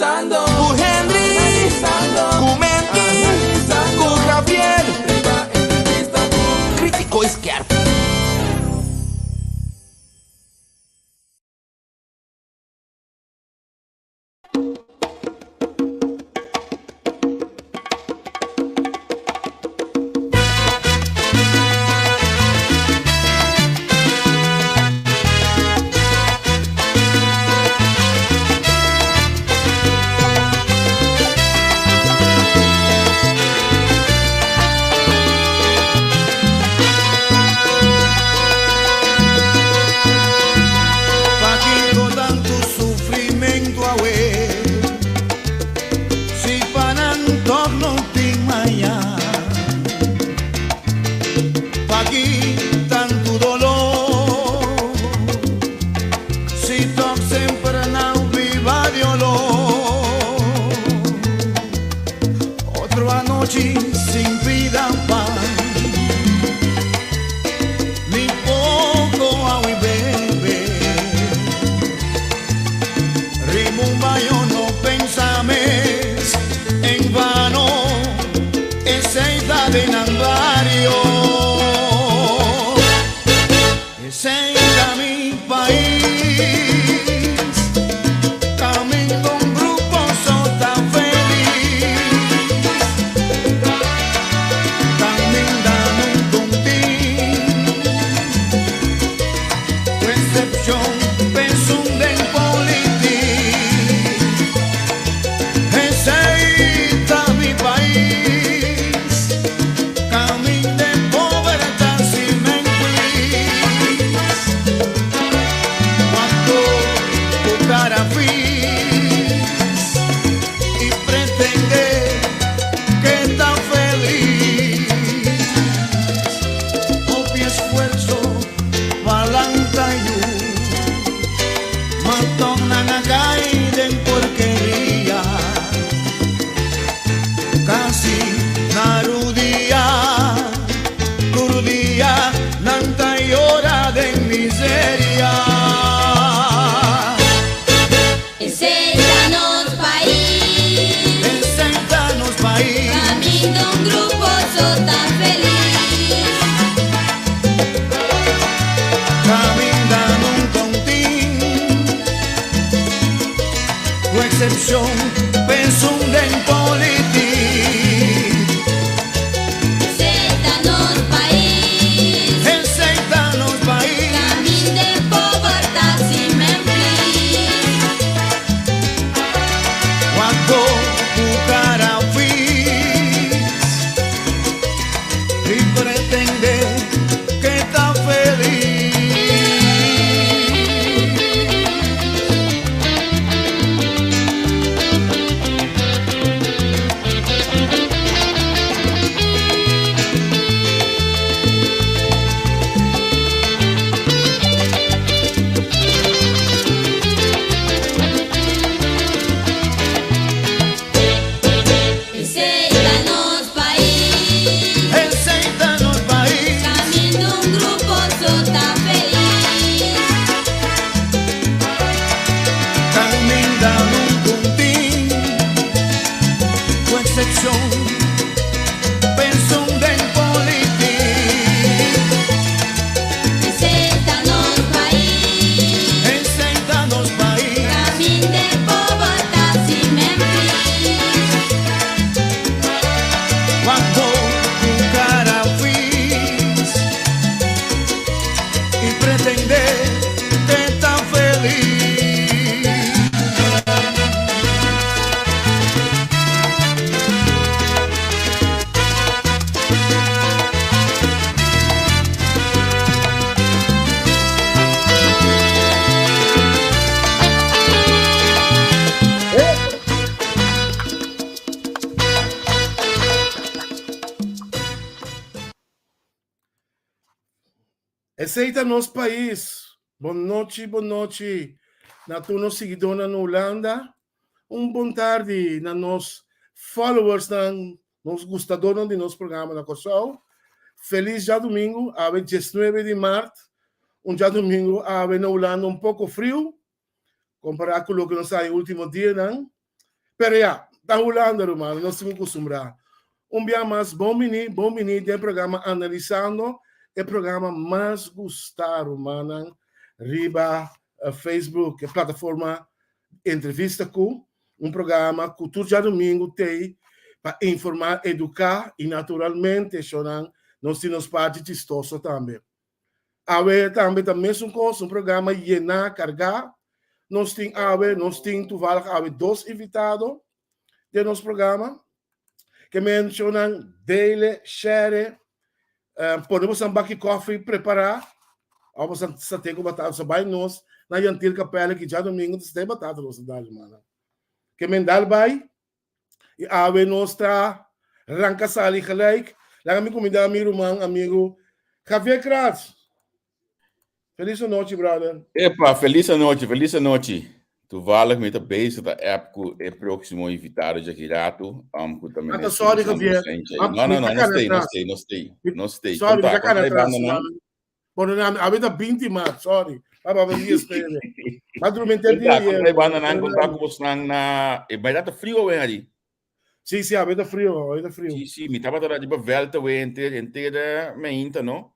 Analisando ku Henry, ku Mendy, ku Javier. Riba entrevista ku Critico Skerp. Pakiko tantu sufrimentu awe? Si pa nan tòg no tin maña. Paki tantu doló? Si tòg semper nan biba di oló. Otro anochi sin pida pan. Ni poko awi bebe. Rimumba yo no pensa mes en vano. Esey ta den nan bario. Esey ta mi pais. Caminda un grupo so ta felis. Caminda nun contin. Cu excepcion pensun den politic. Esey ta mi pais. Caminda e pober ta simen plis. Cuanto cu cara fis y pretende que ta felis. Hopi esfuerzo pa lanta yu, ma tog nan a cay den porkeria. Casi na rudia, tur dia nan ta yora den miseria. Esey ta nos pais. Esey ta nos pais. Caminda un grupo so ta feliz. Caminda nun contin. Cu excepcion pensun den politic. Esey ta nos pais. Esey ta nos pais. Caminda e pober ta simen plis. Cuanto cu cara fis y pretende que ta felis. Esey ta nos pais. Esey ta nos pais. Caminda un grupo so ta feliz. Caminda nun contin, cu excepcion pensun den politic. Esey ta nos pais. Esey ta nos pais. Caminda e pober ta simen plis. Cuanto cu cara fis y pretende que ta felis. Esey ta nos pais. Bon nochi, bon nochi na tur nos siguidónan na Hulanda. Un bon tardi na nos followersnan, nos gustadónan di nos programa na Kòrsou. Felis djadumingu, awe diesnuebe di mart, un djadumingu awe na Hulanda un poko friu kompará ku loke nos a haña último dianan. Pero ya, ta Hulanda ruman, nos tin ku kustumbrá. Un bia mas bon bini, bon bini den programa Analisando, e programa mas gustá rumannan riba Facebook, e plataforma Entrevista Ku, un programa ku tur djadumingu t'ei pa informá, eduká i naturalmente shownan nos tin nos parti chistoso tambe. Awe tambe ta mesun kos, un programa yená, kargá. Nos tin awe, nos tin toevallig awe dos invitado den nos programa. Ke menshonan dele, share, pone bosan baki koffie prepará. Ora bosan sa te ku batata, bosan bai nos na Yantil Capella ki djadomingo ta stay batata nos ta dal mana. Ke men dal bai i awe nos ta ranka sali gelijk. Laga mi kumindá mi ruman amigu Javier Kratz. Feliz anochi, brother. Epa, feliz anochi, feliz anochi. Toevallig mi ta bezig ta app ku e próximo invitado djaki ratu, um, ku ta Ata meneer sorry, Lisandro Javier. Sanchez. Ma, No, mi no, no, ta no kana stay, no atrás. stay, no stay, no stay. Sorry, mi Konta, ta konta kana e atrás. banda nan. Bueno, na, awe ta 20 maart, sorry. Papa, pa mi espere. Ma durmente Konta, dia. konta e banda nan, konta ku bosnan na, e bai ta frio awe ari. Sí, sí, awe ta frio, awe ta frio. Sí, sí, mi tabata riba veld awe enter, enter meinta, no?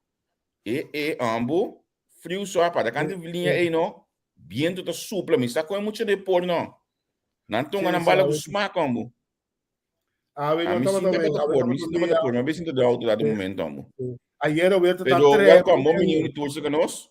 E, e, ambo, friu so apa, da kante liña ei, no? Biento ta supla, mi sa kon e mucha de por, no? Nan tonga nan bala ku smak, ambo. Awe A no mi tabata sinta wega, bata awe por, mi tabata sinta bata dia. por, mi a sinta de auto dado momento, ambo. Ayer awe ta Pero tres. welcome, bon bini un tour cerca nos.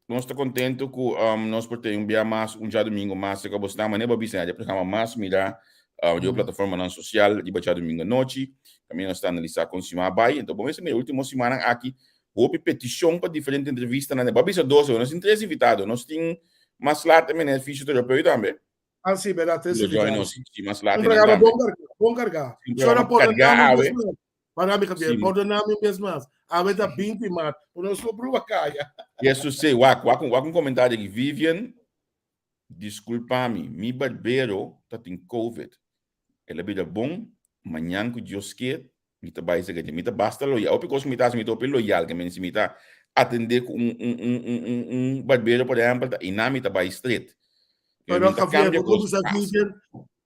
Nos ta contento cu um, nos por ten un bia mas, un djadomingo mas cerca bos nan. Manera bo bisa, e programa mas mira uh, riba plataformanan social riba djadomingo anochi. Caminda nos ta analisa con siman a bay. Enton, bo mester mira ultimo simannan aki, hopi peticion pa diferente entrevistanan. Bo a bisa dos, nos tin tres invitado. Nos tin mas laat e meneer fysioterapeut tambe. Ah, sí, verdad, tres Lo join invitados. nos, sí, mas laat Un nan programa tambe. bon cargá, bon cargá. Un Sora programa por cargá nami awe. bes mas. Para mi, Javier, Sí. perdonami un bes mas. Awe ta 20 maart, pero nos no prueba caya. Jesus say, wak, wak, wak un comentario aki. Vivian, disculpa mi, mi barbero ta tin COVID. El a bira bon, mañan cu Dios kier, mi ta bai serka dje. Mi ta basta loyal. Hopi kos ku mi ta hasi, mi ta hopi loyal. Ke men si mi ta atendé ku un, un, un, un, un, un barbero, por ehèmpel, ta einan mi ta bai stret. Ke Pero mi ta Javier, kambia bo kos kuminsá fásil. Vivian,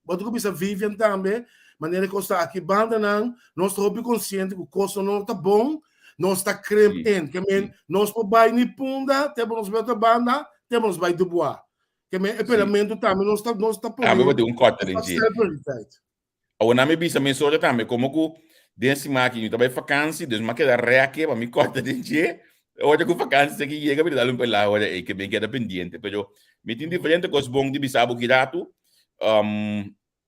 bo ta kuminsá Vivian tambe, manera kos ta aki bandanan, nos ta hopi konsiente ku kos no ta bon, nos ta krimp Sí, in. Ke men, sí. nos por bai ni Punda, te bo nos bai otro banda, te bo nos bai Dubois. Ke men, e Sí. pelamento tambe nos ta, nos ta Tambe pone bo tin un kòrta den nos dje. stel prioriteit. Awor nan mi bisa mesora tambe komo ku den siman aki mi ta bai fakansi, dus mi a keda rèke pa mi kòrta den dje. Ora ku fakansi aki yega mi ta dal un pelá ora ei ke mi keda pendiente. Pero mi tin diferente kos bon di bisa bo ki ratu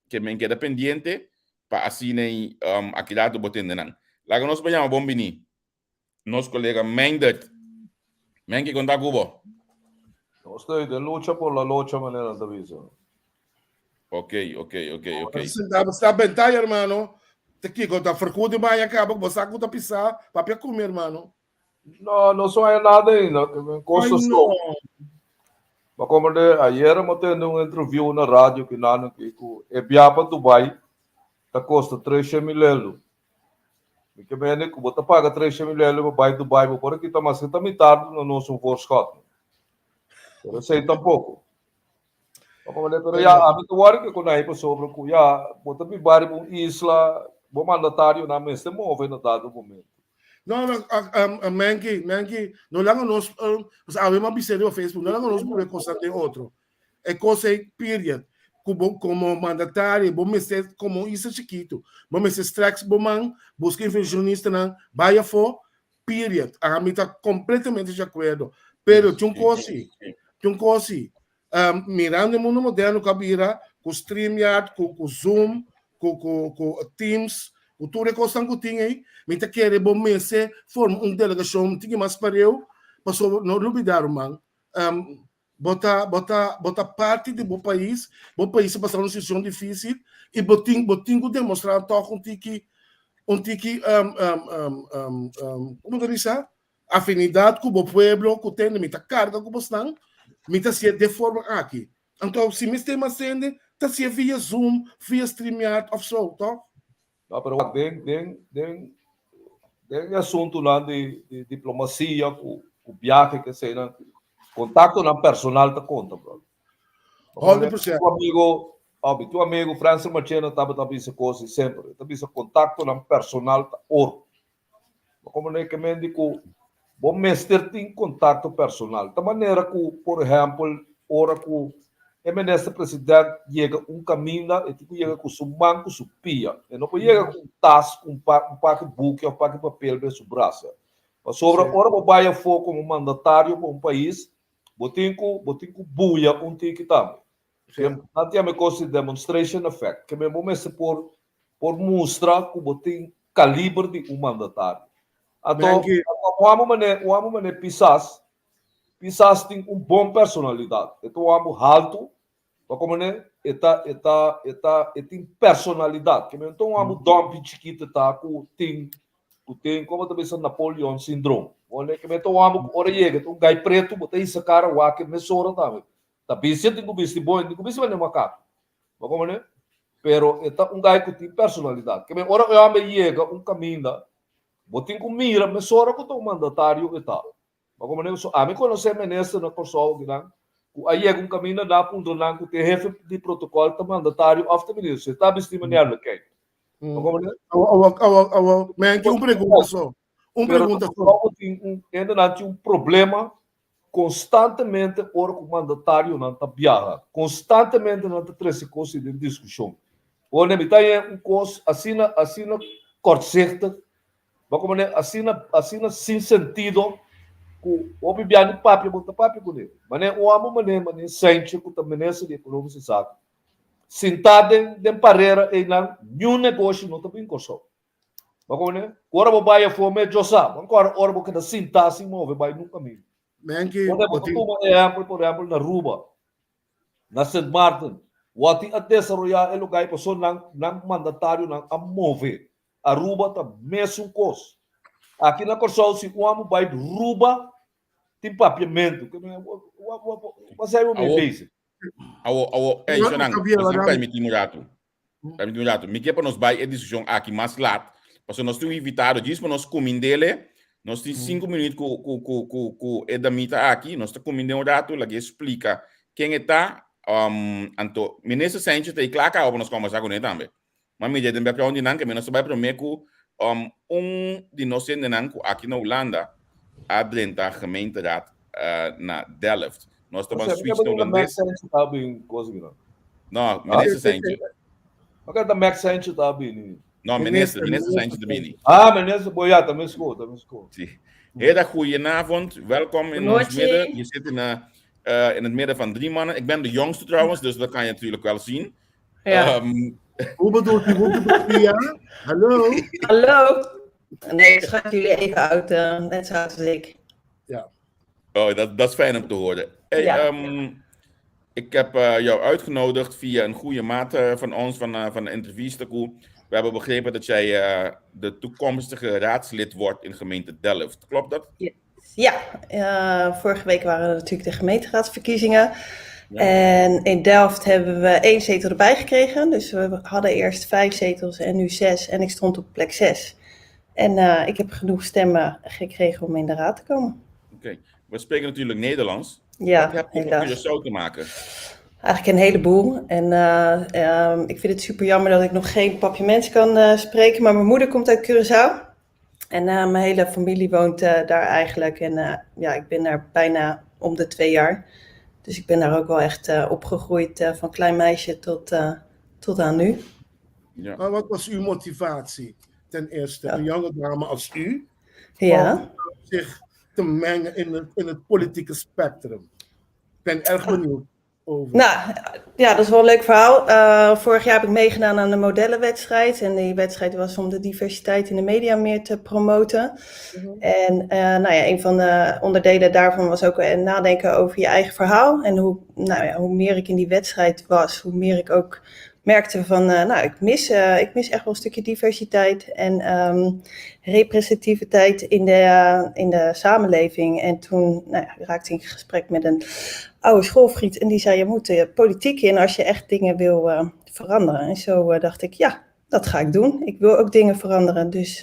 ke mi keda pendiente pa asina ei aki ratu bo tende nan. Laga nos por yama bon bini nos kolega Meindert. Menki kon ta ku bo? Nos ta den lucha por la locha manera nan ta bisa. Ok, ok, ok, ok. Senta, sta bentá, hermano. Te kiko ta ferku di baña kaba, bo sa ku ta pisá, papia ku mi, hermano. No, no so haya nada ainda, kos Ay, ta no. stop. Ma komprende, ayer mi a tende un interview na radio kinan aki ku e bia pa Dubai ta kosta treshe mil elu. Mi ke mende ku bo ta paga treshe mil elu pa bai Dubai, bo por a kita maske ta mitar duna nos un voorschot. Pero esei tampoko. Ma komprende, pero ya, ami ta wòrdu ke konai pasobra ku ya bo ta biba riba un isla, bo mandatarionan mester move na dado momento. No, no, Menki, Menki, no laga nos, awe mi a bisa riba Facebook, no laga nos pone kosnan den otro. E kos ei period. Ku bo komo mandatario bo mester komo un isla chikitu bo mester streks bo man buska inversionistanan bai afó period. Ami ta kompletamente di akuerdo. Pero tin un kos si, tin un kos si. Mirando e mundo moderno ku a bira ku StreamYard, ku ku Zoom, ku ku ku Teams, ku tur e kosnan ku tin ei, mi ta kere bo mester forma un delegashon tin mas pareu pasobra no lubida ruman Bo ta, bo ta, bo ta parti di bo pais, bo pais a pasa un situacion dificil y bo tin, bo tin cu demostra toch un tiki, un tiki, um, um, um, um, um, como ta bisa? Afinidad cu bo pueblo, cu tende mi ta carga cu bosnan, mi ta hacié de forma aki. Anto, si mi stay mas hende, ta hacié via Zoom, via StreamYard of so, toch? No, pero wak, den, den, den, den e asuntunan di, di diplomasia ku, ku biahe ke eseinan, kontaktonan personal ta konta, brother. 100%. Un amigo Oh, mi tin un amigo, Francis Marchena, tabata bisa kos di semper. E ta bisa kontaktonan personal ta oro. Bo komprendé ke men di ku bo mester tin kontakto personal. Ta manera ku, por ehèmpel, ora ku e minister president yega un kaminda, e tin ku yega ku su man ku su pia. E no por yega ku un tas, ku un pa un paki buki òf paki papel den su brasa. Pasobra ora bo bai afó komo mandatario pa un pais, bo tin ku bo tin ku buya un tiki tambe. Nan tin e kos di demonstration effect, ke men bo mester por por mustra ku bo tin kaliber di un mandatario. Anto, un amo mane, un amo mane Pisas, Pisas tin un bon personalidat. E ta un amo haltu, pa komo ne, e ta, e ta, e ta, e tin personalidat. Ke men ta un amo dòmpi chikitu ta ku tin, ku tin, komo ta bisa Napoleon syndrome. Bo ne, ke men ta un amo ku ora yega, ta un gai pretu, bo ta hisa kara wak e mesora tambe. Ta bisti tin ku bisti bon, tin ku bisti manera makaku. Bo komprende? Pero e ta un gai ku tin personalidat. Ke men ora e hòmber yega un kaminda, bo tin ku mira mesora ku ta un mandatario e ta. Bo komprende? So ami konosé minister na Kòrsou akinan ku a yega un kaminda nan a puntra nan ku ta e hefe di protokòl ta mandatario òf ta minister. E ta bisti manera lo kei. Bo komprende? Awo, awo, awo, awo, men tin un pregunta so. Un Pero pregunta so. Kòrsou tin un, hendenan tin un problema Konstantemente ora ku mandatarionan ta biaha, konstantemente nan ta trese kos den diskushon. Pone mi ta haña un kos asina asina kortzichtig, bo komo asina asina sin sentido ku hopi biaha ni papia bo ta papia kuné. Manera un hòmber manera manera Sentje ku ta minister di Ekonomische Zaken, sintá den den parera einan niun negoshi no ta bin Kòrsou. Bo kono? Ora bo bai afó me djosa. Bo ancora ora bo keda sintá sin move bai nunca mi. Menki, Ora bo bo tin. tuma ehempel, por ehempel, na Aruba, na Sint Maarten, wou tin a desaroyá e lugá ei pasobra nan nan mandatarionan a move. Aruba ta mesun kos. Aki na Kòrsou si un amo bai Ruba tin papiamentu. Wa sa bo Awo, bezig? awo, awo, ey, Igual Shonan, Javier nos Arana. permití un ratu. Permití un ratu. Mi ke pa nos bai e diskushon aki mas lat, pasobra nos tin un invitado, djis pa nos kumindele, nos tin sinku minuut ku ku ku ku ku e damita aki, nos ta kumind'é un ratu, lag'é splika ken e ta, um, anto Minister Sanchez ta ei kla kaba pa nos kòmbersá kuné tambe. Ma mira den background di nan ke mi nos ta bai promé ku um, un di nos hendenan ku aki na Hulanda a drenta gemeenteraad uh, na Delft. Nos ta ban Você, switch na porque Max Holandes. Sanchez tá bem coisa aqui, não? No, minister Sanchez. Porque tá Max Sanchez tá bem. No, minister, minister Sanchez ta bini. Ah, minister, boy, ja, también sco, también sco. Sí. Heda, goedenavond. Welkom in ons Goedenavond. midden. Je zit in, uh, in het midden van drie mannen. Ik ben de jongste trouwens, dus dat kan je natuurlijk wel zien. Ja. Hoe bedoelt u? Hoe bedoelt u, ja? Hallo? Hallo. Nee, ik schat jullie even oud, net zo oud als ik. Ja. Oh, dat, dat is fijn om te horen. Hey, Ja. Ik heb jou uitgenodigd via een goede maat van ons, van, van de Interviesterkoe. We hebben begrepen dat jij de toekomstige raadslid wordt in gemeente Delft. Klopt dat? Ja, vorige week waren er natuurlijk de gemeenteraadsverkiezingen. Ja. En in Delft hebben we 1 zetel erbij gekregen. Dus we hadden eerst 5 zetels en nu 6. En ik stond op plek 6. En ik heb genoeg stemmen gekregen om in de raad te komen. Oké, we spreken natuurlijk Nederlands. Ja, Wat heb je met helaas. Curaçao te maken? Eigenlijk een heleboel. En ik vind het super jammer dat ik nog geen Papiaments kan spreken. Maar mijn moeder komt uit Curaçao. En mijn hele familie woont daar eigenlijk. En ja, ik ben daar bijna om de 2 jaar. Dus ik ben daar ook wel echt opgegroeid van klein meisje tot aan nu. Ja. Maar wat was uw motivatie? Ten eerste, Ja. een jonge dame als u, Ja. om zich te mengen in het politieke spectrum. Ik ben erg benieuwd over. Nou, ja, dat is wel een leuk verhaal. Vorig jaar heb ik meegedaan aan de modellenwedstrijd. En die wedstrijd was om de diversiteit in de media meer te promoten. En nou ja, een van de onderdelen daarvan was ook nadenken over je eigen verhaal. En hoe, nou ja, hoe meer ik in die wedstrijd was, hoe meer ik ook merkte van, nou, ik mis echt wel een stukje diversiteit en representativiteit in de samenleving. En toen, nou ja, raakte ik in gesprek met een oude schoolvriend en die zei, je moet de politiek in als je echt dingen wil veranderen. En zo dacht ik, ja, dat ga ik doen. Ik wil ook dingen veranderen, dus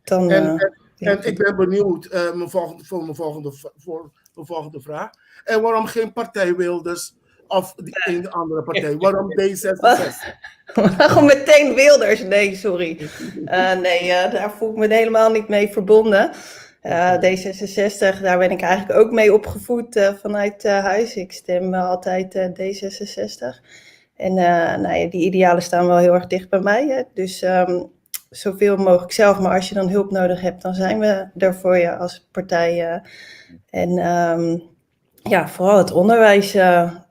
dan... En, ja. en ik ben benieuwd mijn volgende, voor, mijn volgende, voor mijn volgende vraag. En waarom geen partij Wilders Of die een andere partij? Waarom D66? Waarom meteen Wilders? Nee, sorry. Nee, daar voel ik me helemaal niet mee verbonden. D66, daar ben ik eigenlijk ook mee opgevoed vanuit huis. Ik stem altijd D66. En nou ja, die idealen staan wel heel erg dicht bij mij. Hè? Dus zoveel mogelijk zelf. Maar als je dan hulp nodig hebt, dan zijn we er voor je als partij. En ja, vooral het onderwijs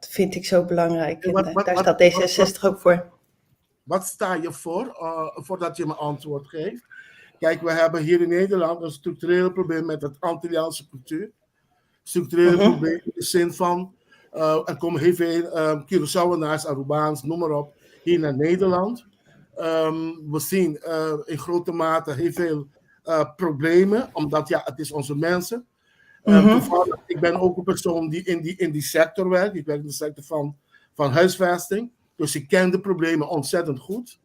vind ik zo belangrijk. En daar staat D66 ook voor. Wat sta je voor, voordat je me antwoord geeft? Kijk, we hebben hier in Nederland een structureel probleem met het Antilliaanse cultuur. Structureel probleem in de zin van, er komen heel veel Curaçaoenaars, Arubaans, noem maar op, hier naar Nederland. We zien in grote mate heel veel problemen, omdat ja, het is onze mensen. Toevallig, ik ben ook een persoon die in die sector werkt. Ik werk in de sector van huisvesting. Dus ik ken de problemen ontzettend goed.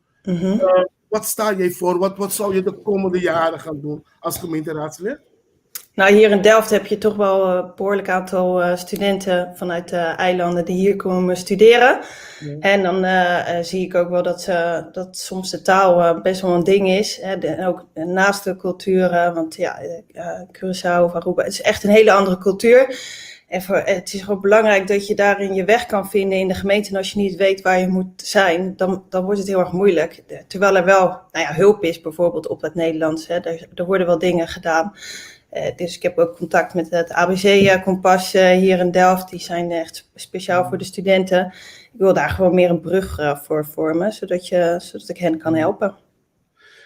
Wat sta jij voor? Wat zou je de komende jaren gaan doen als gemeenteraadslid? Nou, hier in Delft heb je toch wel een behoorlijk aantal studenten vanuit de eilanden die hier komen studeren. En dan zie ik ook wel dat soms de taal best wel een ding is. Hè, en ook naast de culturen, want ja, Curaçao of Aruba, het is echt een hele andere cultuur. En het is gewoon belangrijk dat je daarin je weg kan vinden in de gemeente. En als je niet weet waar je moet zijn, dan wordt het heel erg moeilijk. Terwijl er wel, nou ja, hulp is bijvoorbeeld op het Nederlands. Hè. Er worden wel dingen gedaan. Dus ik heb ook contact met het ABC-kompas hier in Delft. Die zijn echt speciaal voor de studenten. Ik wil daar gewoon meer een brug voor vormen, zodat ik hen kan helpen.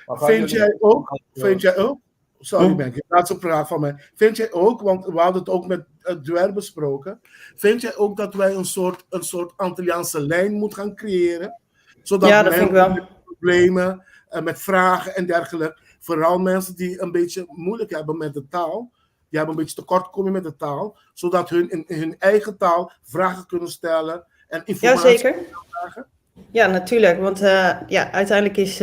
Maar gaan Vind jullie- jij ook? Vind jij ook? Sorry, Menke, laatste vraag van mij. Vind jij ook, want we hadden het ook met het Duer besproken. Vind jij ook dat wij een soort Antilliaanse lijn moeten gaan creëren? Zodat Ja, dat vind ik mensen wel. met problemen, met vragen en dergelijke, vooral mensen die een beetje moeilijk hebben met de taal, die hebben een beetje tekortkoming met de taal, zodat hun in hun eigen taal vragen kunnen stellen en informatie Jazeker. vragen? Ja, natuurlijk. Want ja, uiteindelijk is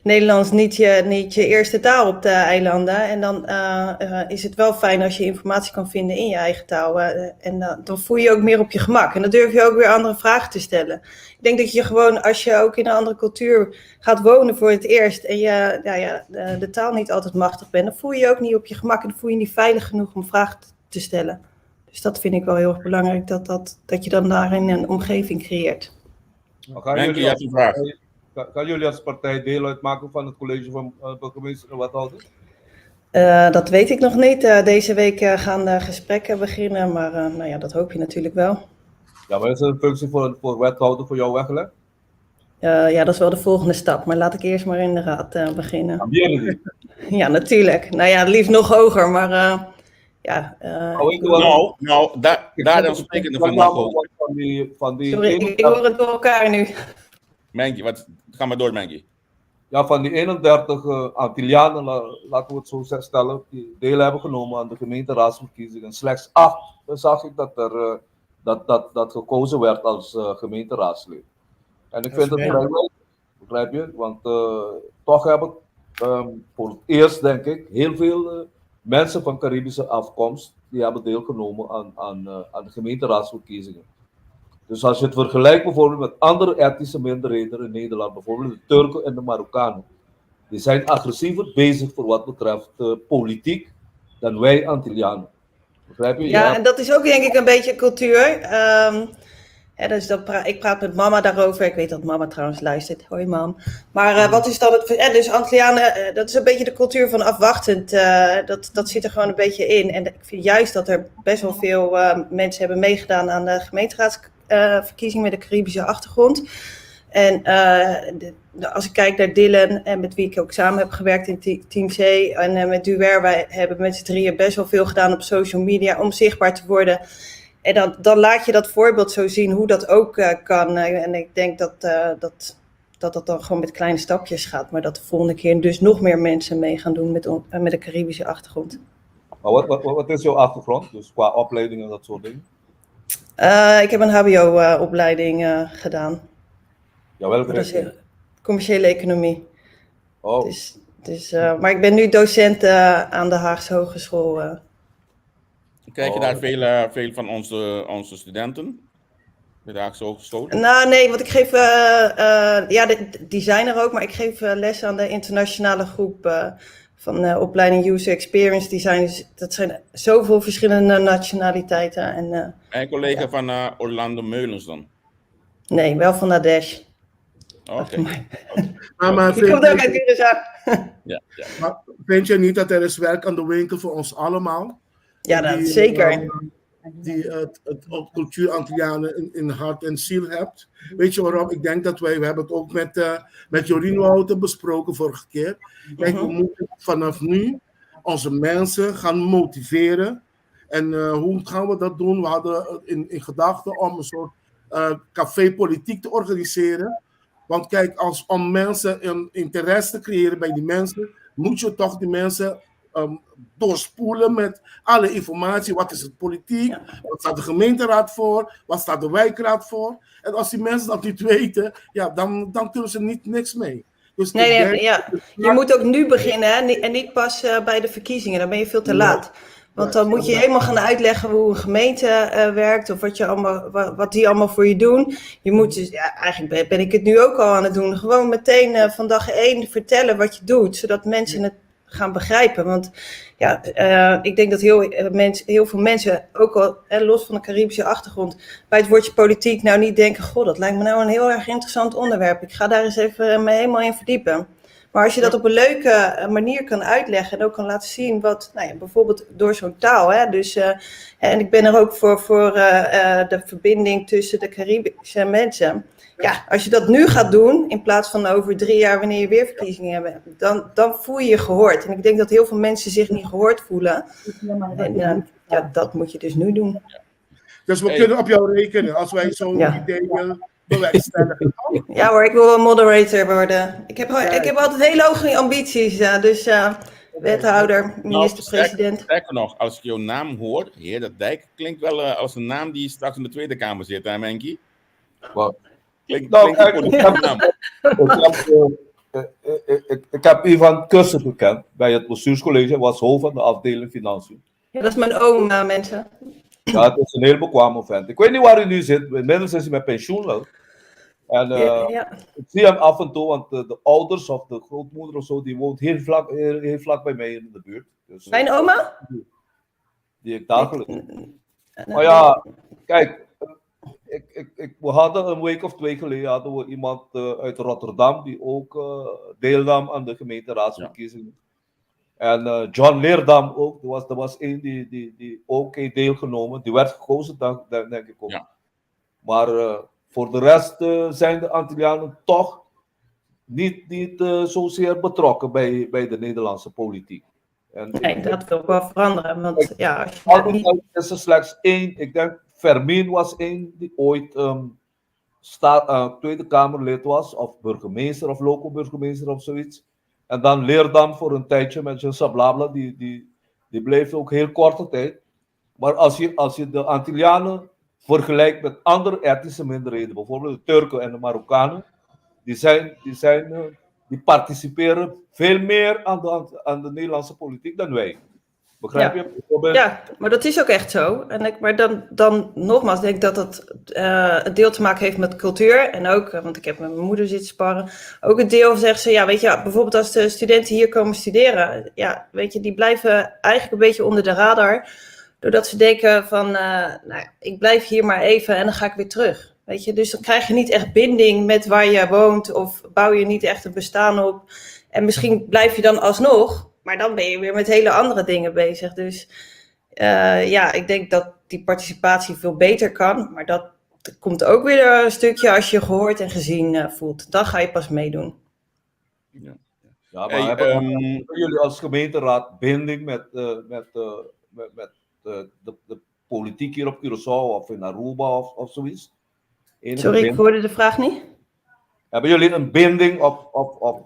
Nederlands niet je eerste taal op de eilanden. En dan is het wel fijn als je informatie kan vinden in je eigen taal. En dan voel je je ook meer op je gemak. En dan durf je ook weer andere vragen te stellen. Ik denk dat je gewoon, als je ook in een andere cultuur gaat wonen voor het eerst en je, nou ja, de taal niet altijd machtig bent, dan voel je je ook niet op je gemak en dan voel je je niet veilig genoeg om vragen te stellen. Dus dat vind ik wel heel erg belangrijk, dat je dan daarin een omgeving creëert. Maar gaan Menke, jullie je als hebt een vraag. Gaan jullie als partij deel uitmaken van het college van burgemeester en wethouder? Dat weet ik nog niet. Deze week gaan de gesprekken beginnen, maar nou ja, dat hoop je natuurlijk wel. Ja, maar is er een functie voor wethouder voor jou weggelegd? Ja, dat is wel de volgende stap, maar laat ik eerst maar in de raad beginnen. Ambieer niet. Ja, natuurlijk. Nou ja, het liefst nog hoger, maar ja. Nou, weet je wat? Nou, Ik daar vind dan het- sprekende ik van kwam nog hoger. Van die Sorry, ik hoor het door elkaar nu. Menke, wat, ga maar door, Menke. Ja, van die 31 Antillianen, laten we het zo stellen, die deel hebben genomen aan de gemeenteraadsverkiezingen, slechts acht, dan zag ik dat er dat gekozen werd als gemeenteraadslid. En ik Dat vind is het weinig. vrij weinig, begrijp je? Want toch hebben voor het eerst, denk ik, heel veel mensen van Caribische afkomst, die hebben deelgenomen aan de gemeenteraadsverkiezingen. Dus als je het vergelijkt bijvoorbeeld met andere etnische minderheden in Nederland, bijvoorbeeld de Turken en de Marokkanen, die zijn agressiever bezig voor wat betreft politiek dan wij Antillianen. Begrijp je? Ja, en dat is ook denk ik een beetje cultuur. Hè, dus ik praat met mama daarover. Ik weet dat mama trouwens luistert. Hoi mam. Maar wat is dan het... Dus Antillianen, dat is een beetje de cultuur van afwachtend. Dat zit er gewoon een beetje in. En ik vind juist dat er best wel veel mensen hebben meegedaan aan de gemeenteraadsverkiezing met een Caribische achtergrond. En als ik kijk naar Dylan en met wie ik ook samen heb gewerkt in Team C en met Duer, wij hebben met z'n drieën best wel veel gedaan op social media om zichtbaar te worden. En dan laat je dat voorbeeld zo zien hoe dat ook kan. En ik denk dat dat dan gewoon met kleine stapjes gaat. Maar dat de volgende keer dus nog meer mensen mee gaan doen met een Caribische achtergrond. Maar wat is jouw achtergrond? Dus qua opleiding en dat soort dingen? Ik heb een HBO-opleiding gedaan. Ja, welke Dat is richting? Commerciële economie. Oh. Dus, maar ik ben nu docent aan de Haagse Hogeschool. Krijg je Oh. daar veel van onze studenten? Middelbare school? Nou, nee, want ik geef, ja, de designer ook, maar ik geef les aan de internationale groep van de opleiding User Experience Design. Dus dat zijn zoveel verschillende nationaliteiten. En, En collega van Orlando Meulens dan? Nee, wel van Nadesh. Oké. Maar Die komt ook uit Curaçao. Ja. Maar vind je niet dat er is werk aan de winkel voor ons allemaal? Ja, dat Die, zeker. Die het ook cultuur Antillianen in hart en ziel hebt. Weet je waarom? Ik denk dat wij, we hebben het ook met Jorien Wouter besproken vorige keer. Kijk, we moeten vanaf nu onze mensen gaan motiveren. En hoe gaan we dat doen? We hadden in gedachten om een soort café politiek te organiseren. Want kijk, om mensen een interesse te creëren bij die mensen, moet je toch die mensen doorspoelen met alle informatie. Wat is het politiek? Wat staat de gemeenteraad voor? Wat staat de wijkraad voor? En als die mensen dat niet weten, ja, dan kunnen ze niet niks mee. Dus Nee, ik nee, denk- ja. Je moet ook nu beginnen, hè? En niet pas bij de verkiezingen. Dan ben je veel te laat. Want dan moet je helemaal gaan uitleggen hoe een gemeente werkt of wat die allemaal voor je doen. Je moet dus, ja, eigenlijk ben ik het nu ook al aan het doen. Gewoon meteen van dag 1 vertellen wat je doet, zodat mensen het gaan begrijpen. Want ja, ik denk dat heel veel mensen, ook al, hè, los van de Caribische achtergrond, bij het woordje politiek nou niet denken, goh, dat lijkt me nou een heel erg interessant onderwerp. Ik ga daar eens even me helemaal in verdiepen. Maar als je dat op een leuke manier kan uitleggen en ook kan laten zien wat, nou ja, bijvoorbeeld door zo'n taal. Hè, dus, en ik ben er ook voor de verbinding tussen de Caribische mensen. Ja, als je dat nu gaat doen, in plaats van over 3 jaar wanneer je weer verkiezingen hebt, dan voel je je gehoord. En ik denk dat heel veel mensen zich niet gehoord voelen. En ja, dat moet je dus nu doen. Dus we Hey. kunnen op jou rekenen als wij zo'n idee willen bewerkstelligen, toch? Ja hoor, ik wil wel moderator worden. Ik heb altijd hele hoge ambities, dus wethouder, minister-president. Nou, sterker nog, als ik jouw naam hoor, heer dat Dijk, klinkt wel als een naam die straks in de Tweede Kamer zit, hè, Menkie? Wat? Klinkt, Nou, klinkt een kijk, politieke naam. Ik heb Ivan Kussen gekend bij het bestuurscollege. Hij was hoofd van de afdeling Financiën. Ja, dat is mijn oom, mensen. Ja, het is een heel bekwame vent. Ik weet niet waar hij nu zit. Inmiddels is hij met pensioen wel. En ik zie hem af en toe, want de ouders of de grootmoeder of zo, die woont heel, heel vlak bij mij in de buurt. Dus, Mijn oma? Die ik dagelijks. Maar ja, kijk, we hadden een week of twee geleden hadden we iemand uit Rotterdam die ook deelnam aan de gemeenteraadsverkiezingen. En John Leerdam ook, er was één die ook heeft deelgenomen. Die werd gekozen, denk ik ook. Maar voor de rest zijn de Antillianen toch niet zozeer betrokken bij de Nederlandse politiek. En Nee, dat wil ik wel veranderen. Want ja, als je altijd niet... is er slechts één, ik denk Fermin was één die ooit Tweede Kamerlid was, of burgemeester of loco-burgemeester of zoiets. En dan Leerdam voor een tijdje met zijn Sablabla, die bleef ook heel korte tijd. Maar als je de Antillianen vergelijkt met andere etnische minderheden, bijvoorbeeld de Turken en de Marokkanen, die participeren veel meer aan de Nederlandse politiek dan wij. Begrijp je? Bijvoorbeeld, Ja, maar dat is ook echt zo. Maar dan nogmaals denk ik dat dat een deel te maken heeft met cultuur. En ook, want ik heb met mijn moeder zitten sparren. Ook een deel zegt ze, ja, weet je, bijvoorbeeld als de studenten hier komen studeren. Ja, weet je, die blijven eigenlijk een beetje onder de radar. Doordat ze denken van, nou ja, ik blijf hier maar even en dan ga ik weer terug. Weet je, dus dan krijg je niet echt binding met waar je woont of bouw je niet echt een bestaan op. En misschien blijf je dan alsnog, maar dan ben je weer met hele andere dingen bezig. Dus ja, ik denk dat die participatie veel beter kan. Maar dat komt ook weer een stukje als je gehoord en gezien voelt. Dan ga je pas meedoen. Ja, maar Hey, hebben jullie als gemeenteraad binding met de politiek hier op Curaçao of in Aruba of zoiets? Enige Sorry, ik binding? hoorde de vraag niet. Hebben jullie een binding op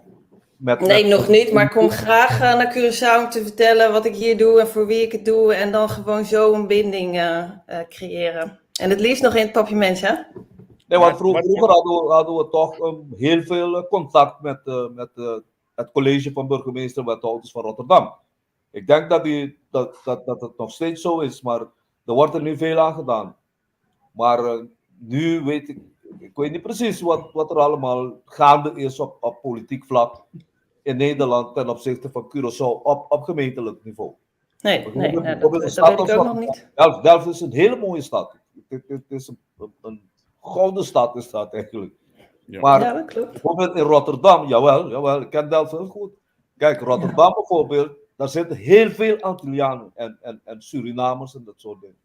met, Nee, nog niet. Maar ik kom graag naar Curaçao om te vertellen wat ik hier doe en voor wie ik het doe. En dan gewoon zo een binding creëren. En het liefst nog in het Papiaments, hè? Nee, want vroeger hadden we toch heel veel contact met het college van burgemeester en wethouders van Rotterdam. Ik denk dat het nog steeds zo is, maar er wordt er nu veel aan gedaan. Maar Nu weet ik, ik weet niet precies wat, wat er allemaal gaande is op, op politiek vlak in Nederland ten opzichte van Curaçao op, op gemeentelijk niveau. Nee, nee, nou, dat, dat weet ik ook nog niet. Delft, Delft is een hele mooie stad. Het, het is een, een gouden stad is dat eigenlijk. Ja. Maar Ja, dat klopt. bijvoorbeeld in Rotterdam, jawel, jawel, ik ken Delft heel goed. Kijk, Rotterdam bijvoorbeeld, daar zitten heel veel Antillianen en, en, en Surinamers en dat soort dingen.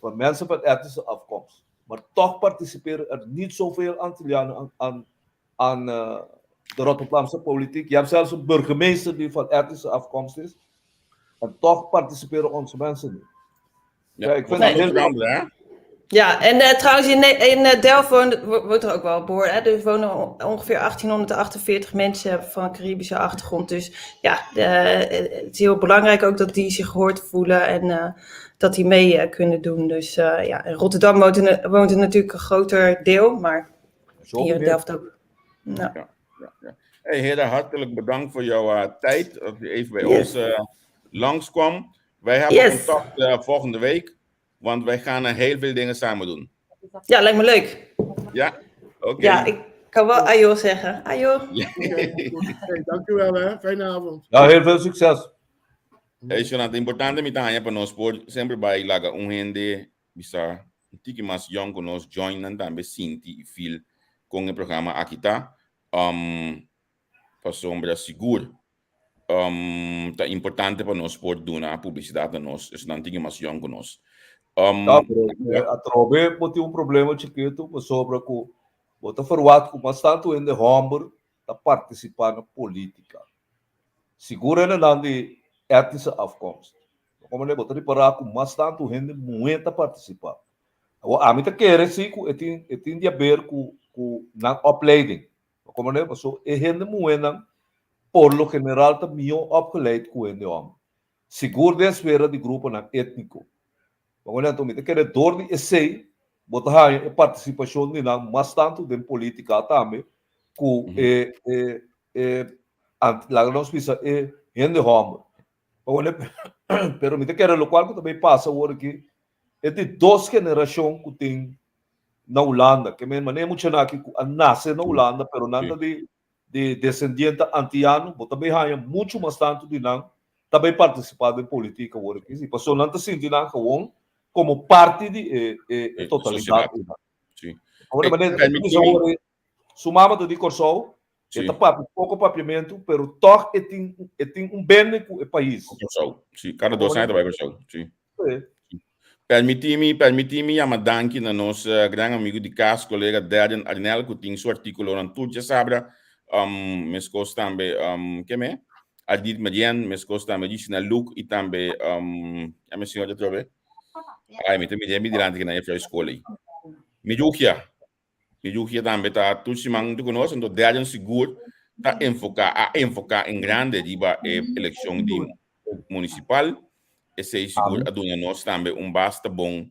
Van mensen van etnische afkomst. Maar toch participeren er niet zoveel Antillianen aan, aan, aan eh, de Rotterdamse politiek. Je hebt zelfs een burgemeester die van etnische afkomst is. En toch participeren onze mensen niet. Ja, Ja, ik vind we het gaan heel- veranderen, hè? Ja, en eh, trouwens in, in eh, Delft woont, woont er ook wel behoorlijk. Hè? Er wonen ongeveer 1848 mensen van Caribische achtergrond. Dus ja, het is heel belangrijk ook dat die zich gehoord voelen en eh, dat die mee eh, kunnen doen. Dus eh, ja, in Rotterdam woont er, woont er natuurlijk een groter deel, maar Zo hier in meer. Delft ook. Nou, Ja, ja. Hey, heren, hartelijk bedankt voor jouw eh, tijd. Dat u even bij Yes. ons eh, langskwam. Wij hebben Yes. contact eh, volgende week. Want wij gaan eh, heel veel dingen samen doen. ja, lijkt me leuk. Ja? Oké. Ja, ik kan wel ajo zeggen. Ajo. Ja. Oké, goed. Hey, dankjewel hè. Fijne avond. Ja, heel veel succes. Hey, Jonathan, importante mi ta pa nos por semper bai laga un hende bisa un tiki mas jong ku nos join nan tambe sinti i feel kon e programa aki ta. Um, pasobra sigur um, ta importante pa nos por duna publisidat na nos esnan tiki mas jong ku nos. Um, Ja, pero eh, atrobe bo tin un problema chikitu pasobra ku bo ta verwat ku mas tantu hende hòmber ta partisipá na polítika. Sigur hendenan di ètnische afkomst. Komo bo ta ripará ku mas tantu hende muhé ta partisipá. Awor ami ta kere si ku e tin e tin di haber ku ku nan opleiding. Komo paso e hende muhénan por lo general ta mihó opgeleid ku hende hòmber. Sigur den esfera di gruponan étniko. Pasobra anto mi ta kere dor di esei bo ta haña e partisipashon di nan mas tantu den polítika tambe ku e e e laga nos bisa e hende hòmber. Pasobra pero mi ta kere lokual ku ta bay pasa awor aki e di dos generashon ku tin na Hulanda. Ke men manera e muchanan aki ku a nase na Hulanda pero nan ta di di descendiente antiano, bo ta bay haña mucho mas tanto di nan ta bay participa den politica awor aki. Si, pasobra nan ta sinti nan gewoon como parti di e, e, e totalidad. Si. Awor, manera, awor, su mama ta di Kòrsou, e ta papia poko papiamentu, pero tòg e tin, e tin un bende ku e pais. Kòrsou, si. Kada dos aña ta bai Kòrsou, si. Permití mi, permití mi yama danki na nos gran amigu di kas, kolega Darren Arnell, ku tin su artíkulonan tur djasabra. Um, meskos tambe, um, ke me? Ardit Merien, meskos tambe Gishina Luke i tambe, um, ya me señor atrobe. Ai, mi ta mir'é mi dilanti ku nan e skol ei. Mirugia, Mirugia tambe ta tur siman huntu ku nos, anto Darren sigur ta enfoká, a enfoká en grande riba e elekshon di munisipal. Esei sigur a duna nos tambe un basta bon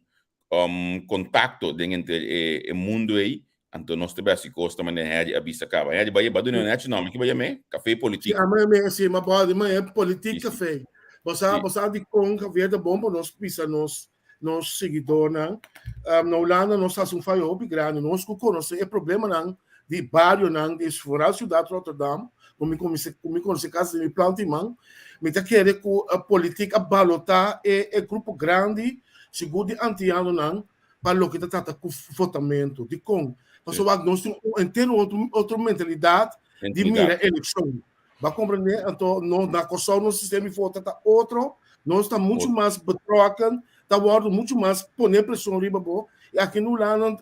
um, kontakto den entre e, e mundu ei. Anto nos ta besi kos ta manera Harry a bisa kaba. Harry, bai ba duna un nòmber ki bai yam'é? Café Politiek. Sí, ama yam'é así, ma bo di ma e Politiek Sí, sí. Café. Bo sa, Sí. bo sa di kon Javier ta bon pa nos bisa nos nos seguidornan. Um, na Hulanda nos hace un fallo hopi grande. Nos ku conoce e problemanan di barionan di vooral ciudad Rotterdam, ku mi conoce, ku mi conoce casi di mi planta i man. Mi ta kere ku e politiek a balota e, e grupo grandi, sigur di antianonan, pa loke ta trata ku votamento. Dikon? Pasobra nos tin un entero otro, otro mentalidad di mira elekshon. Ba comprende? Anto no na Kòrsou nos sistema di vota ta otro, nos ta muchu mas betrokken, ta wòrdu muchu mas pone preshon riba bo. I aki na Hulanda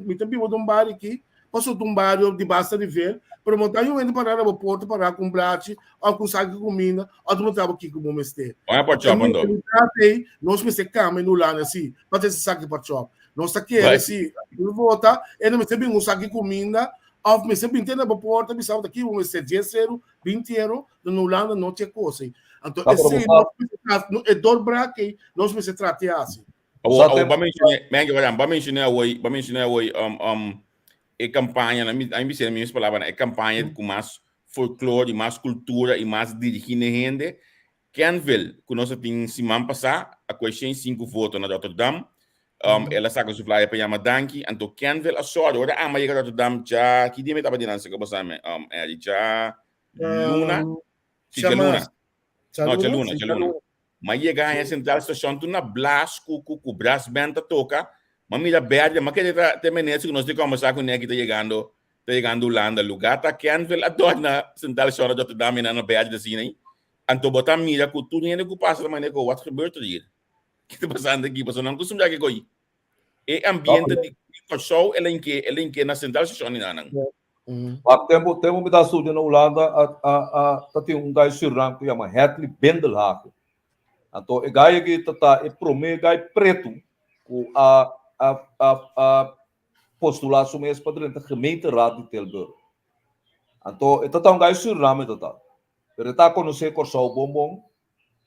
mi ta biba den un bario aki, pasobra ta un bario di basta nivel, pero bo ta haña un hende pará na bo porta pará ku un blachi òf ku un saki kuminda òf ta puntra bo kiko bo mester. Bai pa E chòp anto. mentalidat ei nos mester kambia na Hulanda si, pa ta ese saki pa chòp. Nos ta kere Bai. si vota e no mester bin un saki kuminda Of mester binti na bo porta bisa bo ta ki bo mester 10 euro, 20 euro, na Hulanda no tin e kos ei. Anto Ta, pero esei bo nos mester tra- no, e doorbraak ei nos mester trata hasi. Awo, Sa awo, tem- ba mencioné, men que ba mencioné awo, ba mencioné awo, um, um, e campaña, na mi, a mi bisa mi palabra, e campaña ku mas folklore y mas cultura y mas dirigí na hende. Kenville, ku nos tin siman pasá, a kue 105 voto na Rotterdam. El a saka su flyer pa yama danki. Anto Kenville a sòru. Ora ama yega Rotterdam dja, ki dia mi tabata di nan seka bo sa mi? Eddie, dja luna? Si, dja luna. No, dja luna, dja luna. Ma yega haña Centraal Station tur na blas ku ku ku brass band ta toka. Ma mira berde, ma kere ta te meneer ku nos tin kombersá kuné aki ta yegando ta yegando Hulanda. Lugá ta Kenville a dòrna Centraal Station Rotterdam i nan na berde asina ei. Anto bo ta mira ku tur hende ku pasa ta manera ku wat gebeurt er hier? Ki ta pasando aki? Pasobra nan kustumbrá ke koi. E ambiente di Kòrsou el a inke el a inke na Centraal Station di nan. Wak tempu tempu mi ta studia na Hulanda a a a ta tin un gai Surinam ku yama Hedley Bindelhage. Anto e gai aki ta ta e promé gai pretu ku a a a a postulá su mes pa drenta gemeenteraad di Tilburg. Anto e ta ta un gai Surinam e ta ta. Pero e ta konosé Kòrsou bon bon.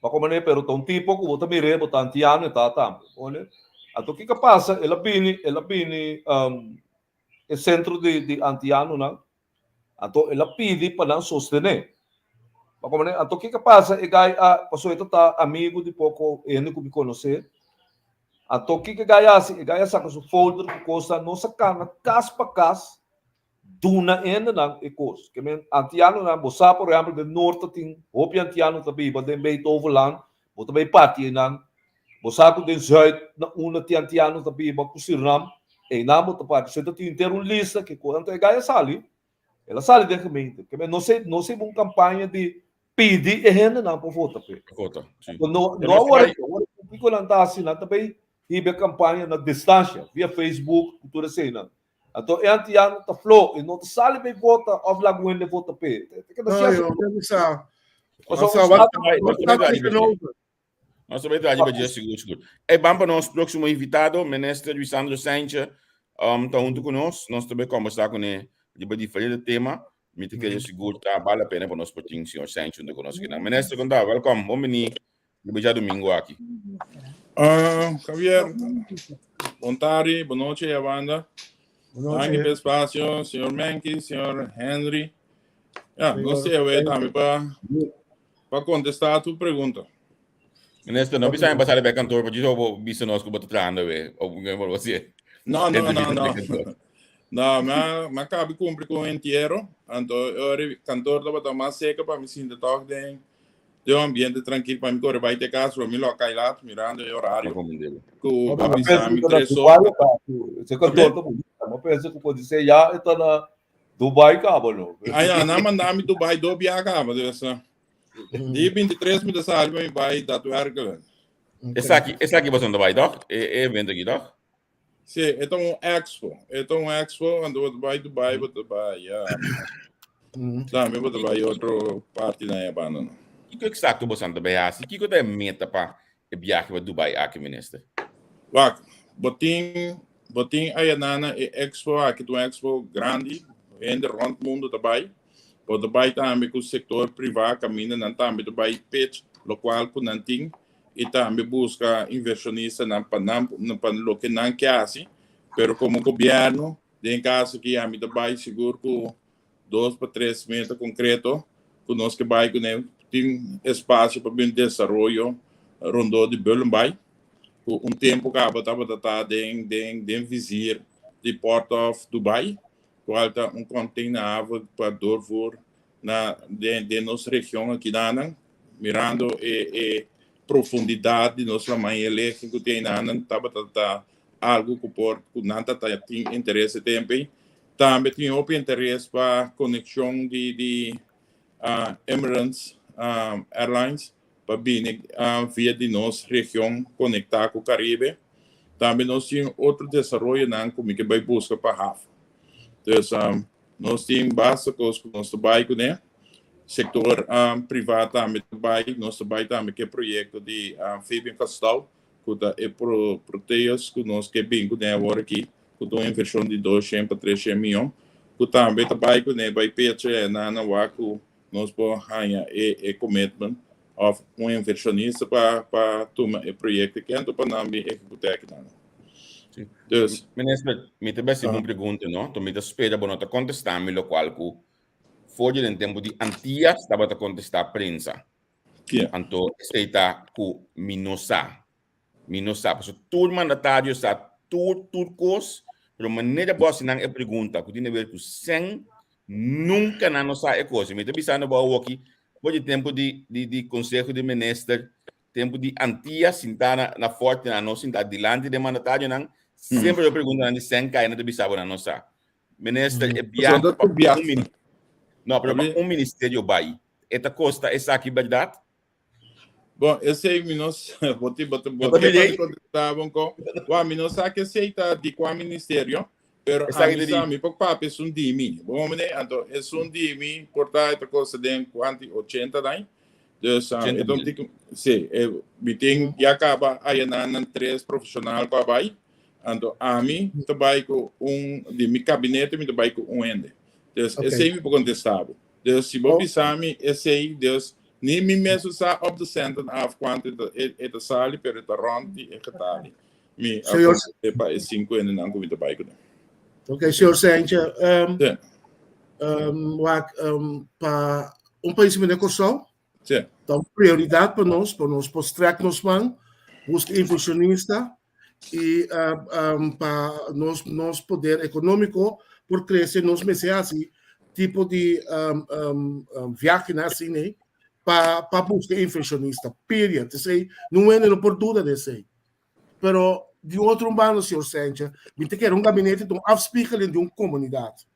Pa kon manera pero ta un tipo ku bo ta mir'é bo ta antiano e ta tambe. Oye. Anto kiko a pasa el a bini el a bini e sentro di di antianonan anto el a pidi pa nan sostené. Pa kon manera anto kiko a pasa e gai a pasobra e ta ta amigu di poko hende ku mi konosé anto kiko e gai a hasi e gai a saka su folder ku kosnan nos a kana kas pa kas Duna hendenan e kos. Ke men antianonan, bo sa por ehèmpel den Noord ta tin hopi antiano ta biba den Beethovenlaan, bo ta bai parti einan. Bo sa ku den Zuid na unda tin antiano ta biba ku Surinam, einan bo ta parti. So e ta tin henter un lista ke kos. Anto e gai a sali, el a sali den gemeente. Ke men no se no se un kampaña di pidi e hendenan pa vota p'e. Vota, si. No no awor awor kiko nan ta hasi, nan ta bai hiba e kampaña na distansha, via Facebook ku tur eseinan. Anto e antiano ta flo, e no ta sali bay vota of laga un hende vota p'e. Ta keda No, siasa. yo, yo sa. Pasobra Sa, un wat, stad- wat staat er tegenover? Nos ta bay traha riba dje sigur sigur. Ey ban pa nos próximo invitado, Minister Luisandro Saintje, ta hunto ku nos. Nos ta bay kombersá kuné riba diferente tema. Mi ta kere sigur ta bale la pena pa nos por tin señor Saintje hunto ku nos akinan. Minister, kon ta? Welkom, bon bini riba djadumingu aki. Ah, Javier, bon tardi, bon noche, ya banda. Danki pa espacio, señor Menki, señor Henry. Ja, no sé, we tambe pa pa contestar tu pregunta. Minister, no bisa pasar bij kantoor, pa djis bo bisa nos ku bo ta trahando we. Of bo bo No, no, no, no. No, ma ma kabi cumpli con entierro. Anto ori kantoor tabata mas seca pa mi sinta toch den den un ambiente tranquil pa mi corre bai te cas, pero mi lo kai laat mirando e horario. Ku a bisa mi 3 ora. Se kantoor ta bonita. Ma pensa ku pode ser ya e ta na Dubai kaba no. Ah ja, nan manda mi Dubai do bia kaba, dus di 23 mi ta sali pa mi bai daadwerkelijk. Esaki, esaki boso ta bai toch? E e evento aki toch? Sí, e ta un expo. E ta un expo, anto bo ta bai Dubai, bo ta bai, ja. Tambe bo ta bai otro parti na e banda. No. Kiko eksakto boso ta bai hasi? Kiko ta e meta pa e biahe pa Dubai aki, minister? Wak, bo tin, bo tin ayanana e expo aki, ta un expo grandi, hende rond mundo ta bai. Bo ta bai tambe ku sektor privá, kaminda nan tambe ta bai pitch lokual ku nan tin i tambe buska invershonistanan pa nan pa loke nan ke hasi. Pero komo gobièrnu, den kaso aki ami ta bai sigur ku dos pa tres meta konkreto ku nos ke bai kuné. Tin espasio pa bin desaroyo rondó di Bullenbaai ku un tempu kaba tabata ta den den den vizier di Port of Dubai. Cual ta un containerhaven pa doorvoer na den den nos region akinanan, mirando e e profundidad di nos laman y e legen cu tin einanan tabata ta algo cu por cu nan ta ta tin interes e tempo ey. Tambe tin hopi interes pa conexion di di Emirates Airlines pa bini via di nos region conecta cu Caribe. Tambe nos tin otro desaroyonan cu mi ke bay busca pa haf. Dus nos tin basta cos cu nos ta bay cune. Sector priva tambe ta bay. Nos ta bay tambe cu e proyecto di Fabian Castau cu ta e Proteus cu nos ke bin cune awor aki cu ta un inversion di 200 pa 300 miyon cu tambe ta bay cune bay pecha na nan wak cu Nos por haña e e commitment of un inversionista pa pa tuma e proyecto aki anto pa nan bin ehecuta aki nan. Sí. Dus Minister, mi ta besi un pregunta, no? To mi ta spera bo no ta contesta mi locual cu for di den tempo di Antillas tabata contesta prensa. Yeah. Anto esey ta cu mi no sa. Mi no sa, pasobra tur mandatario sa tur tur kos, pero manera bo hasi nan e pregunta ku tin aber ku sèn, nunka nan no sa e kos. Mi ta bisando bo awoki, for di tempu di di di konseho di minister, tempu di Antia sintá na na Forte nan no sintá dilanti di e mandatarionan, semper bo pregunta nan di sèn kai, nan ta bisa bo nan no sa. Minister, e biaha Pasobra pa tur biaha. un mini- No, pero pa un ministerio bai, e ta kosta esaki bèrdat? Bon, esei mi no sa, bo ti bo bo ta te mirei? pa contesta bon ko. Wa mi no sa ke esei ta di kua ministerio, pero a Esaki mi ta di sa mi por papia esun di mi. Bon mene, anto esun di mi por ta e ta kosta den kuanti 80 dai. Dus ah, 80 e don mil. tik si, e, mi tin ya kaba ayanan nan tres profesional ku a bai. Anto ami ta bai ku un di mi kabinete mi ta bai ku un hende. Dus Ok. esei mi por kontesta bo. Dus si bo Oh. bisa mi esei, dus ni mi mes sa op de centen af kuantu e ta, e, e ta sali, pero e ta rond di e getali. Mi a Señor, komprendé pa e sinku hendenan ku mi ta bai kuné. ok, señor Sentje, um, Sí, um, wak, um, pa un pais manera Kòrsou, sí. ta un prioridat pa nos, pa nos por strek nos man, buska inversionista i uh, um, pa nos, nos poder ekonómiko por krese, nos mester hasi tipo di um, um, um, viahenan asina, né? Pa, pa buska inversionista. Period. Esei, no e no por duda di esei. Pero di otro banda, señor Sentje, mi ta kere un gabinete ta un afspiegeling di un komunidat.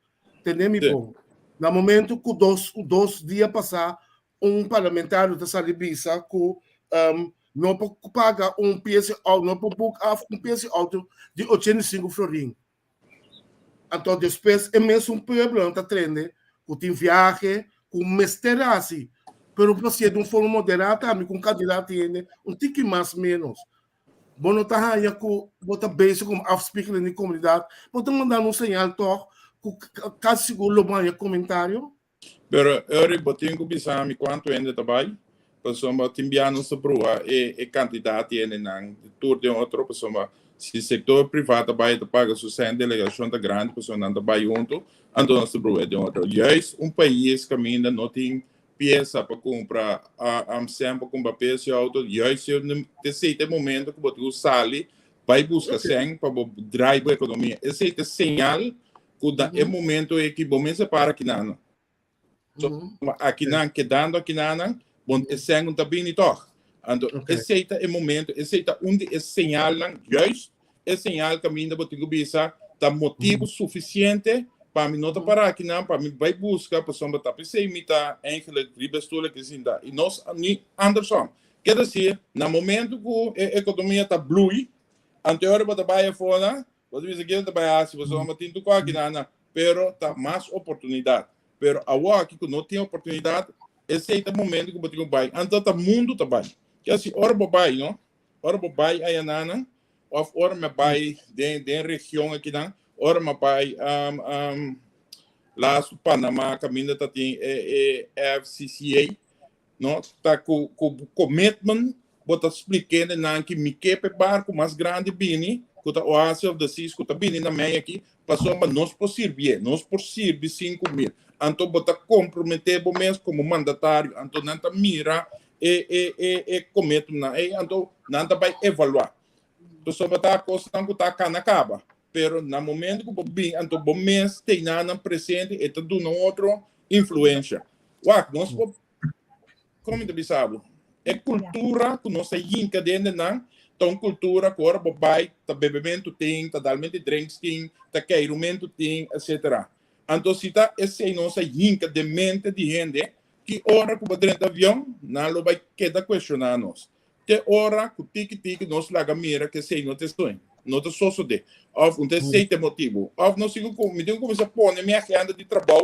Tende mi Sí. bon. Na momento ku dos dia pasá un parlamentario ta sali bisa ku um, no por paga un piesa auto, no por boek af un piesa auto di 85 florin. Anto despues e mesun pueblo ta tende ku tin viahe, ku mester hasi, pero por ser di un forma moderá tambe ku un kantidat di hende un tiki mas menos. Bo no ta haña ku bo ta bezig ku afspiegeling di komunidat, bo ta mandando un señal tòg ku kasi sigur lo bo haña komentario. Pero Eric, bo tin ku bisa mi kuantu hende ta bai, pasobra tin bia nos ta bruha e e kantidat di hendenan tur den otro, pasobra si sektor privá ta bai ta paga su sèn, delegashon ta grandi pasobra nan ta bai huntu, anto nos ta bruha den otro. Juist un pais kaminda no tin piesa pa kumpra sèn pa kumpra piesa di outo, juist esei ta e momento ku bo tin ku sali bai buska sèn pa bo drai bo ekonomia. Esei ta señal ku na e momento ei ki bo mester para kinanan. So, akinan, kedando akinanan, bon e sèn no ta bini tòg. Anto, esei ta e momento, esei ta un di e señalnan, juist e señal kaminda bo tin ku bisa ta motibu sufisiente pa mi no ta para akinan, pa mi bai buska, pasobra ta p'esei mi ta eigenlijk riba e stoel aki sinta. I nos ni andersom. Ke desir, na momento ku e ekonomia ta blui, anto e ora bo ta bai afó, bo ta bisa kiko ta bai hasi, pasobra bo tin tur kos akinan, pero ta mas oportunidat. Pero awor aki ku no tin oportunidat, esei ta momento ku bo tin ku bai. Anto ta mundu ta bai. Ke si ora bo bai, no? Ora bo bai ayananan, òf ora mi a bai den den region akinan, ora mi a bai um, um, laatst Panama kaminda ta tin e e FCCA, no? Ta ku ku commitment bo ta splikende nan ki mi ke p'e barku mas grandi bini, ku ta Oasis of the Seas, ku ta bini na mei aki, pasobra nos por sirbié, nos por sirbi 5000. Anto bo ta komprometé bo mes komo mandatario, anto nan ta mira e e e e commitment nan ei, anto nan ta bai evaluá. Pasobra ta kosnan ku ta kana kaba, pero na momento ku bo bin, anto bo mes tei nan presente, e ta duna un otro influensha. Wak, nos por, kon mi ta bisa bo? E kultura ku nos a yinka den den nan ta un kultura ku ora bo bai ta bebementu tin, ta dalmente drinks tin, ta keirumentu tin, etcetera. Anto si ta esei nos a yinka den mente di hende, ki ora ku bo drenta avion, nan lo bai keda kuestioná nos. Te ora ku tiki tiki nos laga mira ku esei no ta esei, no ta sosodé, òf no ta esei ta e motibu. Òf nos tin ku, mi tin ku kuminsá pone mi agenda di trabou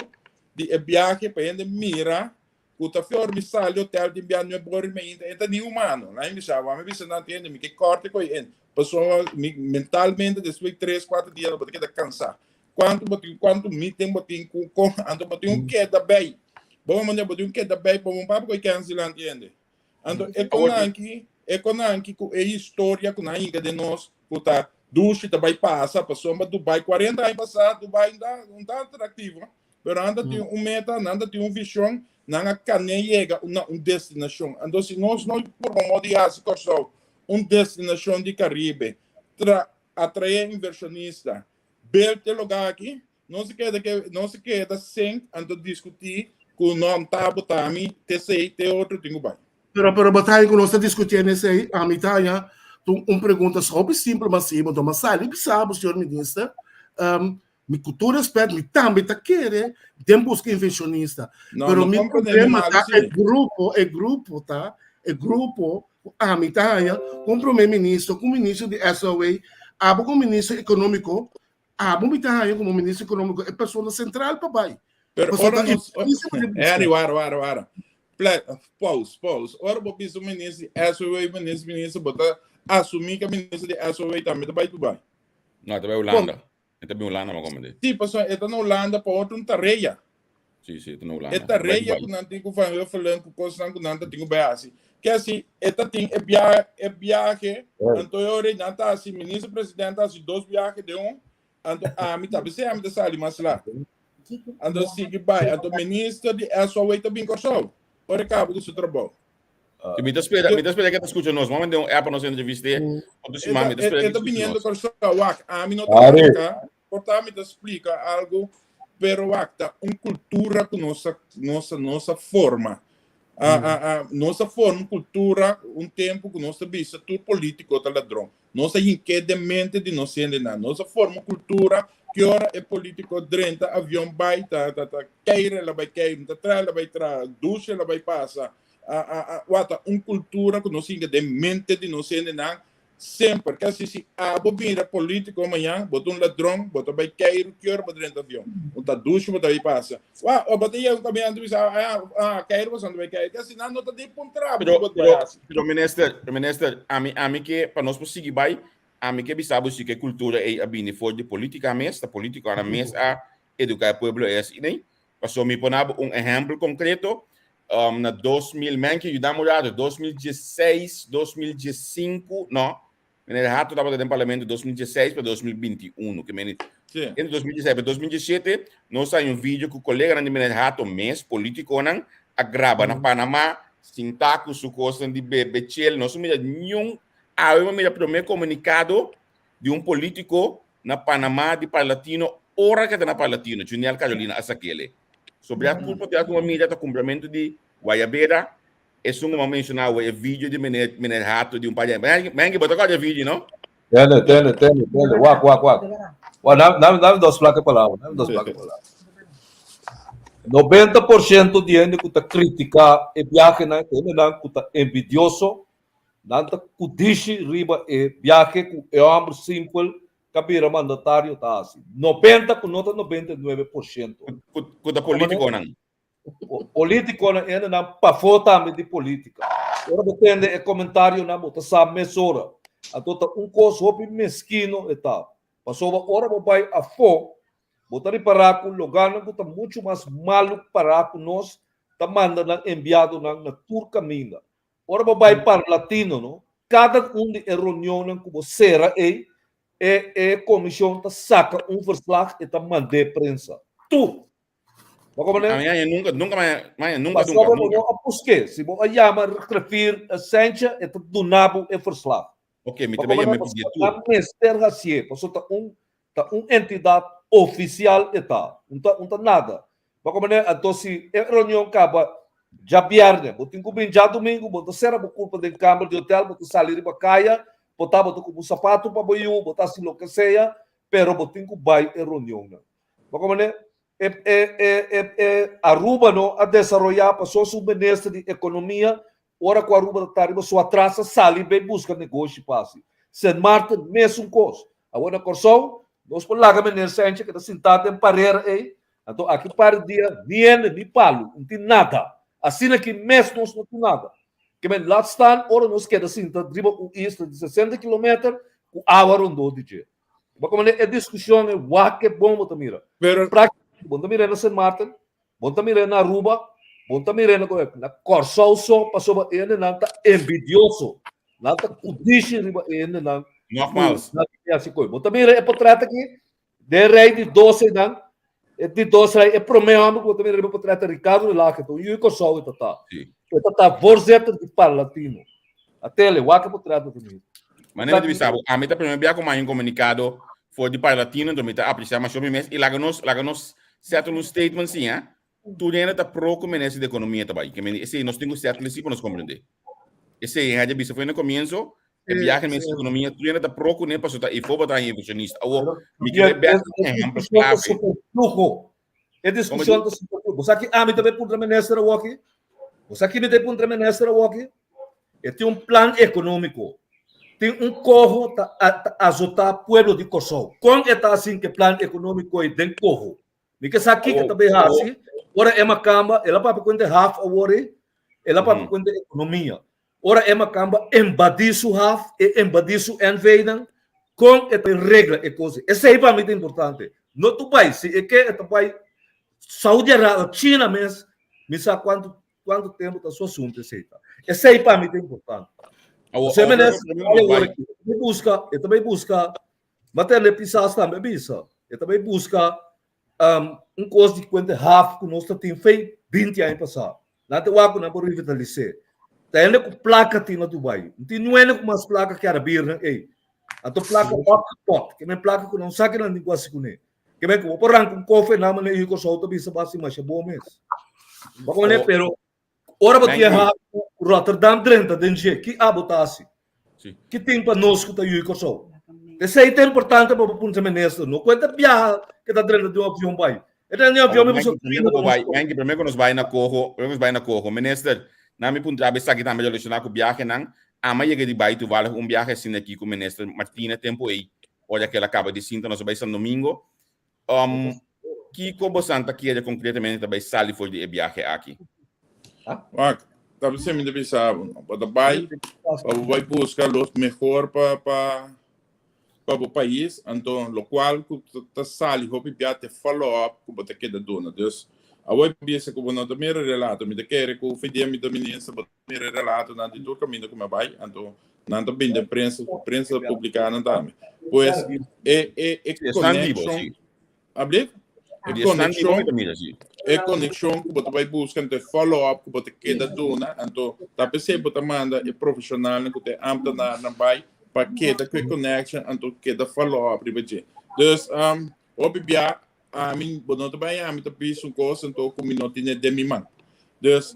di e biahe pa hende mira ku ta fior mi sali hotel tin bia nuebe ora i meinta e ta ni humano. Nan bisa wak mi bisa nan hende mi ke korte ku e pasobra mi mentalmente despues di tres kuater dia bo ta keda kansa. Kuantu bo tin kuantu meeting bo tin ku kon anto bo tin un keda bei bo manera bo tin un keda bei pa bo papia ku e cancel anti hende. Anto e konanki e konanki ku e historia ku nan hinka den nos ku ta dushi ta bai pasa pasobra Dubai 40 aña pasá Dubai no ta atraktivo pero nan ta tin un meta nan ta tin un vision nan a kane yega na un destinashon. Anto si nos no purba modo di hasi Kòrsou. un destinashon di Karibe, tra atraé invershonista, build e lugá aki, nos a keda ke nos a keda sink anto diskutí ku no ta bo ta mi te esei te otro tin ku bai. Pero pero bo ta haña ku nos ta diskutiendo esei, ami ta haña un un pregunta hopi simpel mas si bo tuma sali bisa bo señor minister, Mi ku tur respet, mi tambe ta kere den buska invencionista. No, Pero no mi comprende mi problema mal ta sí. e grupo, e grupo ta, e grupo ku ami ta haña ku un prome ministro, ku ministro di SOA, abo ku ministro ekonómiko, abo mi ta haña komo ministro ekonómiko e persona sentral pa bai. Pero Pasobra ora ta nos, invencionista bo ta Harry, buska. wara, wara, wara. Ple, pause, pause. Ora bo bisa un ministro di SOA, ministro, ministro, bo ta asumí ku e ministro di SOA tambe ta bai Dubai. No, e ta bai Hulanda. E ta bin Hulanda, ma como di. Sí, pasobra e ta na Hulanda pa otro un tarea. Sí, sí, e ta na Hulanda. E tarea ku nan tin ku Van Huffelen, ku kosnan ku nan ta tin ku bai hasi. Ke hasi, e ta tin e bia, e biahe, anto e ora nan ta hasi, minister president ta hasi dos biahe den un, anto ami ta bisé ami ta sali mas lat. Anto sigui bai, anto minister di SOA ta bin Kòrsou, ora e kaba ku su trabou. Si mi ta spera, mi ta spera que ta escucha nos. Mami de un app nos entreviste. Otro si mami ta spera que E ta escucha biniendo nos. Kòrsou, wak, ami no ta Ari. explica, por ta mi ta explica algo, pero wak, ta un cultura ku nos a, nos a, nos a forma. A, a, a, nos a forma un cultura, un tempo ku nos ta bisa tur politico ta ladron. Nos a hink'é den mente di nos hendenan. Nos a forma un cultura ki ora e politico drenta avion bai ta, ta, ta keire la bai keire, ta traha la bai traha, dushe la bai pasa. A, a, a, wata un cultura ku nos hinka den mente di nos hendenan semper. Kasi si abo bira politico mañan, bo ta un ladron, bo ta bai keiru ki ora bo drenta avion. Un ta dushe bo ta bai pasa. Wa, o bo ta yega un caminante bisa, ah, ah, keiru bo ta bai keiru. Kasi nan no ta di puntra bo Pero, bo ta bai pero, hasi. pero minister, minister, ami, ami ke, pa nos por sigui bai, ami ke bisa bo si ke cultura ei a bini for di politica mes, ta politiconan mes a educa e pueblo ei asina ei. Paso mi pone abo un ehempel concreto, um, na 2000, men ke yuda mi un rato, 2016, 2015, no, meneer Hato tabata den parlamento 2016 pa 2021, ke meni, Sí. entre 2016 pa 2017, nos hay un video ku koleganan di meneer Hato mes, politiconan, a graba na Panama, sintá ku su kosnan di bebe chel, nos no mira niun, awe mi mira primer comunicado di un politico na Panama di Parlatino ora ke ta na Parlatino, Juniel Carolina a sakele. Sobre a culpa te kuma mira ta cumprimento di Guayabera, esun ku m'a menciona awe, e video di meneer, meneer Hato di un par di aña. Menke, bo ta acorda e video, no? Tende, tende, tende, tende. Wak, wak, wak. Wak, dame, dame, dame dos placa palabra, dame dos placa palabra. 90% di hende ku ta critica e viajenan, hendenan ku ta envidioso, Nan ta kudishi riba e biahe ku e hòmber simpel ka bira mandatario ta hasi. Nobenta ku no ta 99%. Ku ta politikonan. Politikonan ende nan pafó tambe di politika. Ora bo tende e komentarionan bo ta sa mesora. Anto ta un kos hopi meskino e ta. Pasobra ora bo bai afó bo ta ripará ku loganan ku ta muchu mas malu pará ku nos ta manda nan enviadonan na tur kaminda. Ora bo bai Parlatino no, kada un di e reunionnan ku bo sera ei, e e komishon ta saka un verslag e ta mand'é prensa. Tur. Bo komprendé? Ami aña nunka, nunka maña, maña nunka, nunka, Pasobra bo nunka. no a busk'é. Si bo a yama griffier Sentje, e ta duna bo e verslag. Ok, mi Bo ta bai komprendé? yama e pidié Pasobra tur. nan mester hasié, pasobra ta un ta un entidat ofisial e ta. Un ta un ta nada. Bo komprendé? Anto si e reunion kaba djabièrnè, bo tin ku bin djadumingu, bo ta sera bo kurpa den kamber di hotel, bo ta sali riba kaya, bo ta bo ta kumpra un sapatu pa bo yu, bo ta hasi loke sea, pero bo tin ku bai e reunionnan. Bo komprendé? E e e e e Aruba no a desaroyá pasobra su minister di ekonomia Ora ku Aruba ta ta riba su atras a sali bay buska negoshi pa hasi. Sint Maarten mesun kos. Awor na Kòrsou nos por laga meneer Sentje keda sintá den parera ei, anto aki par di dia ni hende ni palu, no tin nada. Asina ki mes nos no tin nada. Ke men laat staan ora nos keda sinta riba un isla di sesenta kilometer ku awa rondó di dje. Bo komo e diskushon e wak e bon bo ta mira. Pero Práktikamente bo no ta mira na Sint Maarten, Bo ta mir'é na Aruba, bo ta mir'é na na Kòrsou so, pasobra e hendenan ta envidioso. Nan ta kudishi riba e hendenan ku Nogmaals. nan ta hasi koi. Bo ta mira e potret aki, den rei di dos einan, e di dos rei, e promé hòmber ku bo ta mira riba e potret ta Ricardo de Laje, ta un yu di Kòrsou e ta ta. Sí. E ta ta voorzitter di Parlatino. Atele, wak e potret bo ta mira. Manera di bisa bo, ami ta primer bia ku maya un komunikado for di Parlatino, enton mi ta apresiá masha mi mes i laga nos laga nos settle un statement si, ha? Tur hende ta pro ku minister di ekonomia ta bai. Ke mende esei nos tin ku settle si pa nos komprendé. Esei hende a bisa for na komienso, e biahe minister di ekonomia tur hende ta pro kuné pasobra ta efo bo ta haña inversionista. Awor, mi kere bèk un ehèmpel klave. Superflujo. E diskushon ta superflujo. Bo sa ki ami ta bai puntra minister awoki? Bo sa ki mi ta bai puntra minister awoki? E tin un plan ekonómiko. Tin un koho ta azotá pueblo di Kòrsou. Kon e ta hasin ku e plan ekonómiko ei den koho? Mi ke sa kiko ta bay hasi ora e makamba, el a papia kuenta e haf awor ei, el a papia kuenta e ekonomia. Ora e makamba embadí su haf, e embadí su NV-nan, kon e ta regla e kos ei. Esei pa mi ta importante. No tur bai, si e ke e ta bai Saudi Arabia, China mes, mi sa kuantu kuantu tempu ta su asuntu esei ta. Esei pa mi ta importante. Awor, Ose awor, minister awor, awor aki, e ta bai buska, Ma tende Pisas tambe a bisa, e ta bai buska un kos di kuenta haf ku nos ta tin fei 20 aña pasá. Nan ta wak ku nan por revitalis'é. Ta hende ku plaka tin na Dubai. No tin niun hende ku mas plaka ku arabirnan ei. Anto plaka opgepot, ke men plaka ku nan sa ke nan tin ku hasi kuné. Ke men ku bo por ranka un kofe nan manera Yuko Sou ta bisa bo hasi masha bon mes. Bo koné, pero Ora bo tin haf ku Rotterdam drenta den dje, ki abo ta hasi? Ki tin pa nos ku ta yui Kòrsou? Esei ta importante pa bo puntra minister, no ku e ta biaha ku e ta drenta den un avion bai. E drenta den un avion mi boso Promé ku bo bai, Menki, promé ku nos bai na Koho, promé ku nos bai na Koho, minister, nan mi puntra bo esaki tambe relashoná ku biahenan. Ama yega di bai toevallig un biahe asina aki ku minister Martina tempu ei, ora ku el a kaba di sinta nos a bai San Domingo. Kiko bosan ta kere konkretamente ta bai sali for di e biahe aki? Wak, ta bisa mi ta bisa bo, no. Bo ta bai, pa bo bai buska los mehor pa pa pa bo pais, anto lokual ku ta sali hopi bia te follow up ku bo ta keda duna. Dus, awor bisa ku bo no ta mira relato, mi ta kere ku fin dia mi ta minister, bo ta mira relatonan di tur kaminda ku mi a bai, anto nan ta bini den prensa, prensa ta publiká nan tambe. Pues, e e e connection, ablief? E connection, e connection ku bo ta bai buska, anto e follow up ku bo ta keda duna, anto ta p'esei bo ta manda e profeshonalnan ku ta e ambtenarnan bai pa keda ku e connection, anto keda follow up riba dje. Dus, hopi bia Ami, bo no ta bai ami ta bisa un kos anto ku mi no tine den mi man. Dus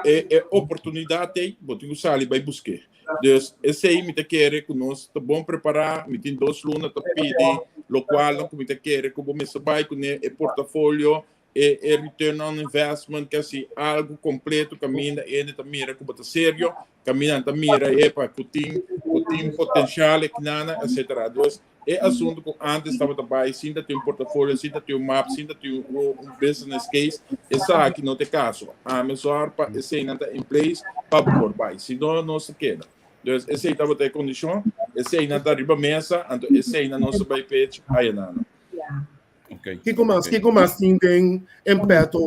e e oportunidat ei bo tin ku sali bai busk'é. Dus esei mi ta kere ku nos ta bon prepará, mi tin dos luna ta pidi lokualnan ku mi ta kere ku bo mester bai kuné e portafolio, e e return on investment, kasi algu kompleto kaminda hende ta mira ku bo ta serio, kaminda nan ta mira epa ku tin ku tin potensial e kinana etcetera. Dus E asuntu ku antes tabata bai sin ta tin un portafolio, sin ta tin un map, sin ta tin un business case, esaki no ta e kaso. Ami sòr pa eseinan ta in place pa bo por bai. Si no, nos ta keda. Dus esei tabata e kondishon, eseinan ta riba mesa, anto eseinan nos ta bai pech ayanana. Kiko mas, kiko mas tin den en petto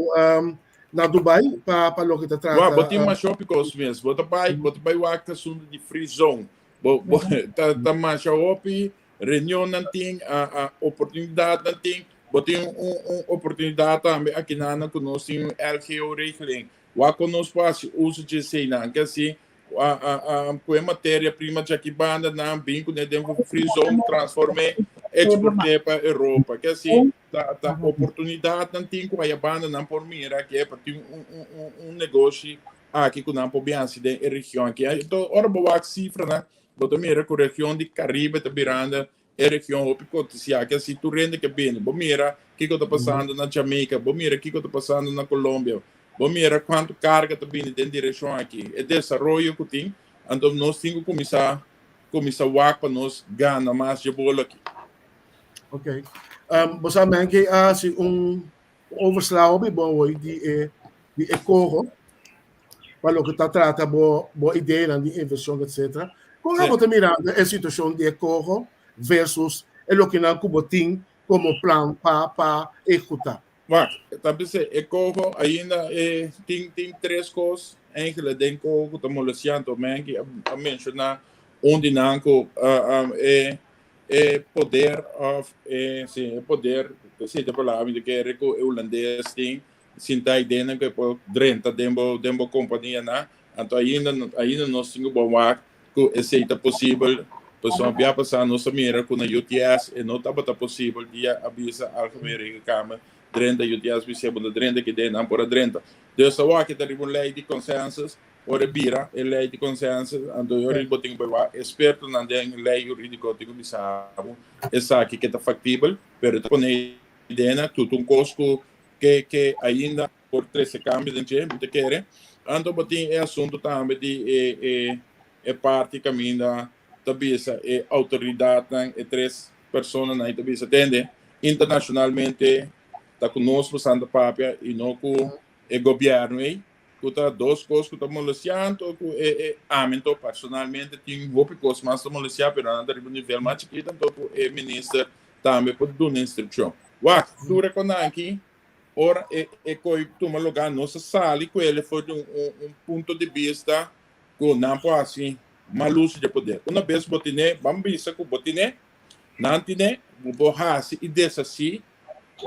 na Dubai pa pa loke ta trata? Wak, bo tin masha hopi kos mes. Bo ta bai, bo ta bai wak ta asuntu di free zone. Bo, bo, ta, ta masha hopi reunionnan tin, a, a oportunidatnan tin. Bo tin un, un oportunidat tambe akinan ku nos tin un LGO regeling. Wak kon nos por hasi uso dje eseinan. Ke asi, a, a, a, ku e materia prima djaki banda nan bin kuné den free zone, transform'é, eksport'é pa Europa. Ke asi, ta, ta oportunidatnan tin ku aya banda nan por mira ke pa tin un, un, un, un negoshi aki ku nan por bin hasi den e region aki. Anto ora bo wak sifranan, bo ta mira ku region di Karibe ta birando e region hopi kotisiá. Ke asi tur hende ke bini. Bo mira kiko ta pasando na Jamaica, bo mira kiko ta pasando na Colombia, bo mira kuantu karga ta bini den direkshon aki. E desaroyo ku tin, anto nos tin ku kuminsá kuminsá wak pa nos gana mas dje bolo aki. Ok. Bo sa men ke a hasi un overslag hopi bon hoy di e di e coho pa loke ta trata bo bo ideanan di inversion etcetera. Kon abo ta mirando e situacion di e coho versus e lokenan ku bo tin komo plan pa pa ehecuta? Wak, ta bisa e coho ainda e tin tin tres kos eigenlijk den coho ku ta molestiando. Menki a menciona un di nan ku e E poder of e si e poder si ta palabra mi ta kere ku e hulandes tin sinta ideanan ku e por drenta den bo den bo kompanianan anto ainda ainda nos tin ku bo wak. Ku esei ta posibel, pasobra bia pasá nos a mira ku na UTS e no tabata posibel dia a bisa Algemeen Rekenkamer drenta UTS bis'é bo ta drenta ki den nan por a drenta. Dus awor aki ta riba un lei di consensus, ora e bira e lei di consensus anto e ora bo tin ku bai wak ekspertonan den lei hurídiko tin ku bisa bo esaki ke ta faktibel, pero e ta pone idea tur un kos ku ke ke ainda por trese kambio den dje, mi ta kere. Anto bo tin e asuntu tambe di e e e parti kaminda ta bisa e outoridatnan, e tres personanan i ta bisa tende internashonalmente ta ku nos bosan ta papia i no ku e gobièrnu ei, ku ta dos kos ku ta molestiá anto ku e e ami anto personalmente tin hopi kos mas ta molestiá pero nan ta riba un nivel mas chikito anto ku e minister tambe por duna instrukshon. Wak, tur e konan aki Ora e e koi tuma lugá, nos a sali ku el for di un un punto di bista ku nan por hasi mal uso di e poder. Una bes bo tine, ban bisa ku bo tine, nan tine, bo por hasi i deshasí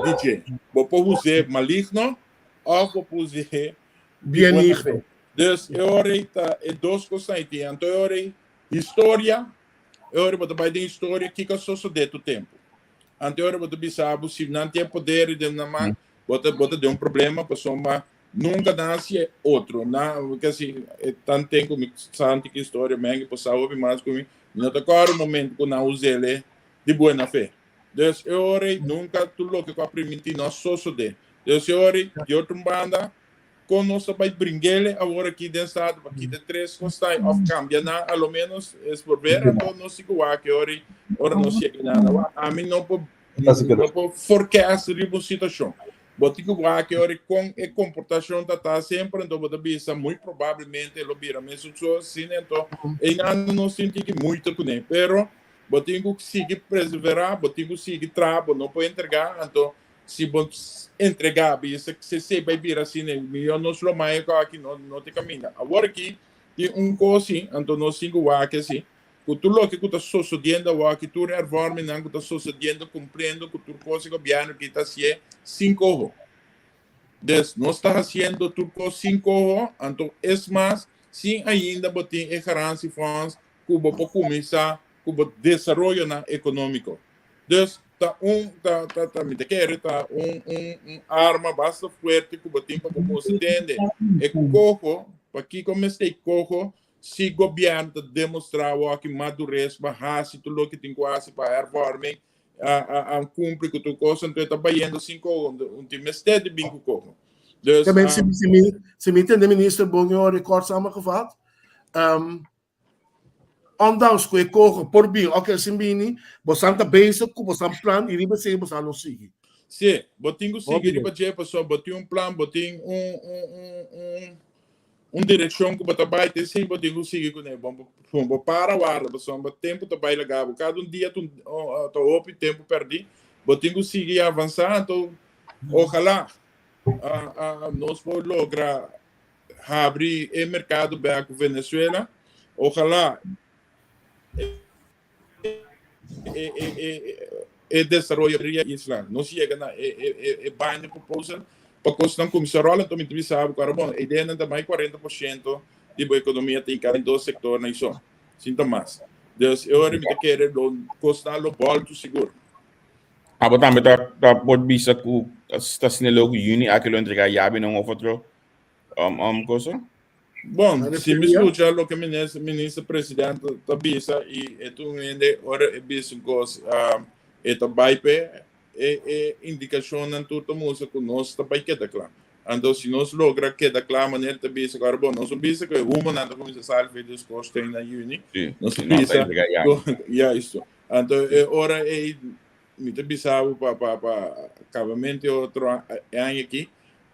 di dje. Bo por us'é maligno òf bo por us'é di buena fe. Dus e ora ei ta e dos kosnan ei tin. Anto e ora ei historia, e ora bo ta bai den historia kiko a sosodé tur tempu. Ante ora bo ta bisa bo si nan tin e poder den nan man, bo ta bo ta den un problema pasobra nunca nan hasi e otro. Na kasi e tan ten ku mi sa anti ki historia men por sa hopi mas ku mi, mi no ta kòrda un momento ku nan us'el di buena fe. Dus e ora ei nunca tur loke ku a primintí no a sosodé. Dus e ora ei di otro un banda Kon nos ta bai bringele awor aki den Staten pa kita tres kostai of kambia nan a lo menos es por ver anto nos si ku wak e ora ora nos yega nan wak ami no por no por forecast riba un situashon bo tin ku wak e ora kon e komportashon ta ta semper anto bo ta bisa muy probablemente lo bira mesun so asina anto einan nos tin tiki muito kuné pero bo tin ku sigui persevera bo tin ku sigui traha bo no por entrega anto Si bo entregá bisa si esei bai bira asina, mihó nos lo maya ku aki no no ta kaminda. Awor aki tin un kos si, anto nos tin ku wak asi, ku tur loke ku ta sosodiendo awor aki, tur hervormingnan ku ta sosodiendo, kumpliendo ku tur kos e gobièrnu aki ta hasié sin koho. Des, nos ta hasiendo tur kos sin koho, anto es mas, sin ainda bo tin e garantiefonds ku bo por kuminsá ku bo desaroyonan ekonómiko. Dus ta un ta ta ta mi ta kere ta un un un arma basta fuerte ku bo tin pa bo mostra tende e koho pakiko mester e koho si gobièrnu ta demostrá awor ki madures pa hasi tur loke tin ku hasi pa hervorming a a a kumpli ku tur kos anto e ta bayendo sin koho un tin mester di bin ku koho dus También, si, si, mi, si mi entende minister bon yo record samengevat, um, Ondanks ku e koho por bin òf ke sin bini, bosan ta bezig ku bosan plan i riba esei bosan lo sigui. Sí, bo tin ku sigui riba dje pasobra bo tin un plan, bo tin un un un un un direkshon ku bo ta bai, te esei bo tin ku sigui kuné. Bo bo para warda pasobra tempu ta bai laga bo. Kada un dia ta un ta hopi tempu pèrdí. Bo tin ku sigui avansá, anto ojalá nos por logra habri e mercado bek cu Venezuela. Ojalá e, e, e, e desaroyo ria isla. Nos yega na e, e, e, e binding proposal pa cosnan cuminsa rola. Enton mi ta bisa bo cu ahora bon, e ideanan ta mai 40% di bo economia ta hinca den dos sector na iso. Sin ta mas. Dus e ora mi ta kere lo cosnan lo bolto sigur. Abo tambe ta ta por bisa ku ta snel ku juni aki lo entrega yabi na un of otro um, um, cosa? Bon, si mi escucha loke minister, minister president ta bisa y e tu hende ora e bisa un cos um, e ta bai pe e, e indicacionnan tur ta mustra ku nos ta bai keda kla. Anto si nos logra keda kla manera ta bisa ku bon, nos bisa ku e humonan ta kuminsa sali for di schoorsteen na juni. Sí, Nos sí, no, ta bisa entrega yabi. juist. Anto e ora ei mi ta bisa bo pa pa pa acabamento e otro aña aki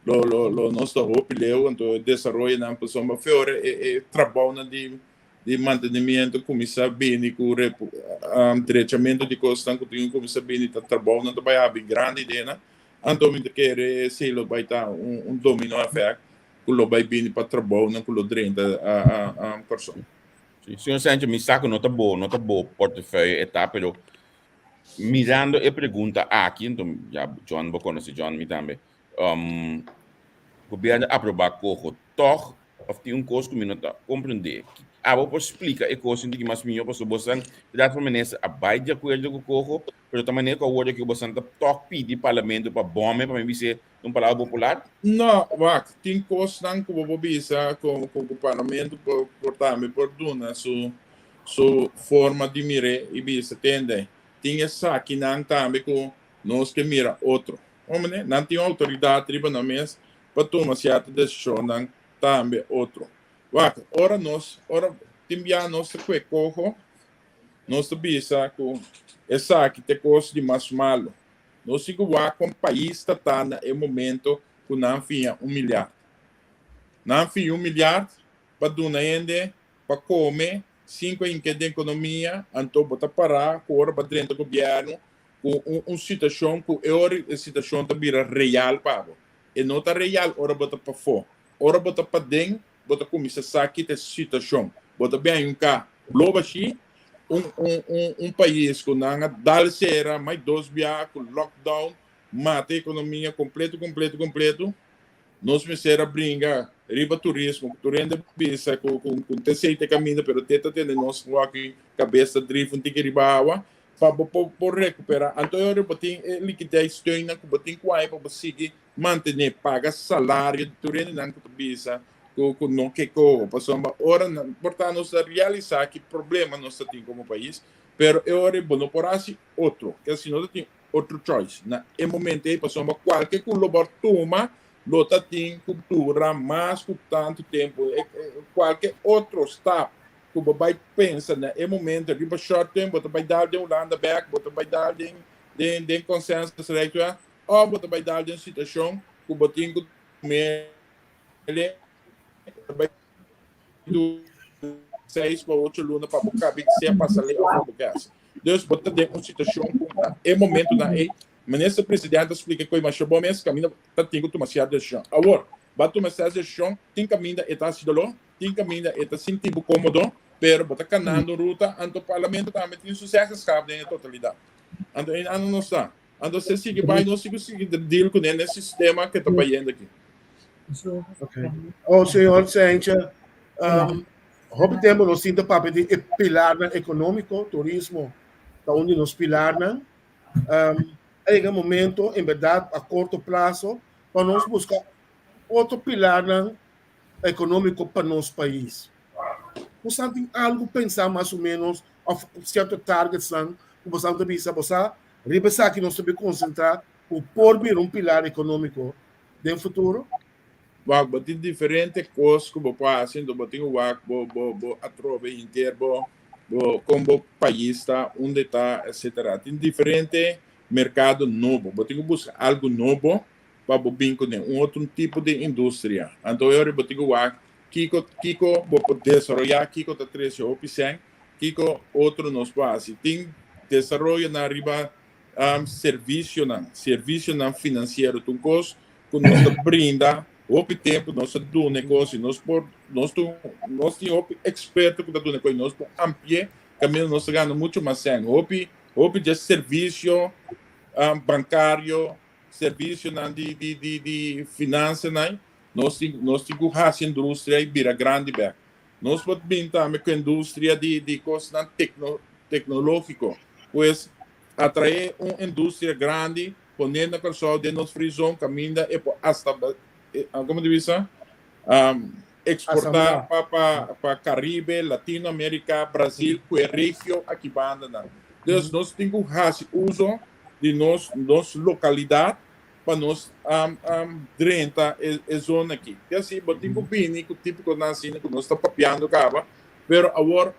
lo lo lo nos ta hopi leu anto e desaroyonan pasobra fe ora e e trabounan di di mantenimiento cuminsa bini cu repu drechamento di cosnan cu tin cu cuminsa bini ta trabounan ta bai habri grandi dena anto mi ta kere esey lo bai ta un un domino effect cu lo bai bini pa trabounan cu lo drenta a a Corsou. Sí, señor Sánchez, mi sa ku no ta bo, no ta bo portefeuille e ta, pero mirando e pregunta aki, enton ya John bo konosé John, mi tambe. Um, gobierno a aprobá koho tòg, of tin un kos ku mi no ta komprendé. Abo por splika e kos un tiki mas mihó pasobra bosan Raad van Minister a bai di akuerdo ku Coho, pero ta manera ku awor aki bosan ta tòg pidi parlamento pa bòme pa mi bis'é un palabra popular? No, wak, tin kosnan ku bo por bisa ku ku parlamento por por tambe por duna su su forma di mir'é i bisa, tende, tin esakinan tambe ku nos ke mira otro. Hombre, nan tin outoridat riba nan mes pa tuma sierto desishonnan tambe otro. Wak, ora nos, ora tin bia nos ta kue koho, nos ta bisa ku esaki ta e kos di mas malu. Nos tin ku wak kon pais ta ta na e momento ku nan fiña un milyard. Nan fiña un milyard pa duna hende pa kome sin ku a hinke den ekonomia, anto bo ta pará ku ora bo a drenta gobièrnu ku un un situashon ku e ora e situashon ta bira real pa bo. E no ta real ora bo ta pafó. Ora bo ta paden, bo ta kuminsá sa ki ta e situashon. Bo ta bin un ka blo bashí, un un un un pais ku nan a dal sera mai dos bia ku lockdown, mata e ekonomia kompleto kompleto kompleto. Nos mester a bringa riba turismo, ku tur hende bisa ku ku ku ta esei ta e kaminda, pero te ta tene nos wòki kabes ta drif un tiki riba awa pa bo por por rekuperá. Anto e ora bo tin e likideissteunnan ku bo tin ku haña pa bo sigui mantené, paga salario di tur hendenan ku ta bisa ku ku no ke koho. Pasobra ora nan por ta nos ta realisá ki problema nos ta tin komo pais, pero e ora ei bo no por hasi otro, ke si no ta tin otro choice na e momento ei, pasobra kualke ku lo bo tuma lo ta tin ku dura mas ku tantu tempu. Kualke otro stap ku bo bai pensa na e momento riba short term, bo ta bai dal den Hulanda bèk, bo ta bai dal den den den consensus recht. Òf bo ta bai dal den un situashon ku bo tin ku mele ta bai dura seis pa ocho luna pa bo kabi sea pasa lei òf pa bo kasa. Dus bo ta den un situashon ku na e momentunan ei Minister Presidente a splika ku e masha bon mes kaminda ta tin ku tuma sierto desishon. Awor, bo a tuma sierto desishon, tin kaminda e ta hasi doló, tin kaminda e ta sinti bo kómodo, pero bo ta kanando un ruta, anto Parlamento tambe tin su zeggenschap den e totalidat. Anto einan nos ta. Anto se sigui bai, nos sigui sigui deal ku e sistema ke ta bayendo aki. Okay. Oh, señor Sencha, hopi tempo nos sinta papia di e pilarnan económico, turismo ta un di nos pilarnan. A yega momento, en berdad, a corto plazo, pa nos busca otro pilarnan económico pa nos pais. Bosan tin algo pensa mas o menos, of cierto targetsnan ku bosan ta bisa, bosa riba esaki nos ta bin konsentrá ku por bira un pilar ekonómiko den futuro? Wak, bo tin diferente kos ku bo por hasi, enton bo tin ku wak bo bo bo atrobe henter bo bo kon bo pais ta, unda e ta, etcetera. Tin diferente merkado nobo. Bo tin ku buska algu nobo pa bo bin kuné, un otro tipo di industria. Anto e ora bo tin ku wak kiko kiko bo por desaroyá, kiko ta trese hopi sèn, Kiko otro nos por hasi? Tin desaroyonan riba servisionan, servisionan finansiero. Ta un kos ku nos ta brinda hopi tempu, nos ta duna e kos i nos por, nos ta, nos tin hopi eksperto ku ta duna e kos i nos por ampli'é kaminda nos ta gana muchu mas sèn. Hopi, hopi dje servisio bankario, servisionan di di di di finansanan, nos tin, nos tin ku hasi industria i bira grandi bèk. Nos por bin tambe ku industria di di kosnan tekno teknológiko. Pues atraé un industria grandi poné na Kòrsou den nos free zone kaminda e por asta komo ta bisa eksportá pa pa pa Karibe, Latino Amerika, Brasil ku e regio aki bandanan. Dus nos tin ku hasi uso di nos nos lokalidat pa nos drenta e zona aki. Te asi bo tin ku bini ku típikonan asina ku nos ta papiando kaba, pero awor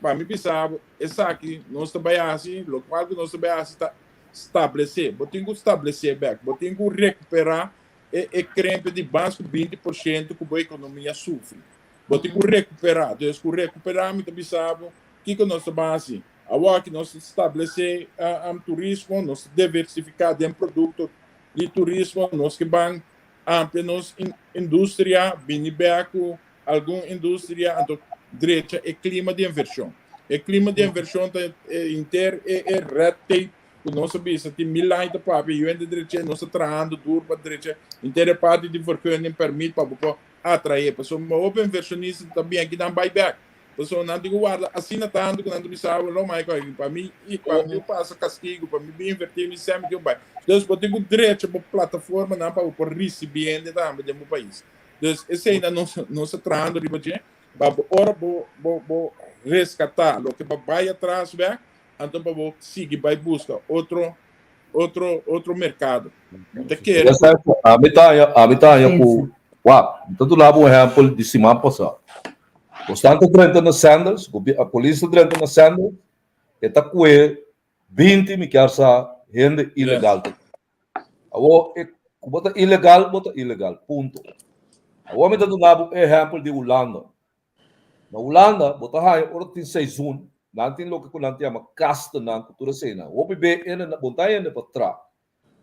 pa mi bisa bo esaki nos ta bai hasi, lokual ku nos ta bai hasi ta stablesé, bo tin ku stablesé bèk, bo tin ku rekuperá e krempe di mas ku 20% ku bo ekonomia sufri. Bo tin ku rekuperá. Dus ku rekuperá mi ta bisa bo kiko nos ta bai hasi. Awor ki nos ta stablesé turismo, nos ta diversifiká den produkto di turismo, nos ke ban amplia nos industria, bini bèk ku algun industria, anto drecha e klima di invershon. E klima di invershon ta henter e red tape ku nos a bisa tin mil aña ta papia, yu hende drech'é, nos ta trahando duru pa drecha henter e parti di vergunning, permit pa bo por atraé. Pasobra hopi invershonista ta bin aki nan bai bèk. Pasobra nan tin ku warda asina tantu ku nan ta bisa bo, no Michael, pa mi i pa mi pasa kastigu, pa mi bin invertí mi sèn mi tin ku bai. Dus bo tin ku drecha bo plataformanan pa bo por risibí hende tambe den bo pais. Dus eseinan nos nos ta trahando riba dje pa bo ora bo bo bo reskatá loke bo bai atras bèk, anto pa bo sigui bai buska otro otro otro merkado. Mi ta kere ku. Ami ta haña ami ta haña ku wak mi ta duna bo un ehèmpel di siman pasá. Bosnan ta drenta na Sandals, polis ta drenta na Sandals, e ta kue 20 mi kier sa hende ilegal ta. Awor e ku bo ta ilegal, bo ta ilegal, punto. Awor mi ta duna bo e ehèmpel di Hulanda. Na Hulanda bo ta haña ora tin seizoen, nan tin loke ku nan ta yama kastennan ku tur eseinan. Hopi be hende bo ta hende pa tra.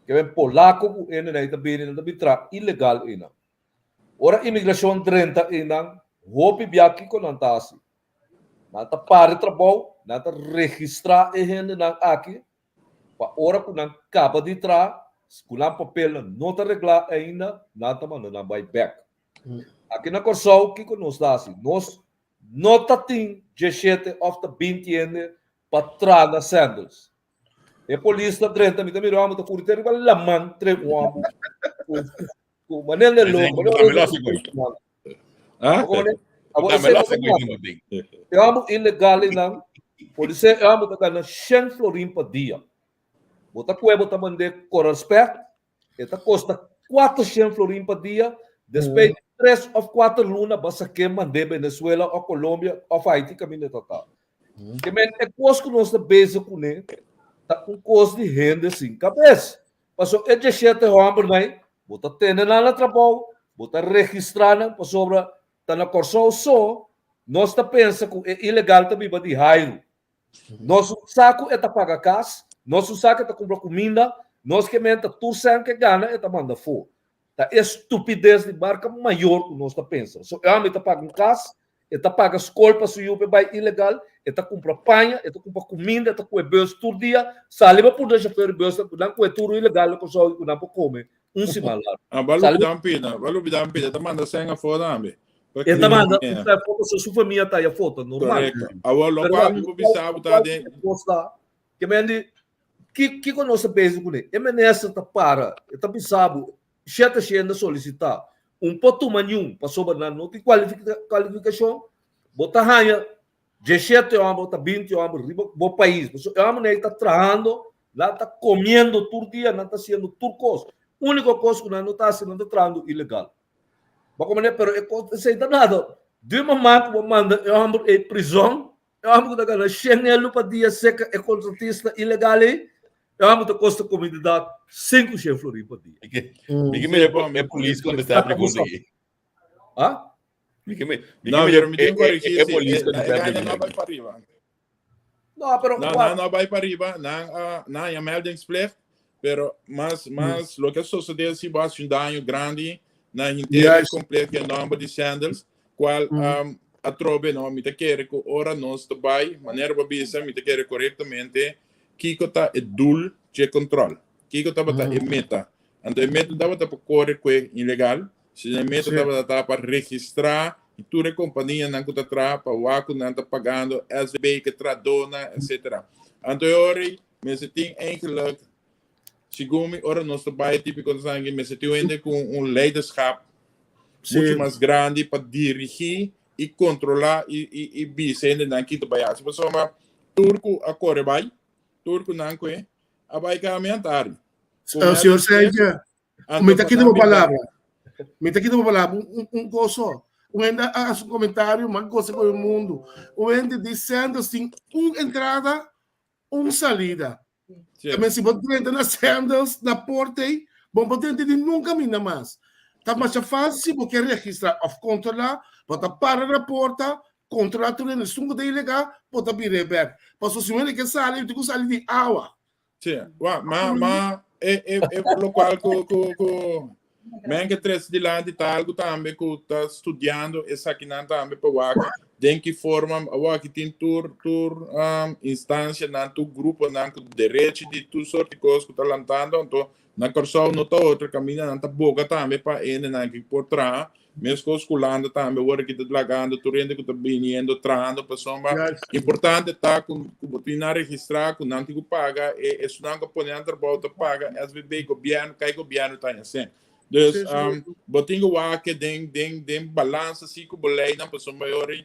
Ke men polako ku hendenan ei ta bini, nan ta bin tra ilegal einan. Ora imigrashon drenta einan, hopi bia kiko nan ta hasi? Nan ta para e trabou, nan ta registrá e hendenan aki pa ora ku nan kaba di traha, ku nan papelnan no ta reglá ainda, nan ta manda nan bai bèk. Aki na Kòrsou kiko nos ta hasi? Nos no ta tin dieshete òf ta binti hende pa traha na Sandals. E polis ta drenta, mi ta mira un hòmber ta kuri te riba laman trek un hòmber ku manera de loko. E hòmber ilegal einan, polisé e hòmber ta gana shen florin pa dia. Bo ta kue bo ta mand'é Koralspèk, e ta kosta 400 florin pa dia, despues di tres òf kuater luna bo a sak'é mand'é Venezuela òf Colombia òf Haiti kaminda e ta ta. Ke men e kos ku nos ta bezig kuné ta un kos di hende sin kabes. Pasobra e dieshete hòmbernan ei, bo ta tene nan na trabou, bo ta registrá nan, pasobra ta na Kòrsou so nos ta pensa ku e ilegal ta biba di hairu. Nos no sa ku e ta paga kas, nos no sa ku e ta kumpra kuminda, nos ke menta tur sèn ku e gana e ta manda afó. Ta e stupides di marka mayor ku nos ta pensa. So e hòmber ta paga un kas, e ta paga skol pa su yu pa e bai ilegal, e ta kumpra paña, e ta kumpra kuminda, e ta kue bus tur dia, sali pa purda shofèr di bus ku nan kue tur ilegal na Kòrsou i ku nan por kome un siman largu. Ah, ba lubida un pida, ba lubida un pida, e ta manda sèn afó tambe. E ta manda un sèn afó pasobra su famia ta ai afó, ta normal. Korekto. Awor lokual mi por bisa bo ta den. Ke men di, kiko nos ta bezig kuné? E minister ta para, e ta bisa bo, Shete shenda solisitá un por tuma niun pasobra nan no tin kualifikashon, bo ta haña dieshete hòmber òf ta binti hòmber riba bo pais. Pasobra e hòmbernan ei ta trahando, nan ta komiendo tur dia, nan ta hasiendo tur kos. Úniko kos ku nan no ta hasi, nan ta trahando ilegal. Bo komprendé? Pero e kos esei ta nada. Di un mamá ku bo manda e hòmber ei prizòn, E hòmber ku ta gana shen elu pa dia seka e kontratista ilegal ei, e hòmber ta kosta komunidat 500 florin pa dia. Mi ke mira e polis kontestá e pregunta aki. Ha? Mi ke mi No, ke mira pero mi tin e corregir e si. polis E, kontestá e e pregunta no aki. bai pa riba. No, pero No, wak, no, no bai pa riba. Nan, ah, nan ya meldingsplicht. Pero mas, mas, lo que sucede si bo haci un daño grandi na henter completo e nomber di Sandals, cual um, atrobe no, mi ta kere cu ora nos ta bai, manera bo bisa, mi ta kere correctamente, kiko ta e doel dje control? Kiko tabata e meta? Anto e meta tabata pa core cu e ilegal, si e meta tabata ta pa registra y tur e companianan cu ta traha pa wak cu nan ta pagando SVB, ke tradonan, etcetera. Anto e ora ei mester tin eigenlijk, segun mi, ora nos ta bai e tipo di cosnan aki, mester tin un hende cu un leiderschap mucho mas grandi pa dirigi y controla y, y, y bisa hendenan ki ta bai haci. Pasobra tur cu a core bai, tur cu nan cue, a bai cambia antari. Cu Señor melding Sergio, Anto mi ta pa kita nan bo bin palabra. Mi ta kita bo palabra. Un gozo. Un hende a haci un comentario, mas goza con el mundo. Un hende di Sandals tin un entrada, un salida. También si bo drenta na Sandals, na porta ei, bo no por drenta di nunca caminda mas. Ta masha fácil si bo kier registra of controla, bo ta para na porta, controla tur hende. Esun cu ta ilegal, bo ta bira e bek. Pasobra si un hende kier sali, e tin cu sali di awa. Sí, wa, ma, ma, e, e, e, locual cu, cu, cu, men ke trece dilanti ta algo tambe cu ta studiando esakinan tambe pa wak den ki forma, awor aki tin tur, tur, um, instancianan, tur gruponan cu derechi di tur soort di cos cu ta lantando, anto na Kòrsou no ta otro caminda, nan ta boga tambe pa hendenan ki por traha. Meskos ku Hulanda tambe awor aki ta lagando tur hende ku ta biniendo trahando pasobra importante ta ku ku bo tin nan registrá ku nan tin ku paga e esunnan ku a pone nan trabou ta paga SVB gobièrnu kai gobièrnu ta haña sèn. Dus bo tin ku wak den den den balansa si ku bo leinan pasobra ora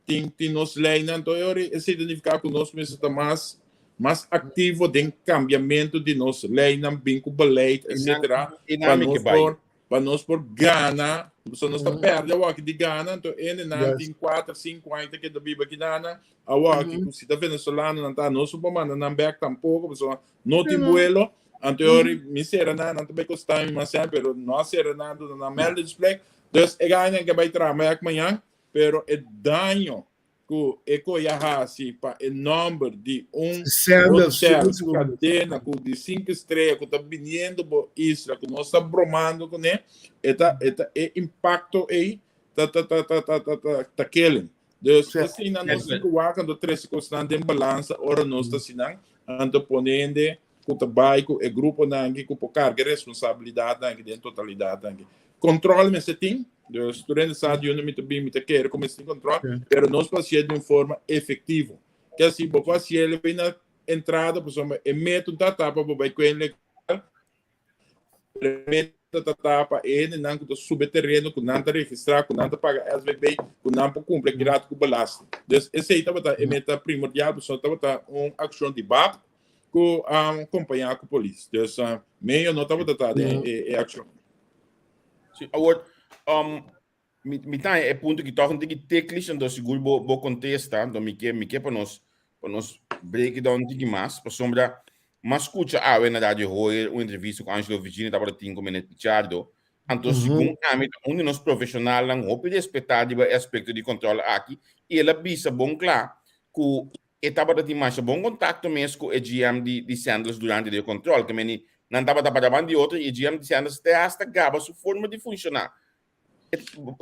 tin tin nos leinan anto ora esei ta nifiká ku nos mester ta mas mas aktivo den kambiamentu di nos leinan bin ku beleid etcetera pa nos por pa nos por gana, so nos ta perde awor di gana, anto ene nan tin 4, 5 aña ta keda biba aki nana, awor aki ku si ta venezolano nan ta nos no por manda nan bek tampoco, pasobra no tin vuelo, anto ori mi sera nan, nan ta bai kosta mi mas sèn, pero no a sera nan duna nan meldingsplicht, dus e gana ke bai traha bek mañan, pero e daño ku e koe a hasi pa e nòmber di un hotel kadena ku di sinku strea ku ta biniendo bo isla ku nos ta bromando kuné, e ta e ta e impakto ei ta ta ta ta ta ta ta ta killing. Dus asina nos tin ku wak anto trese kosnan den balansa ora nos ta hasi nan, anto pone hende ku ta bai ku e gruponan aki ku por karga e responsabilidatnan aki den totalidatnan aki. Control mester tin, dus tur hende sa di unda mi ta bin, mi ta kere ku mester tin control, pero nos por hasié di un forma efectivo. Ke si bo por hasié el na entrada, pasobra e meta un ta tapa bo bai kuen legal, pero e meta ta tapa e hendenan ku ta subi e tereno, ku nan ta registrá, ku nan ta paga SVB, ku nan por kumpli aki rato ku belasting. Dus esei tabata e meta primordial, pasobra tabata un akshon di bab ku kompañá ku polis. Dus medio no tabata ta den e akshon. Sí, awor, um, mi, mi ta e punto ki toch un tiki teklish, anto sigur bo, bo kontesta, anto mi ke, mi ke pa nos, pa nos break it down un tiki mas, pasobra m'a skucha awe na Radio Hoyer un entrevista ku Angelo Virginia tabata tin ku Meneer Pichardo, anto segun ami ta un di nos profeshonalnan hopi respetá riba e aspekto di kòntròl aki, i el a bisa bon kla ku E tabata tin masha bon kontakto mes ku e GM di di Sandals durante di e kontrol, ke meni nan tabata para ban di otro i e GM di Sandals te hasta gaba su forma di funshoná. E,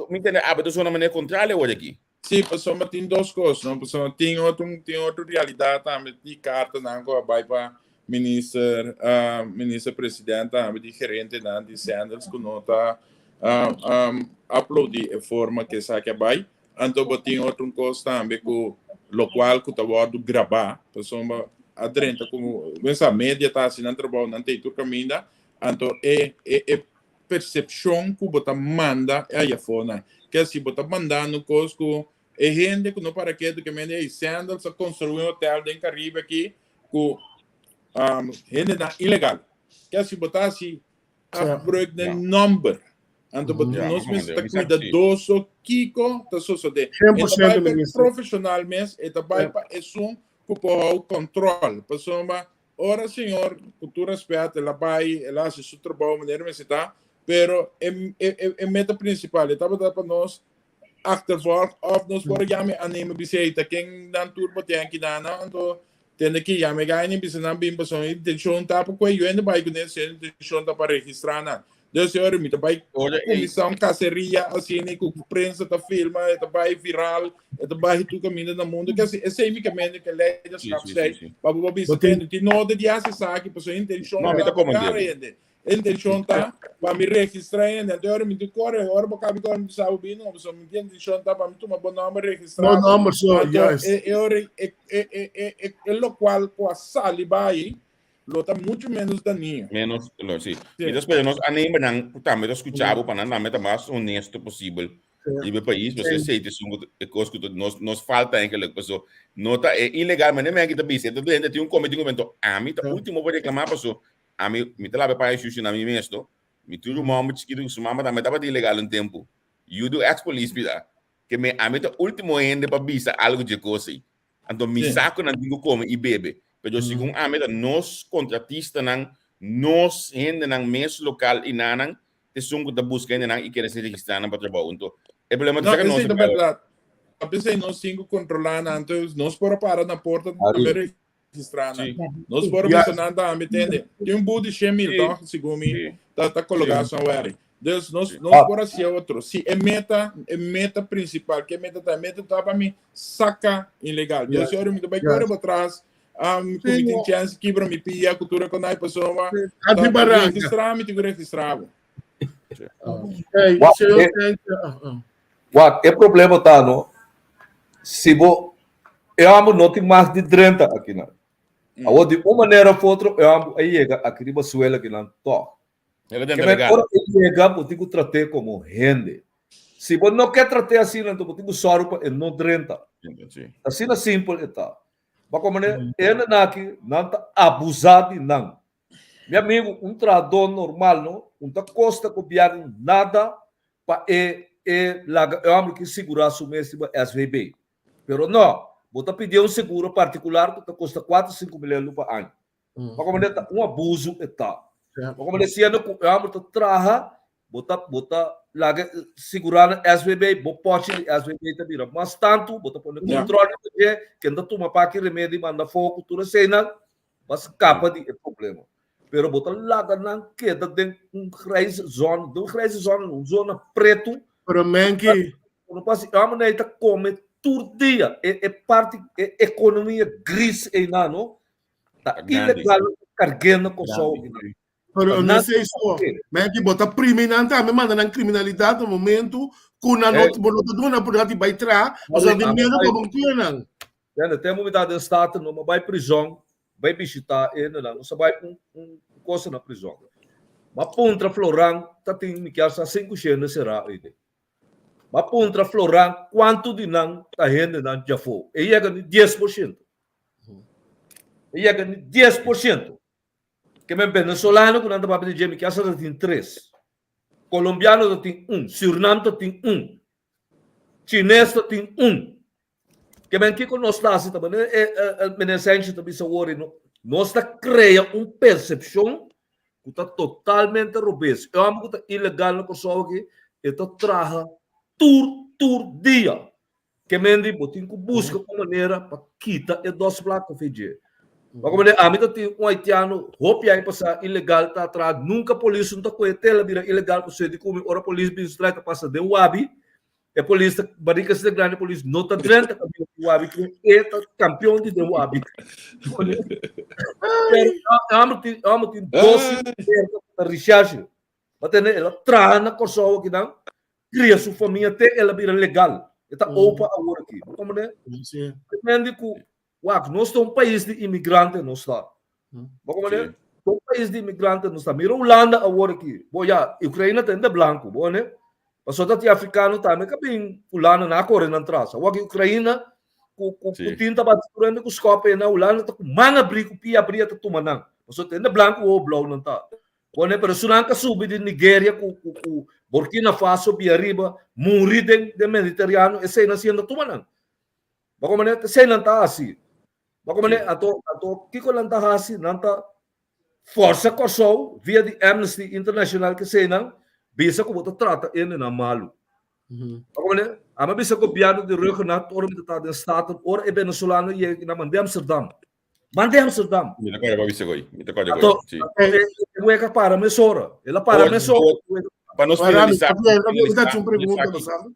mi tende abe ta sona manera kontrario awor aki. Sí, pasobra tin dos kos, no? Pasobra tin otro, tin otro realidat tambe di kartanan ku a bai pa minister, minister president tambe di gerentenan di Sandals ku no ta aplaudí e forma ku esaki a bai. Anto bo tin otro un kos tambe ku lokual ku ta wòrdu grabá, pasobra a drenta ku pensa media ta hasi nan trabou, nan ta ei tur kaminda, anto e e e persepshon ku bo ta manda e ayafó nan. Ke si bo ta mandando kos ku e hende ku no para ketu ke mende ei Sandals a konstruí un hotel den Karibe aki ku hendenan ilegal. Ke si bo ta hasi afbreuk den nomber. Anto bo nos mester ta cuidadoso kiko ta sosode. E ta bai pa e profesional mes, e ta bai pa esun ku por hou control. Pasobra ora señor, ku tur respet, el a bai, el a hasi su trabou manera mester ta, pero e e e meta principal e tabata pa nos achtervolg of nos por a yama e anema bisa ei ta ken nan tur bo ten kinan anto tende ki yama e gainan bisa nan bin pasobra e intenshon ta pa kue yuende bai kuné si e intenshon ta pa registrá nan. Dus e ora mi ta bai kuminsá un kaseria asina ku prensa ta filma e ta bai viral e ta bai tur kaminda na mundu ke esei mi ke mende ke leiderschap sei pa bo bisa tende tin nota di hasi esaki pasobra e intenshon ta pa kara hende. E intencion ta pa mi registra hende. Anto ora mi tin kore, ora bo kabi kore mi bisa bo bini, no, pasobra mi tin intencion ta pa mi tuma bo nomber registra Bo bo. nomber so, Anto juist. e e ora e e e e e e lokual ku a sali bai lo ta mucho menos dañino. Menos, lo, sí. Sí. Mi ta spera nos anemernan ku tambe ta skucha bo pa nan tambe ta mas honesto posibel riba e pais, pasobra esei ta esun ku ta e kos ku ta nos nos falta eigenlijk, pasobra no ta e ilegal, manera mi aki ta bisa, e ta hende tin un kome tin un kome, anto ami ta ultimo pa reklamá pasobra Ami, mi ta laba e paña shushi na mi mes no. Mi tur ruman homber chikitu ku su mama tambe tabata ilegal un tempu. Yu di un ex polis mi ta. Ke me ami ta ultimo hende pa bisa algu dje kos ei. Anto mi sa ku nan tin ku kome i bebe. Pero segun ami ta nos kontratistanan, nos hendenan mes lokal i nanan ta esun ku ta buska hendenan i kere sin registrá nan pa trabou. Anto e problema ta No, sa ku nos esei ta bèrdat. A pesei nos tin ku kontrolá nan. Anto nos por a para na porta tambe registrá nan. Nos por bisa nan tambe, tende. Tin un boete di 100.000, toch? Segun mi, ta, ta colocá somewhere. Dus nos, nos por hacia otro. Si e meta, e meta principal, ke meta ta? E meta ta pa mi saca ilegal. Dus ora mi ta bai corre pa tras, ku mi tin chance kibra mi pia, ku tur e konai, pasobra Ati ta barranca. registrá, mi tin ku registrá bo. Hey, Wak, señor eh, Sanchez, ah, ah. Wak, e problema ta no, si bo e homber no tin mas di 30 aki nan. Awor di un manera of otro e homber a yega aki riba suela aki nan tog. El a Ke tenta men legal. ora e yega bo tin ku trat'é komo hende. Si bo no ke trat'é asina anto bo tin ku sòru pa e no drenta. Sí. Asina simpel e ta. Ma komo ne hendenan aki nan ta abusá di nan. Mi amigu, un trahadó normal no un ta kosta gobièrnu nada pa e e laga e hòmber ki sigurá su mes riba SVB. Pero no, bo ta pidié un seguro partikular ku ta kosta kuater 5000 euro pa aña. Ma komo ta un abuso e ta. Ma komo siendo ku e hòmber ta traha, bo ta bo ta laga sigurá na SVB, bo pòchi di SVB ta bira mas tantu, bo ta pone kontròl riba dje, ken ta tuma paki remedi manda afó ku tur eseinan, Bo a skapa di e problema. Pero bo ta laga nan keda den un grijze zona, den un grijze zona, un zona pretu. Pero Menki. No pasa, e homber ei ta come tur dia. E, e parti, e economia gris einan, no? Ta ilegal cargendo Kòrsou. Pero no sei so. Menki, bo ta primi nan tambe manda nan kriminalidat na momento ku nan no, bo no ta duna oportunidat di bai tra, pasobra di miedo pa bon kuya nan. Tende, tempu mi ta den Staten no, mi a bai prizon, bai bishitá hendenan, nos a bai un un cosa na prizon. Mi a puntra Floran, ta tin mi kier sa sinku shende será ei. Mi a puntra Floran kuantu di nan ta hendenan djafó. E yega ni 10%. E yega ni 10%. Ke men venezolano ku nan ta papia di dje, mi kier sa ta tin tres. Colombiano ta tin un, Surinam ta tin un, Chines ta tin un. Ke men kiko nos ta hasi ta manera e meneer Sanchez ta bisa awor no, nos ta krea un persepshon ku ta totalmente robes. E hòmber ku ta ilegal na Kòrsou aki e ta traha tur tur dia. Ke men di bo tin ku buska un manera pa kita e dos plaka fe dje. Ma komo de ami ta tin un haitiano hopi aña pasá ilegal ta traha nunka polis no ta kohe tela bira ilegal pasobra di kumi ora polis bin su traha ta pasa den wabi E polis ta barika asina grandi polis no ta drenta kaminda di wabi ku e ta kampion di den wabi. Pero amo tin amo tin dos ta recherche. Ba tene el a traha na Kòrsou akinan, kria su famia te el a bira legal. E ta opa awor aki. Bo komprende? Depende ku Wak, nos ta un pais di imigrante nos ta. Bo komprende? Ta un pais di imigrante nos ta. Mira Hulanda awor aki. Bo ya, Ukraina ta hende blanku, bo ne? Pasobra ta tin afrikano tambe ka bin Hulanda nan a kore nan tras. Awor aki Ukraina ku ku Putin ta bati tur hende ku skòp ei na Hulanda ta ku man abrí ku pia abrí a ta tuma nan. Pasobra ta hende blanku wowo blou nan ta. Bo ne? Pero esunnan ka subi di Nigeria ku ku ku Burkina Faso bia riba muri den den Mediterano eseinan si hende a tuma nan. Bako manera esei nan ta hasi. Bako manera ato ato kiko nan ta hasi? Nan ta forsa Kòrsou via di Amnesty International ke esei nan bisa ku bo ta trata hendenan malu. Bako manera ami a bisa gobièrnu di Rhuggenaath ora mi ta ta den Staten ora e venezolano yega ki nan mand'é Amsterdam. Mand'é Amsterdam. Mi ta kòrda bo a bisa koi. Mi ta kòrda Ato koi. Si. e weka para mesora. El a para mesora. Pa nos Rami, finalisá, Javier, mi ta finalisá haci un pregunta, esaki. bo sabi?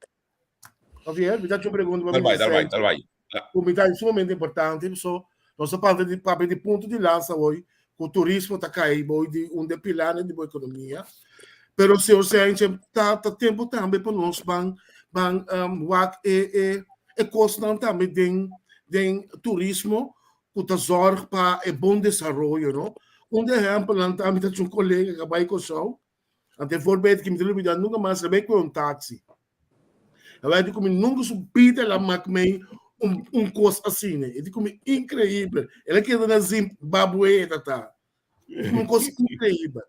Javier, mi ta haci un pregunta pa Dal bai, dal bai, Vicente. dal bai. La. Ku mi ta sumamente importante, so nos ta papia di papia di punto di lansa hoy, ku turismo ta kai bou di un de pilares di bo ekonomia. Pero señor Sanchez, ta ta tempo tambe pa nos ban ban um, wak e e e kosnan tambe den den turismo ku ta zorg pa e bon desaroyo, no? Un de ehempelnan ta mi ta un kolega ku a bai Kòrsou, Ante voorbeeld que mi te olvidar nunca más, se con un taxi. A wij di mi nunca su vida la mak mij un, un cos así, ne. E di mi increíble. Ela queda na Zimbabue, tata. Un cos increíble.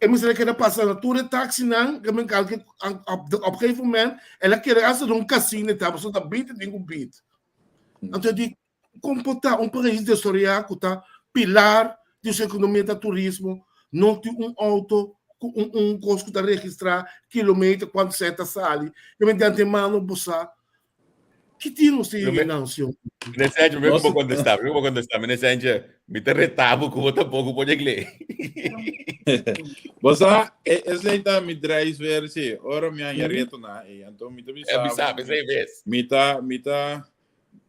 E mi se queda pasa na tour taxi nan, que men kalke op, op een gegeven moment, ela queda hasta un casino, tata, so da beat ding beat. Anto di Kon por ta un pais desaroyá ku ta pilar di su ekonomia ta turismo, no tin un outo ku un un kos ku ta registrá kilometer kuantu sèt ta sali? Yo mi di antemano bo sa ki tin nos tin Promé, ganansio. Meneer Sanchez, promé ku Nos bo kontestá, promé ku bo kontestá, meneer Sanchez, mi ta retá bo ku bo tampoko por djekle. Bo sa, e esei ta mi drijfveer sí. Ora mi haña retonan ei, anto mi ta E bisa mi bo, sa, p'esei bes. mi ta, mi ta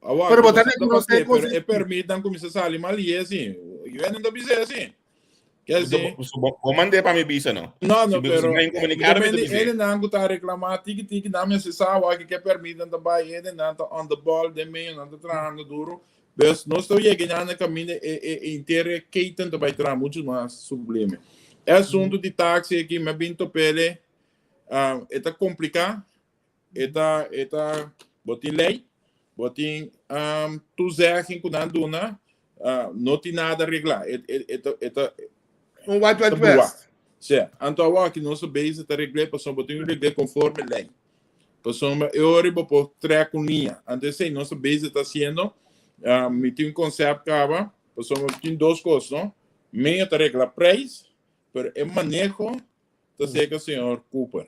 Awor, Pero bo ta ta reconoce pasé, pero cosas. e permit dan comienza sali mal y así. Yo no ta bisa así. Quer dizer, Bo mandé pa mi bisa no. No, no, Si pero si mi comunicado mi ta depende bisa. ene nan ku ta reclamar tiki tiki nan mester sa wak ke permit nan ta bai ene nan ta on the ball den medio nan ta trahando duro. Dus nos ta yega nan na caminda e e e intere keten ta bai traha mucho mas sublime. E asunto di taxi aki mi a bin topele ah, e ta complica E ta, e ta, bo tin ley, bo tin um, toezegging ku nan duna, uh, no tin nada reglá. E, e, e ta, e ta, Un Wild Wild ta bruá. West. Sí, anto awor aki nos ta bezig ta reglé pasobra bo tin ku reglé konforme ley. Pasobra e ora bo por trek un liña. Anto esei nos ta bezig ta hasiendo. Uh, mi tin un concept kaba, pasobra tin dos kos, no? Medio ta regla prijs, pero e maneho ta seca señor Cooper.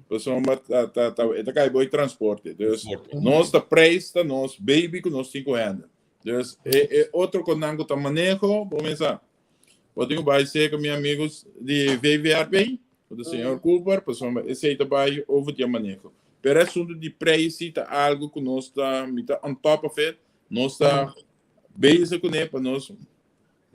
Pasobra ta ta ta e ta kai boy transporte. Dus nos ta prijs ta nos baby ku nos tin ku handle. Dus e e otro konan ku ta maneho, bo mesa. Bo tin ku bai seca mi amigos di VVRP, ku ta señor Cooper, pasobra esei ta bai over di e maneho. Pero e asuntu di prijs si ta algo ku nos ta mi ta on top of it, nos ta bezig kuné pa nos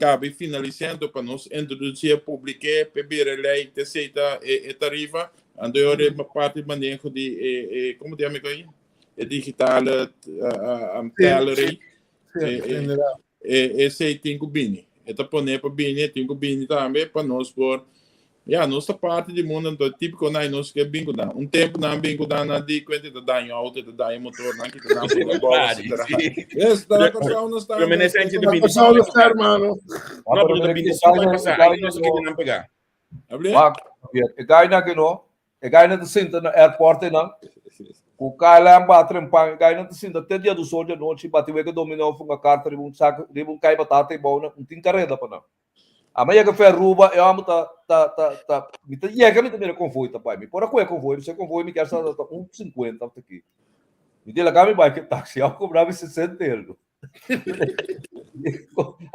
Cabe finalisando pa nos introduci e publike p'e bira ley te seita e tarifa, anto e ora e parti maneho di e e como ta yama e e digitale teller e esey tin cu bini. E ta pone pa bini, e tin cu bini tambe pa nos por Ya, nos ta parti di mundo, anto típico nan nos ke bin ku nan. Un tempo nan bin ku nan, nan di kuenta e ta daño auto, e ta daño motor, nan kita nan por abou, etcétera. Yes, ta na Kòrsou nos ta. Pero meneer Sánchez de Na Kòrsou nos ta, hermano. No, pero ta 25 aña pasá, ainda nos a kita nan pegá. Able? Wak, e gainan aki no, e gainan ta sinta na airport einan, ku KLM bati rempan, e gainan ta sinta te dia dos or di anochi, bati wega dominó, funga karta riba un sak, riba un kai batata eibou nan, un tin kareda pa nan. Ama yega fe Aruba, e homber ta, ta, ta, ta, mi ta yega mi ta mira konvoi ta bai. Mi por a kohe konvoi, mi sa konvoi mi kier sa ta un 50 of ta ki. Mi di laga mi bai ke taxi, a kobra mi 60 euro.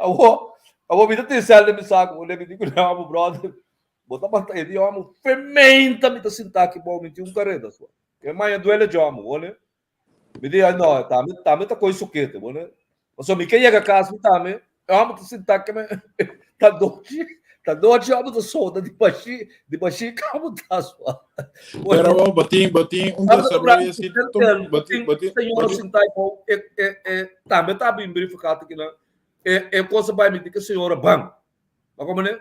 Awo, awo mi ta tin sel den mi saco, mi di ku ne homber, brother, bo ta banta e di homber, fementa mi ta sinta aki bou, mi tin un kareda so. E maña duele djomo, wone. Mi di, ay no, tambe, tambe ta koe sokete, bo ne. Pasobra mi ke yega kas mi tambe, e hòmber ta sintá ke me, ta dochi, ta dochi hòmber ta soda di bashi, di bashi kabo ta sua. Pero awor bo tin, bo tin un desaroyo así, bo tin, bo tin, Señora sintá i bou, e, e, e, tambe ta bin verifiká ta kinan, e, e kosa bai mi di ke señora ban. Bo komprende?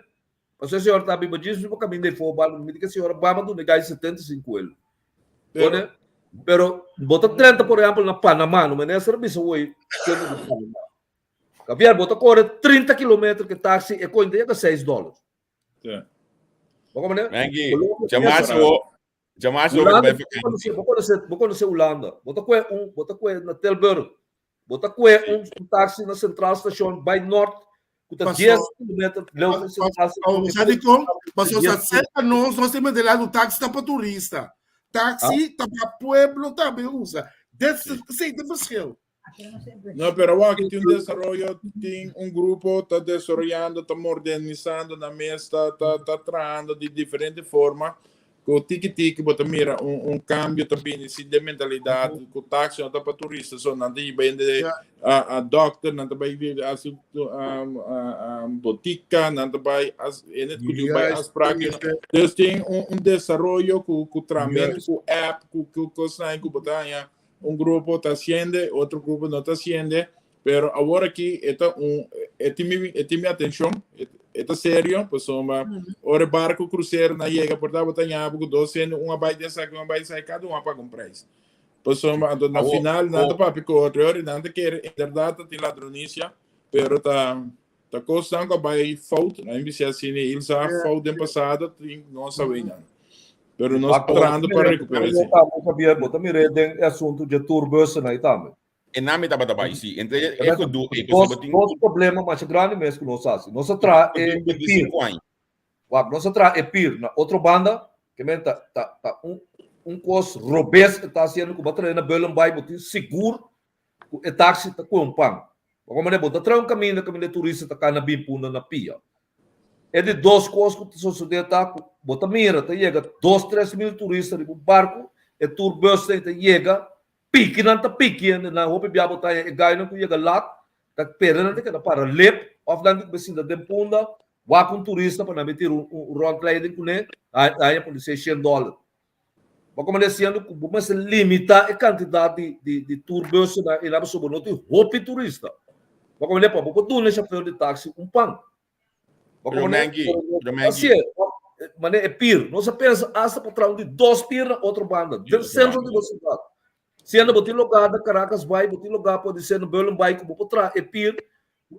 Pasobra e señora ta biba djis riba kaminda ei for bal, mi di ke señora ban a duna e gai 75 elo. Pero, pero bo ta drenta por ehempel na Panama, no minister a bisa hoy kende di Panama. Javier, bo ta kore 30 kilometer ke taxi e koin ta yega 6 dollars. Sí. Bo komprende? Mengi, djamas wo, djamas wo Hulanda, bai bo vakantie. konoce, bo konoce, bo konoce Hulanda. Bo ta koe un, bo ta koe na Tilburg. Bo ta koe un taxi na Centraal Station bai nort ku ta Paso, 10 kilometer leu pa, van pa, Centraal Station. pa, sa di kon? Paso sa 10 cerca nos, nos tin mete lado taxi ta pa turista. Taxi ta pa pueblo tambe usa. Dit is sí, dit verschil. No, pero awor aki tin un desaroyo, tin un grupo ta desaroyando, ta modernisando nan mes, ta, ta, ta trahando di diferente forma. Ku tiki tiki bo ta mira un, un kambio ta bini si den mentalidat ku taxi no ta pa turista so, nan ta hiba hende a, a dokter, nan ta bai hasi um, um, botika, nan ta bai as, hende ku tin bai afspraak. Dus tin un, un desaroyo ku, ku tramentu, ku app, ku, ku kosnan ku bo ta haña un grupo ta hasiende, otro grupo no ta hasiende. Pero awor aki e ta un e tin mi e tin mi atencion, e ta serio, pasobra ora e barco crucero na yega por ta bo ta ña ku dos hende, un a bai di esaki, un a bai di esaki, cada un a paga un prijs. Pasobra anto na Awor, final nan ta o, papia ku otro, ora nan ta kere inderdaad ta tin ladronicia, pero ta ta kosnan ku a bai fout, nan bisa asina, Ilsa fout den pasado tin no sa wei nan. Pero nos ta trahando pa recupera esi. Bo ta mira den e asunto dje tourbussen ei tambe. E nan mi tabata bai, sí. Entre e ku du, e Dos, dos problema masha grandi mes ku nos hasi. Nos a traha e, e pir. Wak, nos a traha e pir na otro banda, ke men ta, ta, ta un, un kos robes e ta hasiendo ku bo a traha na Bullenbaai, bo tin sigur ku e taxi ta kue un pan. Bo komprende? Bo ta traha un kaminda, kaminda e turista ta kana bin punda na pia. E di dos kos ku ta sosodé ta ku bo ta mira ta yega dos, 3000 turista riba un barku, e tourbus ta yega Piki nan ta piki hende nan hopi bia bo ta haña e gainan ku yega lat ta pere nan ta keda para lep òf nan tin ku be sinta den punda. Wak un turista pa nan bin tira un rondleiding kuné, haña por di 600 dòler. Bo komo diciendo ku bo mester limita e kantidat di di di tourbussen i nan pasobra bo no tin hopi turista. Bo komo pa bo por duna e shofèr di taxi un pan. Bo Pero komo Mengi, pero Mengi. Así es, mane e pir. Nos a pensa hasta pa traha un di dos pir na otro banda, den sentro di nos siudat. Siendo bo tin lugá na Caracas bai, bo tin lugá por di ser na Berlin bai ku bo por traha e pir,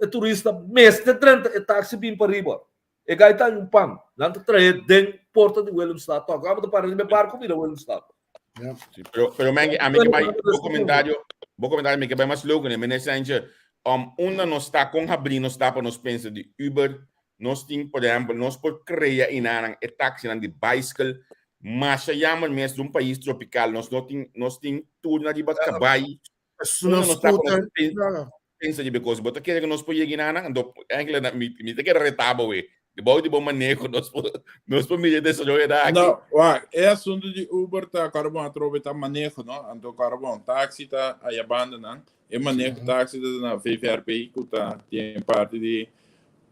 e turista mester drenta e taxi bin pariba. E gai ta un pan. Nan ta trae den porta di Willemstad tok. Abo ta para riba e barco bira Willemstad. Sí, pero, pero Mengi, a mi ke bai, bo comentario, bo comentario mi ke bai mas leu kuné. Meneer Saintje, um, unda nos ta, kon habrí nos ta pa nos pensa di Uber? Nos tin, por ehempel, nos por krea inanan e taxinan di bicycle. Masha jammer mes di un pais tropical, nos no tin, nos tin tur na riba kabai. Una Unda nos ta pa nos scooter. pensa pensa di because bo ta kere ku nos por yega nan anto enkele na mi mi ta kere reta bo we di bou di bo maneho nos por nos por mira e desaroyo da aki. No, wak, e asuntu di Uber ta kòrda bon atrobe ta maneho no, anto kòrda bon taxi ta aya banda nan, e maneho taxi ta na VVRP ku ta tin parti di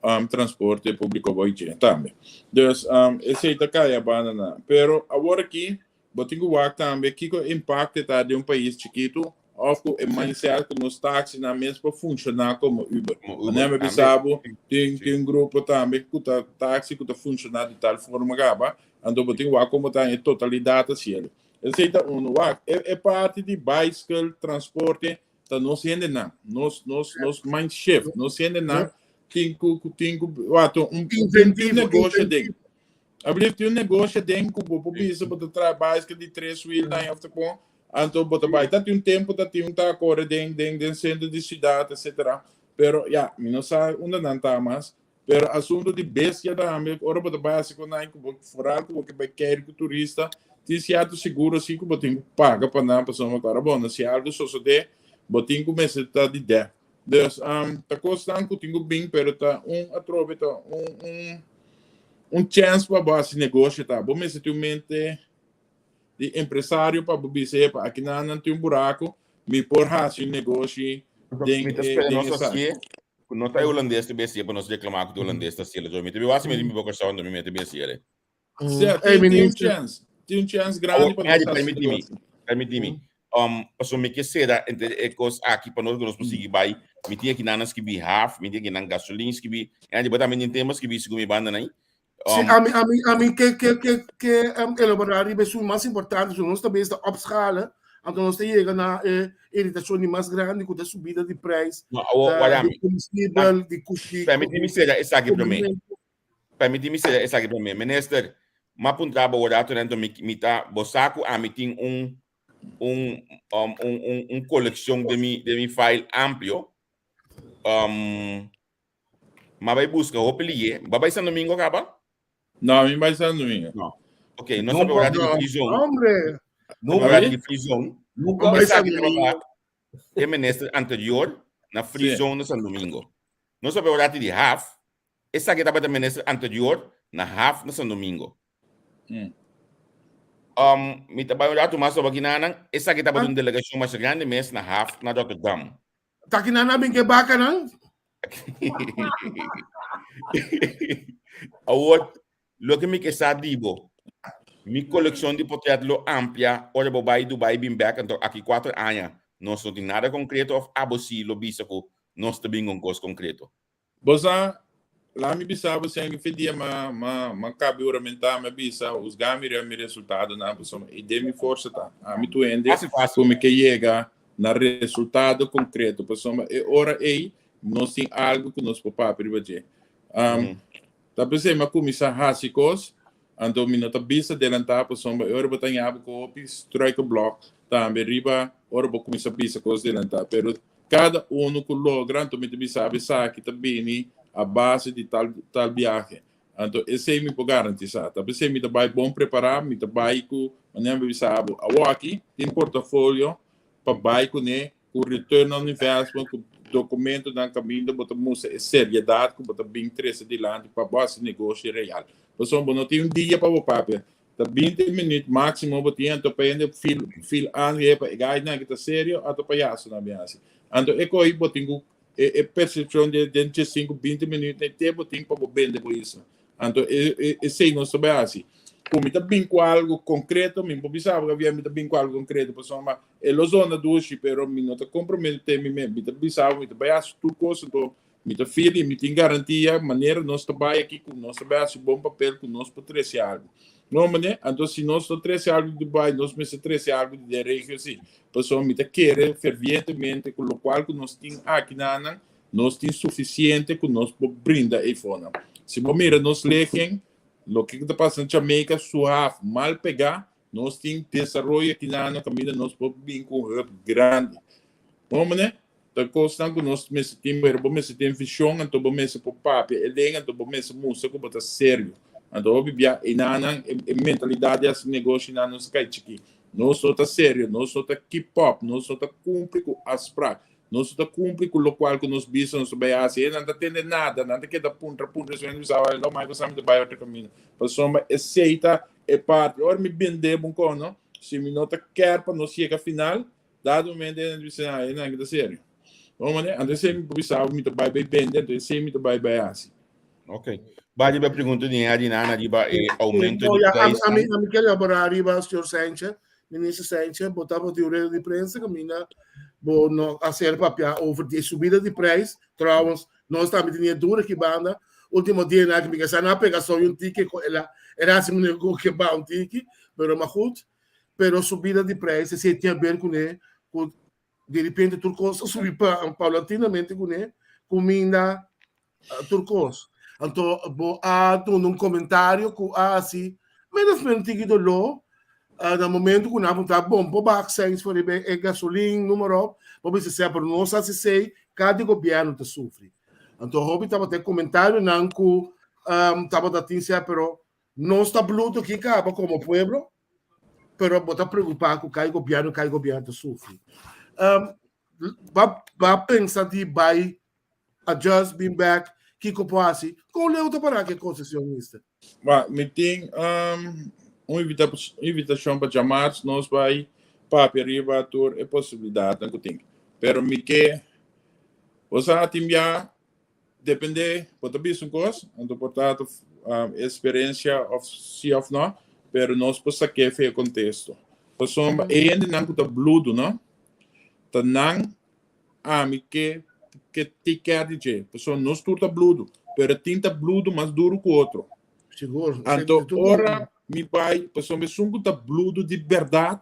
um, transporte públiko bo dje tambe. Dus um, esei ta kai a banda nan. Pero awor aki Bo tin ku wak tambe kiko e impakto ta den un pais chikitu òf ku e mindset ku nos taxinan mes por funshoná komo Uber. Manera mi a bisa bo, tin tin un grupo tambe ku ta taxi ku ta funshoná di tal forma kaba, anto bo tin ku wak komo ta e totalidat ta siendo. Esei ta unu. Wak, e e parti di baiskel, transporte, ta nos hendenan, nos nos nos mind shift, nos hendenan tin ku tin ku wak un tin un negoshi den. Alblief tin un negoshi aden ku bo por bisa bo ta traha baiskel di tres wiel nan of ta kon, anto bo ta bai. Ta tin un tempu ta tin un ta kore den den den sentro di siudat etcetera, pero ya mi no sa unda nan ta mas. Pero asuntu di bestia tambe ora bo ta bai hasi ku nan ku bo foral ku bo ke bai keri ku turista tin sierto seguro si ku bo tin ku paga pa nan pasobra ku ora bo no si algu sosode bo tin ku mester ta di dèk. Dus ta kosnan ku tin ku bin pero ta un atrobe ta un un un chèns pa bo hasi negoshi ta. Bo mester tin un mente di empresario pa bo bisa epa akinan nan tin un buraku mi por hasi un negoshi den Mi ta e spera den nos esaki. hasié ku no ta e hulandes ta besié pa nos reklamá ku ta hulandes ta hasié. Mi ta biba hasi mi riba Kòrsou anto mi mester besié le. Sea, Hey, tin, tin un minister. chèns. Tin un chèns grandi Awor, pa nos Eddie, hasi permití mi, negoshi. permití mi. Um, pasobra mi ke sera entre e kos aki pa nos ku nos por sigui bai. Mi tin akinan nan skibí haf, mi tin akinan gasolin skibí. Eddie, bo tambe tin tema skibí segun mi banda nan. Sí, Um, ami ke elaborá riba esun mas importante, so nos ta bes ta opschalen, anto nos ta yega na e iritashon di mas grandi ku ta subida di prijs, no, awor, wak di ami. komestibel, di kushi, Permití mi sera esaki promé. komementu. Permití mi sera esaki promé. Minister, m'a puntra bo rato dentro mi mi ta bo sa ku ami tin un un um, un un un kolekshon den mi den mi file amplio. Um, m'a bai buska hopi liye. Bo a bai San Domingo kaba? No, mi bai San Domingo. No. Ok, nos a bai Nunca. di No, free zone. hombre. Nos a bai di free zone. Nunca. Bai San Esaki Domingo. tabata e minister anterior na free Sí. zone na San Domingo. Nos a bai di haf. Esaki tabata minister anterior na haf na San Domingo. Um, mi ta bai un ratu mas over kinanan. Esaki tabata un delegashon mas grandi mes na haf na Rotterdam. Ta kinan a bin ke bakanan? Awor, loke mi ke sa di bo, mi kolekshon di potret lo amplia ora bo bai Dubai bin bek, anto aki kuater aña nos no tin nada konkreto of abo si lo bisa ku nos ta bin ku un kos konkreto? Bo sa, laga mi bisa bo sèn fe dia ma ma ma kabi huramentá, mi a bisa, husgá mi riba mi resultadonan, pasobra i den mi forsa ta. Ami tur hende Fásil, fásil. ku mi ke yega na resultado konkreto, pasobra e ora ei nos tin algu ku nos por papia riba dje. Ta p'esei mi a kuminsá hasi kos, anto mi no ta bisa delantá pasobra e ora bo ta ña bo ku hopi struikelblok tambe riba ora bo kuminsá bisa kos delantá. Pero Kada unu ku logra, anto mi ta bisa bo esaki ta bini a base di tal tal biahe. Anto esei mi por garantisá. Ta p'esei mi ta bai bon prepará, mi ta bai ku, manera mi bisa bo, awoki tin portafolio pa bai kuné, ku return on investment, ku dokumentonan kaminda bo ta mustra e seriedat ku bo ta bin trese dilanti pa bo hasi negoshi real. Pasobra bo no tin un dia pa bo papia. Ta binti minuut maximo bo tin anto pa hende feel feel aan he pa e gainan aki ta serio ato payasonan bin hasi. Anto e ko'i bo tin ku. E persepshon di den 5, 20 minüt e tempu tin pa bo bende bo isla. Anto esei nos ta bai hasi. Ku mi ta bin ku algu konkreto, mi por bisa bo Javier, mi ta bin ku algu konkreto pasobra e lo zona dushi, pero mi no ta komprometé mi mes. Mi ta bisa bo mi ta bai hasi tur kos, anto mi ta feel i mi tin garantia manera nos ta bai aki ku nos ta bai hasi bon papel ku nos por trese algu. No mane? Anto si nos no trese algu di Dubai, nos mester trese algu di den regio si. Pasobra mi ta kere fervientemente ku lokual ku nos tin aki nanan, nos tin sufisiente ku nos por brinda eifonan. Si bo mira nos legen, loke ku ta pasa na Jamaica, su haf mal pegá, nos tin desaroyo aki nanan kaminda nos por bin ku un hub grandi. Bo mane? Ta kosnan ku nos mester tin, pero bo mester tin vishon, anto bo mester por papia e lenga, anto bo mester mustra ku bo ta serio. Anto hopi bia enanan e mentalidat di hasi negoshi nan nos a kai chikí. Nos no ta serio, nos no ta keep up, nos no ta kumpli ku afsprak, nos no ta kumpli ku lokual ku nos bisa nos ta bai hasi. E nan ta tende nada, nan ta keda puntra puntra esei nan ta bisa awor lo mai ku sa mi ta bai otro kaminda. Pasobra esei ta e parti. Ora mi bende bo un kono, si mi no ta kèr pa nos yega final, Dado momento e bisa, ah, e nan ta serio. Bon mane, anto esei mi por bisa mi ta bai bai bende, anto esei mi ta bai bai hasi. Ok. Ba riba pregunta di Adi Nana riba e aumento No, di ja, prijs. ami ke elaborar riba señor Sanchez, minister Sanchez, bo tabata tin un rueda di prensa kaminda bo no a ser papia over di e subida di prijs. Trouwens, nos tambe tenia dura ki banda. Ultimo dianan aki mi ke sa nan a pega soy un tiki, el a hasi manera ku ke ba un tiki, pero maar goed. Pero subida di prijs esei tin haber kuné ku direpente tur kos a subi paulatinamente kuné, kuminda, tur kos. Anto bo a duna un komentario ku a hasi menos menos tiki doló na momento ku nan a puntra bon por baha accijns for riba e gasolin noem maar op, bo bisa sea pero nos hasi esei kada gobièrnu ta sufri. Anto hopi tabata e komentarionan ku tabata tin sea pero Nos ta bluto ki kaba komo pueblo, pero bo ta preokupá ku kai gobièrnu, kai gobièrnu ta sufri. Um, ba, ba pensa di bai adjust, bin back, kiko por hasi. Kon leu ta pará ku e konsesion, minister? Ba, mi tin um, un invita invitashon pa djamars nos bai papia riba tur e posibilidatnan ku tin. Pero mi ke, bo sa tin bia Depende, bo ta bisa un kos, anto por ta experiencia of si of no, pero nos por sak'é fe e kontesto. Pasobra e hendenan ku ta bludu, no, ta nan ami ke ke take care di dje. Pasobra nos tur ta bludu, pero tin ta bludu mas duru ku otro. Sigur. Anto ora mi bai, pasobra esun ku ta bludu di bèrdat,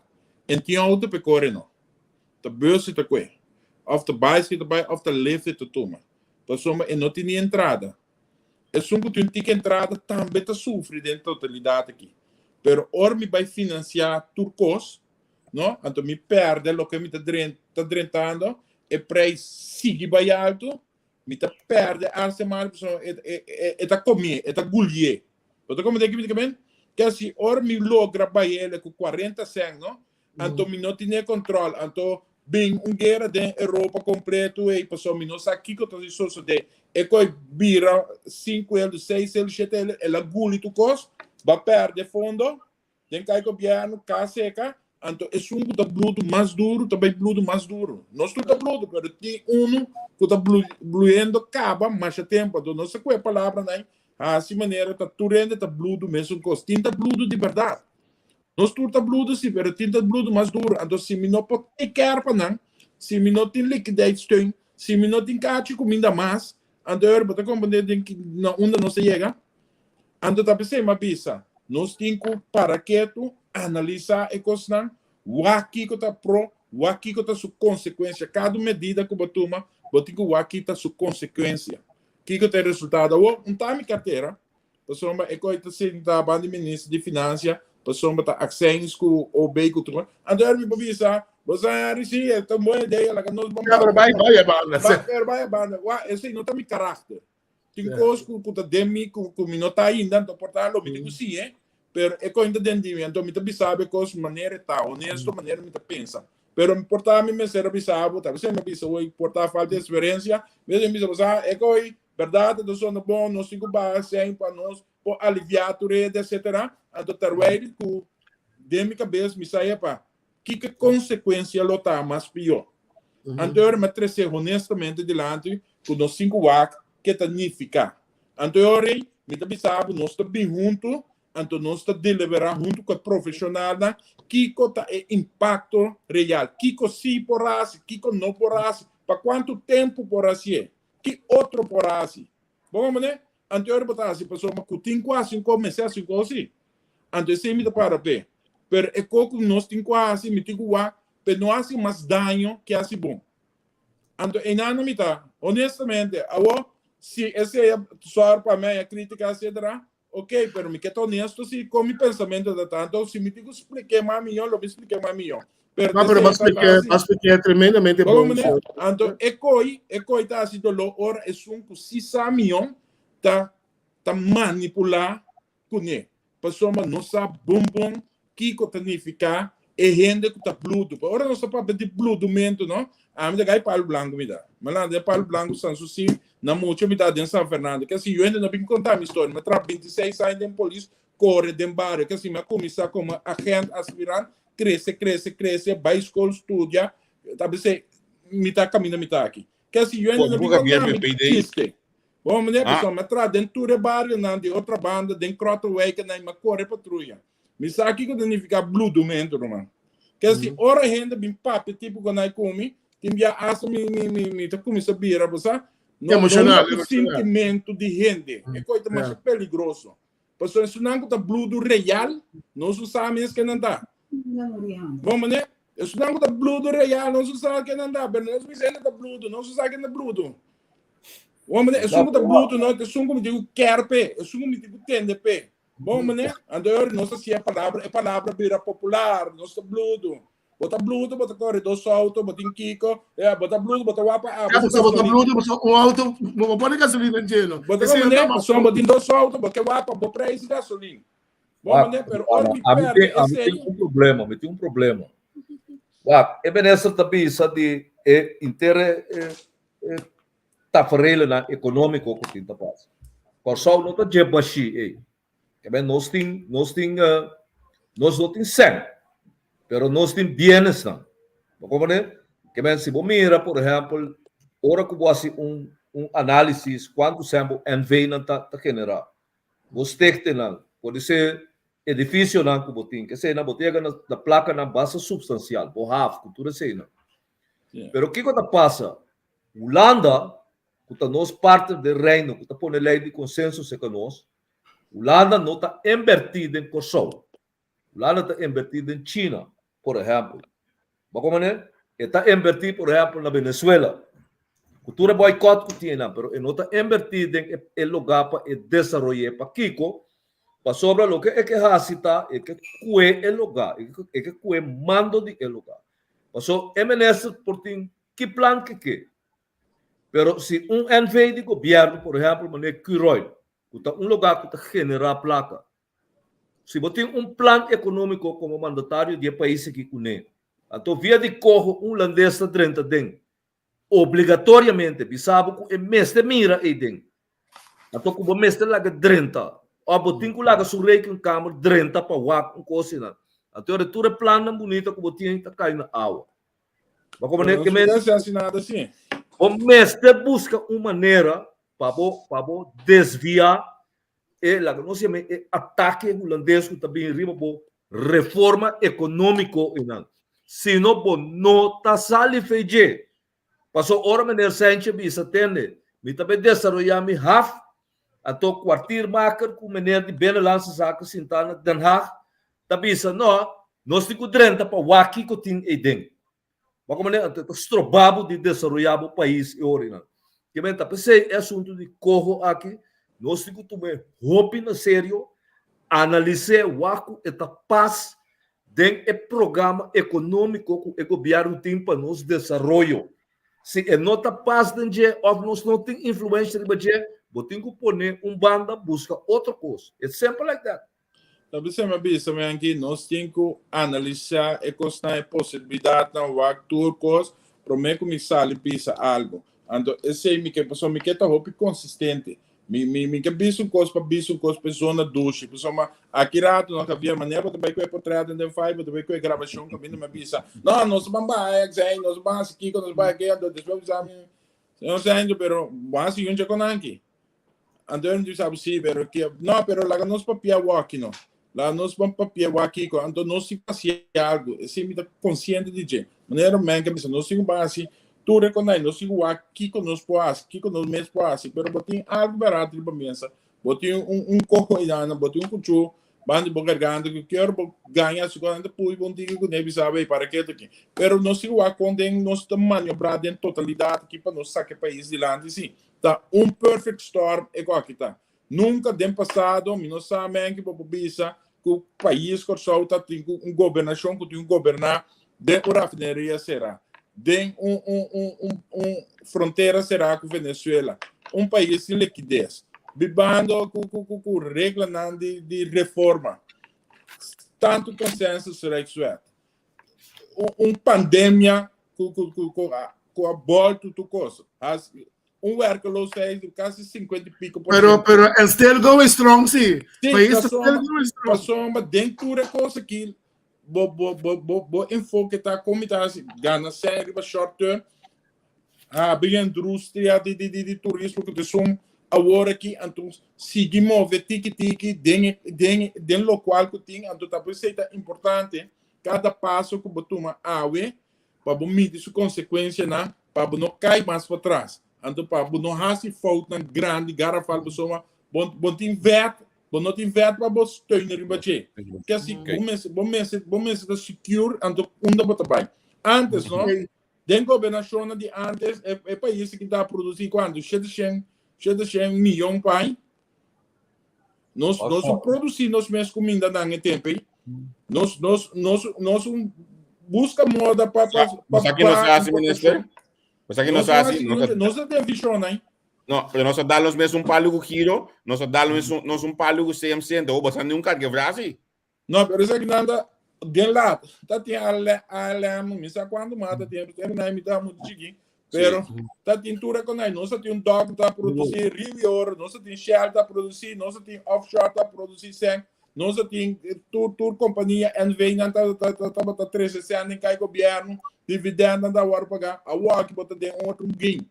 en tin outo p'e kore no. Ta bus e ta kue, of ta bicycle e ta bai, of ta lift e ta tuma. Pasobra e no tin ni entrada. Esun ku tin un tiki entrada tambe ta sufri den totalidat aki. Pero ora mi bai finansiá tur kos, no, anto mi pèrdè loke mi ta ta drentando, e preis sigui bai altu, Mi ta perde arse mal pasobra e e e e ta comie, e ta gulie. Bo ta comprende kico mi ta kimen? Ke si ora mi logra bayele cu 40 cent, no? Anto mi no tine control, anto bin un guera den Europa completo ey pasobra mi no sa kico ta sosode. E coi bira 5 euro, 6 euro, 7 euro, el a guli tur cos, ba perde fondo. Den kai gobièrnu, ka seka, anto esun ku ta bludu mas duru ta bai bludu mas duru. Nos tur ta bludu, pero tin unu ku ta bluyendo kaba masha tempu. Anto nos ta ku e palabranan hasi manera ta tur hende ta bludu mesun kos. Tin ta bludu di bèrdat. Nos tur ta bludu si, pero tin ta bludu mas duru. Anto si mi no por take care pa nan, si mi no tin liquideitssteun, si mi no tin kachi kuminda mas, anto e ora bo ta komprende den na unda nos ta yega? Anto ta p'esei m'a bisa, nos tin ku para ketu, analisá e kosnan, wak kiko ta pro, wak kiko ta su konsekuensia. Kada un medida ku bo tuma, bo tin ku wak ki ta su konsekuensia, kiko ta e resultado. Awor, un ta mi kartera, pasobra e koi ta sinta banda di minister di finansia, pasobra ta akseins ku OB ku tur. Anto mi por bisa, bo sa Henry, si, e ta un bon idea, laga nos ban Pero bai bai e banda. Pero bai e banda. Wak, esei no ta mi karakter. Tin kos ku ku ta den mi ku ku mi no ta ainda, anto por ta lo mi tin ku siña, pero e kos ta den di mi, anto mi ta bisa bo e kos manera e ta, honesto manera mi ta pensa. Pero por ta mi mester a bisa bo, ta bes mi a bisa hoy por ta falta di eksperensia, mi a bisa bo sa e kos bèrdat e ta sona bon, nos tin ku baha sèn pa nos por aliviá tur hende etcetera, anto terwijl ku den mi kabes mi sa epa kiko konsekuensia lo ta mas pió. Anto e ora mi a trese honestamente dilanti ku nos tin ku wak ke ta nifiká. Anto e ora ei mi ta bisa bo nos ta bin huntu, anto nos ta deliberá huntu ku e profeshonalnan kiko ta e impakto real, kiko sí por hasi, kiko no por hasi, pa kuantu tempu por hasié, ki otro por hasi. Bo komprendé? Anto e ora bo ta hasi pasobra ku tin ku hasi un kos mester hasi un kos sí. Anto esei mi ta para p'e. Pero e kos ku nos tin ku hasi, mi tin ku wak p'e no hasi mas daño ke hasi bon. Anto einan mi ta, honestamente, awor si esei a sòru pa mi haña krítika etcetera, ok, pero mi ke ta honesto si kon mi pensamentu ta ta. Anto si mi tin ku splik'é mas mihó, lo mi splik'é mas mihó. Pero no, pero b'a splik'é, b'a splik'é tremendamente bon. Anto e koi, e koi ta hasi doló ora esun ku si sa mihó ta ta manipulá kuné. Pasobra nos sa bon bon kiko ta nifiká e hende ku ta bludu. Pa ora nos ta papia di bludumentu, no? Ami ta gai palu blanku mi ta. Mi lanta den palu blanku San Susi, na mucha mi ta den San Fernando. Ke si yu hende no bin konta mi storia. Mi a traha 26 aña den polis, kore den bario. Ke si mi a kuminsá komo agent aspirant, krese, krese, krese, bai skol, studia. Ta bisa mi ta kaminda mi ta aki. Ke si yu hende no bin konta mi chiste. Bon, meneer, ah. Pasobra mi a traha den tur e barionan di otra banda, den Krottenwijk en mi a kore patruya. Mi sa kiko ta nifiká bludumentu, ruman. Ke si ora hende bin papia tipo ku nan ku mi, tin bia asta mi mi mi mi ta kuminsá bira, bo sa? No, Emocional, no ku emocional. sintimentu di hende. E kos ta masha peligroso. Pasobra esunnan ku ta bludu real, nos no sa mes ke nan ta. Bon, meneer, esunnan ku ta bludu real, nos no sa ke nan ta. Pero nos bisa hende ta bludu, nos no sa ke ta bludu. Bon, meneer, esun ku ta bludu no, esun ku mi tin ku kèr p'e, esun ku mi tin ku tende p'e. Bon, meneer, anto e ora nos ta siña e palabra, e palabra bira popular, nos ta bludu. Bo ta bludu, bo ta kore dos outo, bo tin kiko, ya, bo ta bludu, bo ta wak pa Ya, abo bo ta gasolina. bludu, bo un auto, bo bo pone gasolina djeno. Bo ta Esei komprendé? ta mas Pasobra bo tin dos outo, bo ke wak pa bo preis di gasolina. Bo Wak, meneer, pero ora Ana, mi ami perde tin, ami esei, tin un problema, mi tin un problema. Wak, e minister ta bisa di e inter e, e taferelennan ekonómiko ku tin ta pasa. Kòrsou no ta dje bashí ei. Kebé nos tin, nos tin, nos no tin sèn, pero nos tin bienesnan. Bo komprendé? Kebé si bo mira, por ehèmpel, ora ku bo hasi un un análisis kuantu sèn bo NV-nan ta ta generá, bo stichtingnan, podisé edifisionan ku bo tin, keseinan bo ta yega na na plakanan basta supstansial, bo haf ku tur eseinan. Pero kiko ta pasa? Hulanda, ku ta nos partner den Reino, ku ta pone lei di konsenso serka nos, Hulanda no ta inbertí den Kòrsou. Hulanda ta inbertí den China, por ehèmpel. Bo komprendé? E ta inbertí, por ehèmpel, na Venezuela, ku tur e bòikòt ku tin einan, pero e no ta inbertí den e lugá pa e desaroy'é. Pakiko? Pasobra loke e ke hasi ta e ke kue e lugá, e ke kue mando di e lugá. Pasobra e minister por tin ki plan ke ke, pero si un NV di gobièrnu, por ehèmpel manera Curoil, ku ta un lugá ku ta generá plaka, si bo tin un plan ekonómiko komo mandatario di e pais aki kuné, anto via di koho un hulandes ta drenta den, obligatoriamente bisa bo ku e mester mira ei den, anto ku bo mester laga drenta òf bo tin ku laga su rekenkamer drenta pa wak un kos asina. Anto ora tur e plannan bunita ku bo tin ta kai na awa. Bo komprendé Pero ke no men se hasi nada así. bo mester buska un manera pa bo pa bo desviá e laga nos yama e atake hulandes ku ta bini riba bo reforma ekonómiko einan. Sino bo no ta sali fe dje. Paso ora meneer Sanchez bisa tende mi ta bai desaroyá mi haf anto kwartiermaker ku meneer di Binnenlandse Zaken sintá na Den Haag ta bisa no nos tin ku drenta pa wak kiko tin eiden. Bo komprende? Anto e ta stroba bo di desaroyá bo pais e ora einan. Kimen ta p'esei e asuntu di koho aki nos tin ku tum'é hopi na serio, analis'é wak ku e ta pas den e programa ekonómiko ku e gobièrnu tin pa nos desaroyo. Si e no ta pas den dje òf nos no tin influensha riba dje, bo tin ku pone un banda buska otro kos. It's simple like that. Ta bisa mi a bisa mi anki nos tin ku analisá e kosnan, e posibilidatnan, wak tur kos promé ku mi sali bisa algu. Anto esei mi ke pasobra mi ke ta hopi konsistente. Mi mi mi ke bisa un kos pa bisa un kos pa e zona dushi. Pasobra aki rato no Javier manera bo ta bai ku e potret den fai, bo ta bai ku e grabashon kaminda mi a bisa, no, nos ta ban baha e xei, nos ta ban hasi kiko, nos ta ban hasi ke, anto despues bisa mi, señor Senjo, pero bo hasi yuncha kon anki. Anto mi bisa bo si, pero ke, no, pero laga nos papia awor no. Laga nos ban papia awor kiko, anto nos tin ku hasi algu, esei mi ta konsiente di dje. Manera men ke bisa, nos tin ku ban hasi tur e konai, nos tin ku wak kiko nos por hasi, kiko nos mes por hasi, pero bo tin algu barat riba mesa, bo tin un un koho einan, bo tin un kuchú banda di bo garganta ku kier bo gaña hasi kos, nan ta pui bo un tiki kuné bisa bo, ey para ke ta aki. Pero nos tin ku wak kon den nos ta maniobrá den totalidat aki pa nos saka e pais dilanti, si. Ta un perfect storm e ku aki ta. Nunka den pasado mi no sa men ki bo por bisa ku pais Kòrsou ta tin ku un gobernashon ku tin ku goberná den un rafineria será, den un un un un un frontera será ku Venezuela, un pais sin likides, bibando ku ku ku ku reglanan di di reforma, tantu consensus Rijkswet. Un pandemia ku ku ku ku a ku a boltu tur kos. Has un werkeloosheid di kasi 50 y pico por Pero, pero, and still going strong, sí. Sí, País pasobra, still going strong. pasobra den tur e kos aki, bo, bo, bo, bo, bo enfoke ta kon mi ta hasi gana sèn riba short term, habri industria di, di, di, di turismo ku ta esun awor aki, anto sigui move tiki tiki den e, den, den lokual ku tin, anto ta por esei ta importante kada paso ku bo tuma awe pa bo midi su konsekuensianan pa bo no kai mas patras, anto pa bo no hasi foutnan grandi garafal pasobra bo bo tin vèt, bo no tin vèt pa bo steun riba dje. Ke asi bo mester bo mester bo mester ta secure anto unda bo ta bai. Antes no, den gobernashonnan di antes e e pais aki ta produsi kuantu? 700 700 miyon pa aña. Nos nos no produci nos mes cuminda nan e tempo ei. Nos nos nos nos un busca moda pa pa pa Sa que nos pa hace, minister? Sa que nos hace? Nos nos ta den vision ei. No, pero nos a dar los mes un palo ku giro, nos a dar los nos un palo ku CMC, entonces vos a nunca que frase. No, pero esaki nan ta den laat. Ta tin ALM, mi sa cuanto mas ta tin, pero na mi ta mucho chiqui. Pero ta tin tur con ahí. Nos ta tin un dok ta produci Rio y Oro, nos ta tin Shell ta produci, nos ta tin offshore ta produci sen, nos ta tin tur tur compania NV nan ta ta ta ta ta trece sen den kai gobierno, dividend nan ta word paga. Awor aki bo ta den otro game.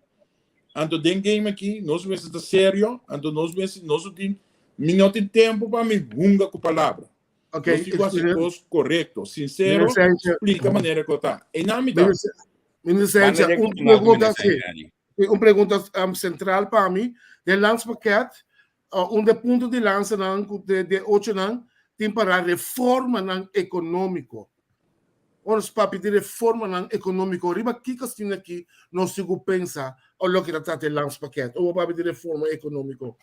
Anto den game aki nos mester ta serio, anto nos mester nos no tin mi no tin tempo pa mi hunga ku palabra. Ok, Nos tin ku hasi kos korekto, sinsero, Minister Sanchez. splika manera ku ta. Einan mi ta. Minister Minister Banda Sanchez, de un continuar, pregunta minister sí. Sanchez. Sí, un pregunta um, central pa mi. Den landspakket, uh, un de punto di lansa nan ku de, de ocho nan tin para reformanan ekonómiko. Ora nos papia di reformanan ekonómiko, riba kiko asina aki nos tin ku pensa o loke ta trata e landspakket? Ora bo papia di reforma ekonómiko.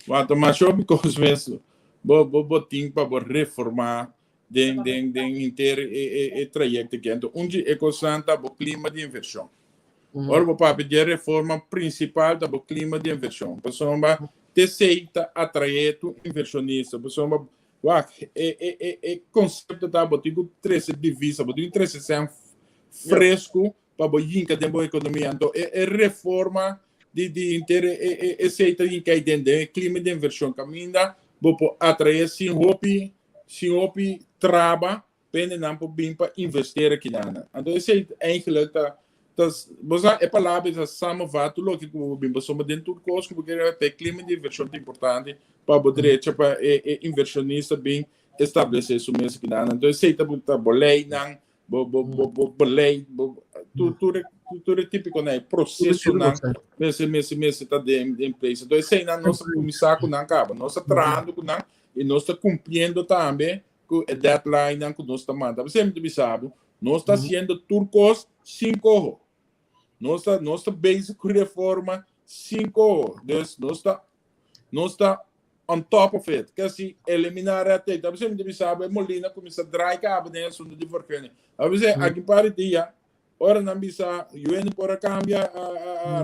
Wak, ta masha hopi kos mes bo bo bo tin pa bo reformá den den den henter e e e trayekto aki. Anto un di e kosnan ta bo klima di invershon. Ora bo papia di e reforma prinsipal ta bo klima di invershon. Pasobra t'esei ta atraé tur invershonista. Pasobra Wak, e, e, e, e konsepto ta bo tin ku trese divisa, bo tin ku trese sèn fresku pa bo yinka den bo ekonomia. Anto e, e reforma di, di henter e, e, esei ta yinka ei den, den e klima di invershon. Kaminda bo por atraé sin hopi, sin hopi traba, pendenan por bin pa investeer akinan. Anto esei eigenlijk ta, ta, bo sa e palabra ta samenvat tur loke ku bo bin, pasobra den tur kos ku bo kere ta e klima di invershon ta importante pa bo drecha pa e e invershonista bin establesé su mes akinan. Anto esei ta ta bo leinan, bo bo bo bo beleid, bo tur tur e tur e típikonan e prosesonan mester mester mester ta den den place. Anto eseinan nos a kuminsá ku nan kaba, nos ta trahando ku nan i nos ta kumpliendo tambe ku e deadlinenan ku nos ta manda. Bo semper ta bisa bo, nos ta hasiendo tur kos sin koho. Nos ta, nos ta bezig ku reforma sin koho. Dus nos ta, nos ta on top of it. Ke si eliminá red tape. Bo semper ta bisa bo, e molina kuminsá draai kaba den e asuntu di vergunning. A bisa aki un par di dia, ora nan bisa UN por a kambia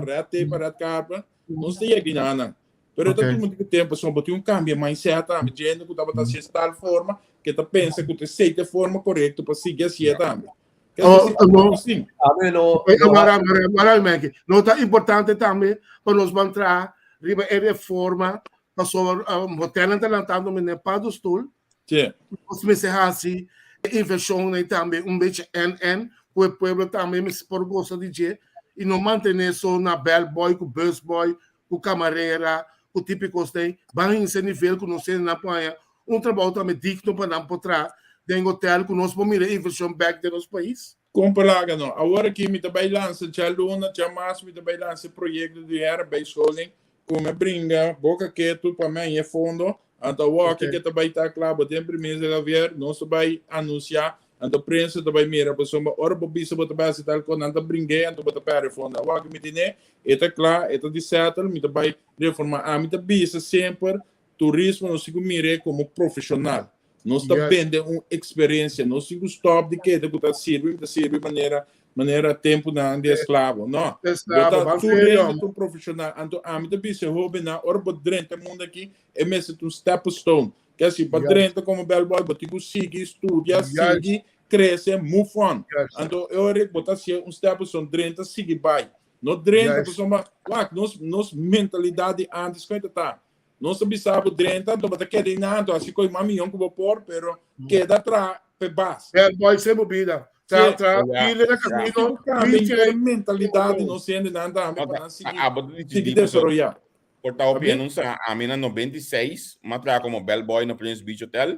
red tape pa red carpet, nos ta yega na nan. Pero ta tuma un tempo, pasobra bo tin un cambia mindset tambe. Djende cu tabata haci tal forma, ke ta pensa cu ta esey ta e forma corecto pa sigui hacié tambe. Ke Oh, si, no. si. Ami no, Eh, no Mara, mara, mara, Menke. No ta importante tambe pa nos ban traha. riba e reforma pasobra hotelnan ta lantando mene paddenstoel. Sí. Nos mester hasi e invershon ei tambe un bechi NN ku e pueblo tambe mester por gosa di dje i no mantené so na bellboy ku busboy ku kamarera ku tipo di kos ei. Ban hinsa e nivel ku nos hendenan por haña un trabou tambe digno pa nan por traha den hotel ku nos por mira e invershon bèk den nos pais. Kon palaga no. Awor aki mi ta bai lansa djaluna, djamas mi ta bai lansa e proyekto di herbijscholing ku mi a bringa boka ketu pa mi haña e fondo. Anto awor aki ke ta bai ta kla bo den priminster Javier, nos ta bai anunsiá, anto prensa ta bai mira pasobra ora bo bisa bo ta bai hasi tal kos nan ta bring'é anto bo ta pèrdè e fondo. Awor aki mi tene, e ta kla, e ta di sètel, mi ta bai reformá. Ami ta bisa semper turismo nos tin ku mir'é komo profeshonal. Nos ta bende un eksperensia. Nos tin ku stòp di keda ku ta sirbi, ta sirbi manera manera tempunan di esklabo. No. Bo ta tur hende ta un profeshonal. Anto ami ta bisa e hóbennan, ora bo drenta e mundu aki, e mester ta un stepping stone. Ke si bo drenta komo bellboy, bo tin ku sigui studia, sigui krese, move on. Anto e ora bo ta hasié un stepping stone, drenta sigui bai. No drenta pasobra wak nos nos mentalidat di ántes kon e ta ta. Nos ta bisa bo drenta, anto bo ta keda einan, anto hasi koe mas miyon ku bo por, pero keda traha p'e bas. Bad boy se bo bida. Tra, tra, pile na camino, Cambia e mentalidad di nos hendenan tambe pa nan sigui, sigui desaroya. Por ta hopi en un sa, ami na 96, m'a traha komo bellboy na Prince Beach Hotel.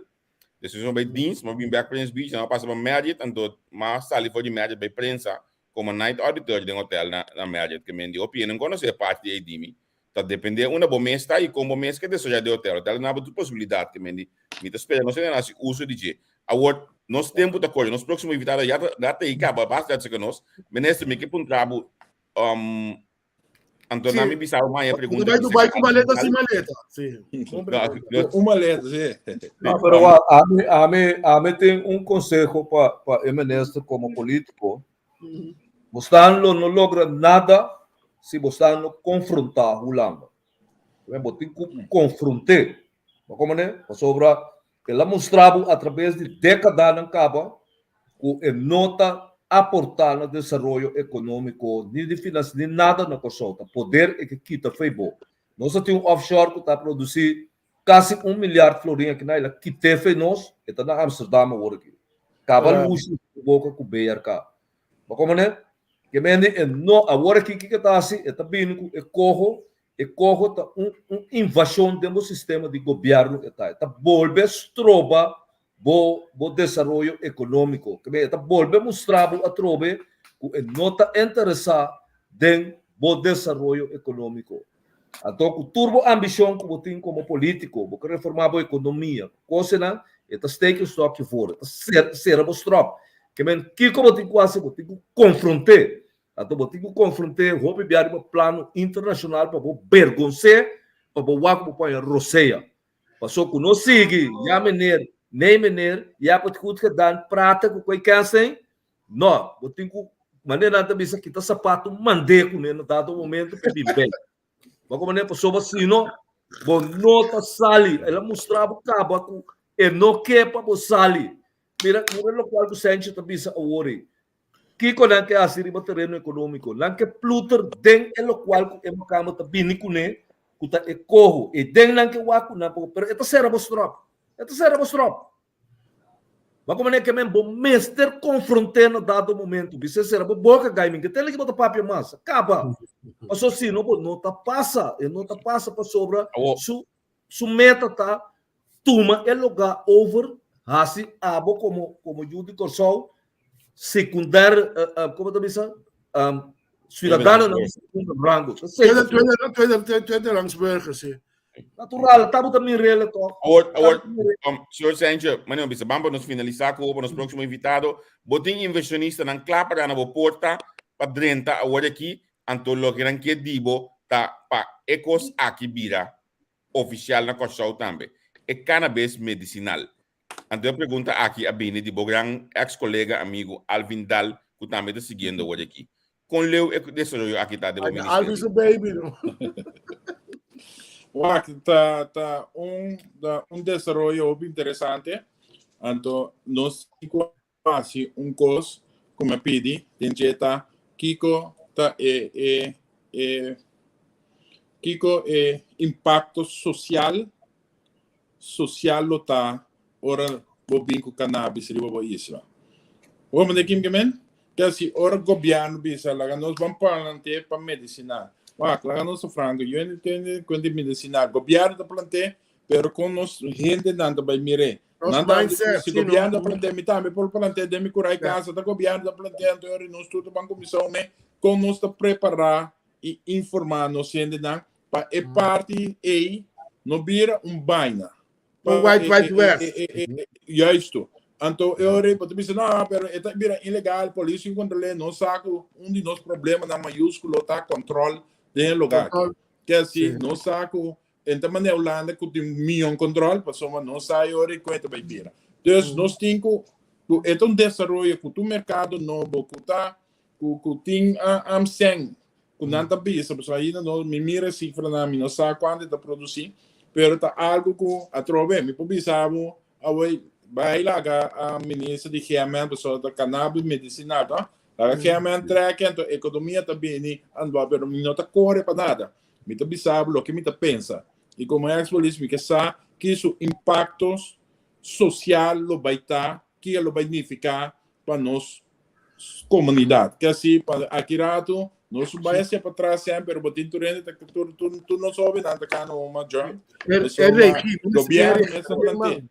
Despues m'a bai dienst, m'a bin bek Prince Beach, nan m'a pasa pa Marriott, anto m'a sali for di Marriott bai prensa komo night auditor den hotel na na Marriott. Ke men di hopi hende no konosé e parti ei di mi. Ta depende unda bo mes ta y con bo mes ke desaroya di hotel. Hotel ta naba tur posibilidad ke men di mi ta spera nos hende hasi uso di dje. Awor nos tempo ta kore, nos proximo invitado ya ta ya ta caba basta ya ta nos. Minister mi ke puntra bo um, anto na mi bisa bo maña pregunta. Bai Dubai ku maleta sin maleta. Si. Un maleta, si. No, pero ami ami ami tin un conseho pa pa e minister como politico. Bosnan lo no logra nada si bosnan no konfrontá Hulanda. Bo tin ku konfront'é. Bo komprendé? Pasobra el a mustra bo atraves di dékadanan kaba ku e no ta aportá na desaroyo ekonómiko ni di finansiero ni nada na Kòrsou. Ta poder e ke kita fei bo. Nos a tin un offshore ku ta produsí Kasi un milyard florin aki na el a kit'é fe nos, e ta na Amsterdam awor aki. Kaba lushi su boka ku BRK. Bo komprendé? Ke mende e no, awor aki kiko e ta hasi? E ta bini ku e koho, e koho ta un un invashon den bo sistema di gobièrnu e ta. E ta bolbe stroba bo bo desaroyo ekonómiko. Ke mende e ta bolbe mustra bo atrobe ku e no ta interesá den bo desaroyo ekonómiko. Anto ku tur bo ambishon ku bo tin komo polítiko, bo ke reformá bo ekonomia, ku kosenan, e ta steek un stokje voor, e ta sera bo stròp. Ke men, kiko bo tin ku hasi? Bo tin ku konfront'é. Anto bo tin ku konfront'é hopi bia riba plano internashonal pa bo bergons'é, pa bo wak ku bo paña rosea. Paso ku no sigui, ya meneer, nee meneer, je hebt het goed gedaan, prata ku koe kènsei, No, bo tin ku manera nan ta bisa kita sapato mand'é kuné na dado momento pa bin bei. Bo ku manera pasobra sino bo no ta sali. El a mustra bo kaba ku e no ke pa bo sali. Mira, mira lokual ku Senchi ta bisa awor ei. Kiko nan ke hasi riba tereno ekonómiko? Nan ke pluter den e lokual ku e makamba ta bini kuné, ku ta e koho. E den nan ke wak ku nan poko, pero e ta sera bo stròp. E ta sera bo stròp. Bo como ne ke men bo mester confronte na dado momento. Bisa sera bo boca gai min ke tele ke bo ta papia mas. Caba. Paso si no bo no ta pasa. E no ta pasa pasobra su su meta ta tuma e lugar over hasi abo como como yu di Kòrsou secundar como ta bisa um, ciudadano na segundo rango. Tweede, tweede, tweede, tweede rangs burger, sí. Natural, ta bo ta mirele toch. Awor, awor, um, señor Sanchez, meneer bisa, bam pa nos finalisa ku pa nos próximo invitado. Bo tin inversionistanan kla pa gana bo porta pa drenta awor aki, anto loke nan ke di bo ta pa e kos aki bira ofisial na Kòrsou tambe, e cannabis medicinal. Anto e pregunta aki a bini di bo gran ex kolega amigu Alvin Daal ku tambe ta siguiendo awor aki. Kon leu e desaroyo aki ta den bo ministerio? Alvin su baby no. Wak, ta ta un ta un desaroyo hopi interesante. Anto nos tin ku hasi un kos ku mi a pidi den dje ta kiko ta e e e. Kiko e impakto sosial sosial lo ta ora bo bin ku cannabis riba bo isla? Bo comprende kim ke men? Ke si ora gobièrnu bisa laga nos ban plant'é pa medisinal. Wak, laga nos ta franko, yo no tende kuenta di medisinal. Gobièrnu ta plant'é, pero kon nos hendenan ta bai mir'é? Nos Nan ta mindset, si sí, no? gobièrnu ta plant'é, mi tambe por plant'é den mi kurai kasa. Ta gobièrnu ta plant'é, anto ora nos tur ta ban kuminsá ome kon nos ta prepará i informá nos hendenan pa e parti ei no bira un baina. Un Wild Wild West. Juisto. Anto e ora ei bo ta bisa, no, pero e ta bira ilegal, polis sin kontrol'é, nos sa ku un di nos problemanan mayúskulo ta kòntròl den e lugar aki. Ke si nos sa ku e ta manera Hulanda ku tin mion kòntròl, pasobra nos sa e ora ei kon e ta bai bira. Dus nos tin ku, ku e ta un desaroyo ku tur merkado nobo ku ta ku ku tin amsèn ku nan ta bisa, pasobra ainda no mi mira e sifranan, mi no sa kuantu e ta produsí, pero ta algu ku atrobe mi por bisa bo awor bai laga a minister di GMN pasobra ta cannabis medicinal to, laga GMN trèk anto ekonomia ta bini andua pero mi no ta kore pa nada, mi ta bisa bo loke mi ta pensa i komo ex polis mi ke sa ki su impakto sosial lo bai ta, ki lo bai nifiká pa nos komunidat. Ke asi pa aki ratu nos bai hacia pa tras semper, pero bo tin tur hende ta tur tur tur nos hóbennan ta kana uma joint. Pasobra gobièrnu mester plant'é.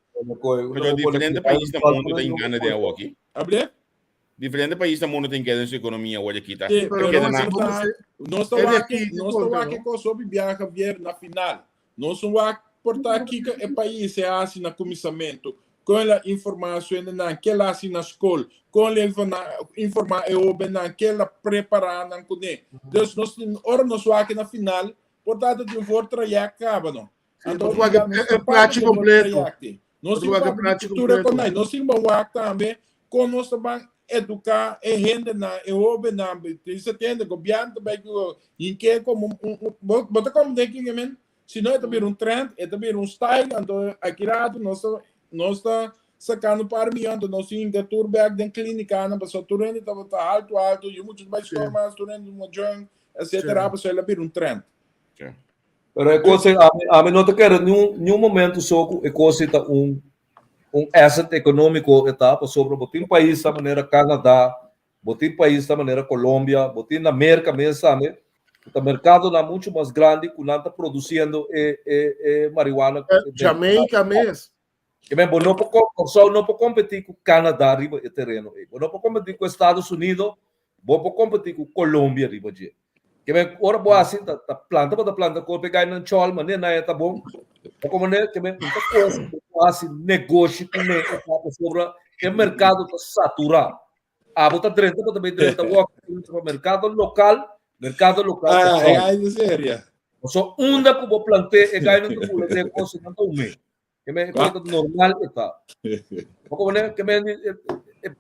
Pero diferente pais na mundo ta ingana den awoki. Able? Diferente pais na mundo ta ingana den su ekonomia awor aki ta. Sí, pero Keda nos na ta nos ta wak nos ta wak e kos hopi biaha bier na final. Nos no wak por ta kiko e pais e hasi na kuminsamentu, kon el a informá su hendenan, ke el a hasi na skol, kon el a informá e hóbennan, ke el a prepará nan kuné. Dus nos tin, ora nos wak na final, por ta ta tin un for trayèkt kaba no. Anto Nos wak nos e ta papia plachi den for kompleto. trayèkt. Nos Nos tin wak e papia di plachi kultura kompleto. konai. Nos tin ban wak tambe kon nos ta ban eduká e hendenan, e hóbennan. Tin tende, gobièrnu ta bai ku hink'é komo un, un, bo, bo ta komprendé kiko men? Si no e ta bira un trend, e ta bira un style, anto aki rato nos ta, nos ta sakando un par miyon, anto nos hinka tur bek den klínikanan, pasobra tur hende tabata haltu haltu, yu muchu ta bai skol mas, tur hende ta jong, etcetera, pasobra el a bira un trend. Pero e kos ei, ami, ami no ta kere niun, niun momento so ku e kos ei ta un, un asset ekonómiko e ta, pasobra bo tin paisnan manera Canada, Bo tin paisnan manera Colombia, bo tin na Merca mes tambe, cu ta mercadonan mucho mas grandi cu nan ta produciendo e e e marihuana. Jamaica mes. Ke men bo no por Kòrsou no por competi cu Canada riba e tereno ei. Bo no por competi cu Estados Unido, bo por competi cu Colombia riba dje. Ke men ora bo hasi ta ta planta bo ta planta kos pe gai nan chòl manera nan e ta bon. Bo komo ke men un ta kos ku bo por hasi negoshi kuné e ta pasobra e merkado ta saturá. Abo ta drenta, bo ta bay drenta wak pa merkado lokal, merkado lokal ta Ah, chòl. ai, seria. So unda ku bo plant'é e gai nan ta bula den kos nan ta hum'é. Ke men e kos normal e ta. Bo komo ke men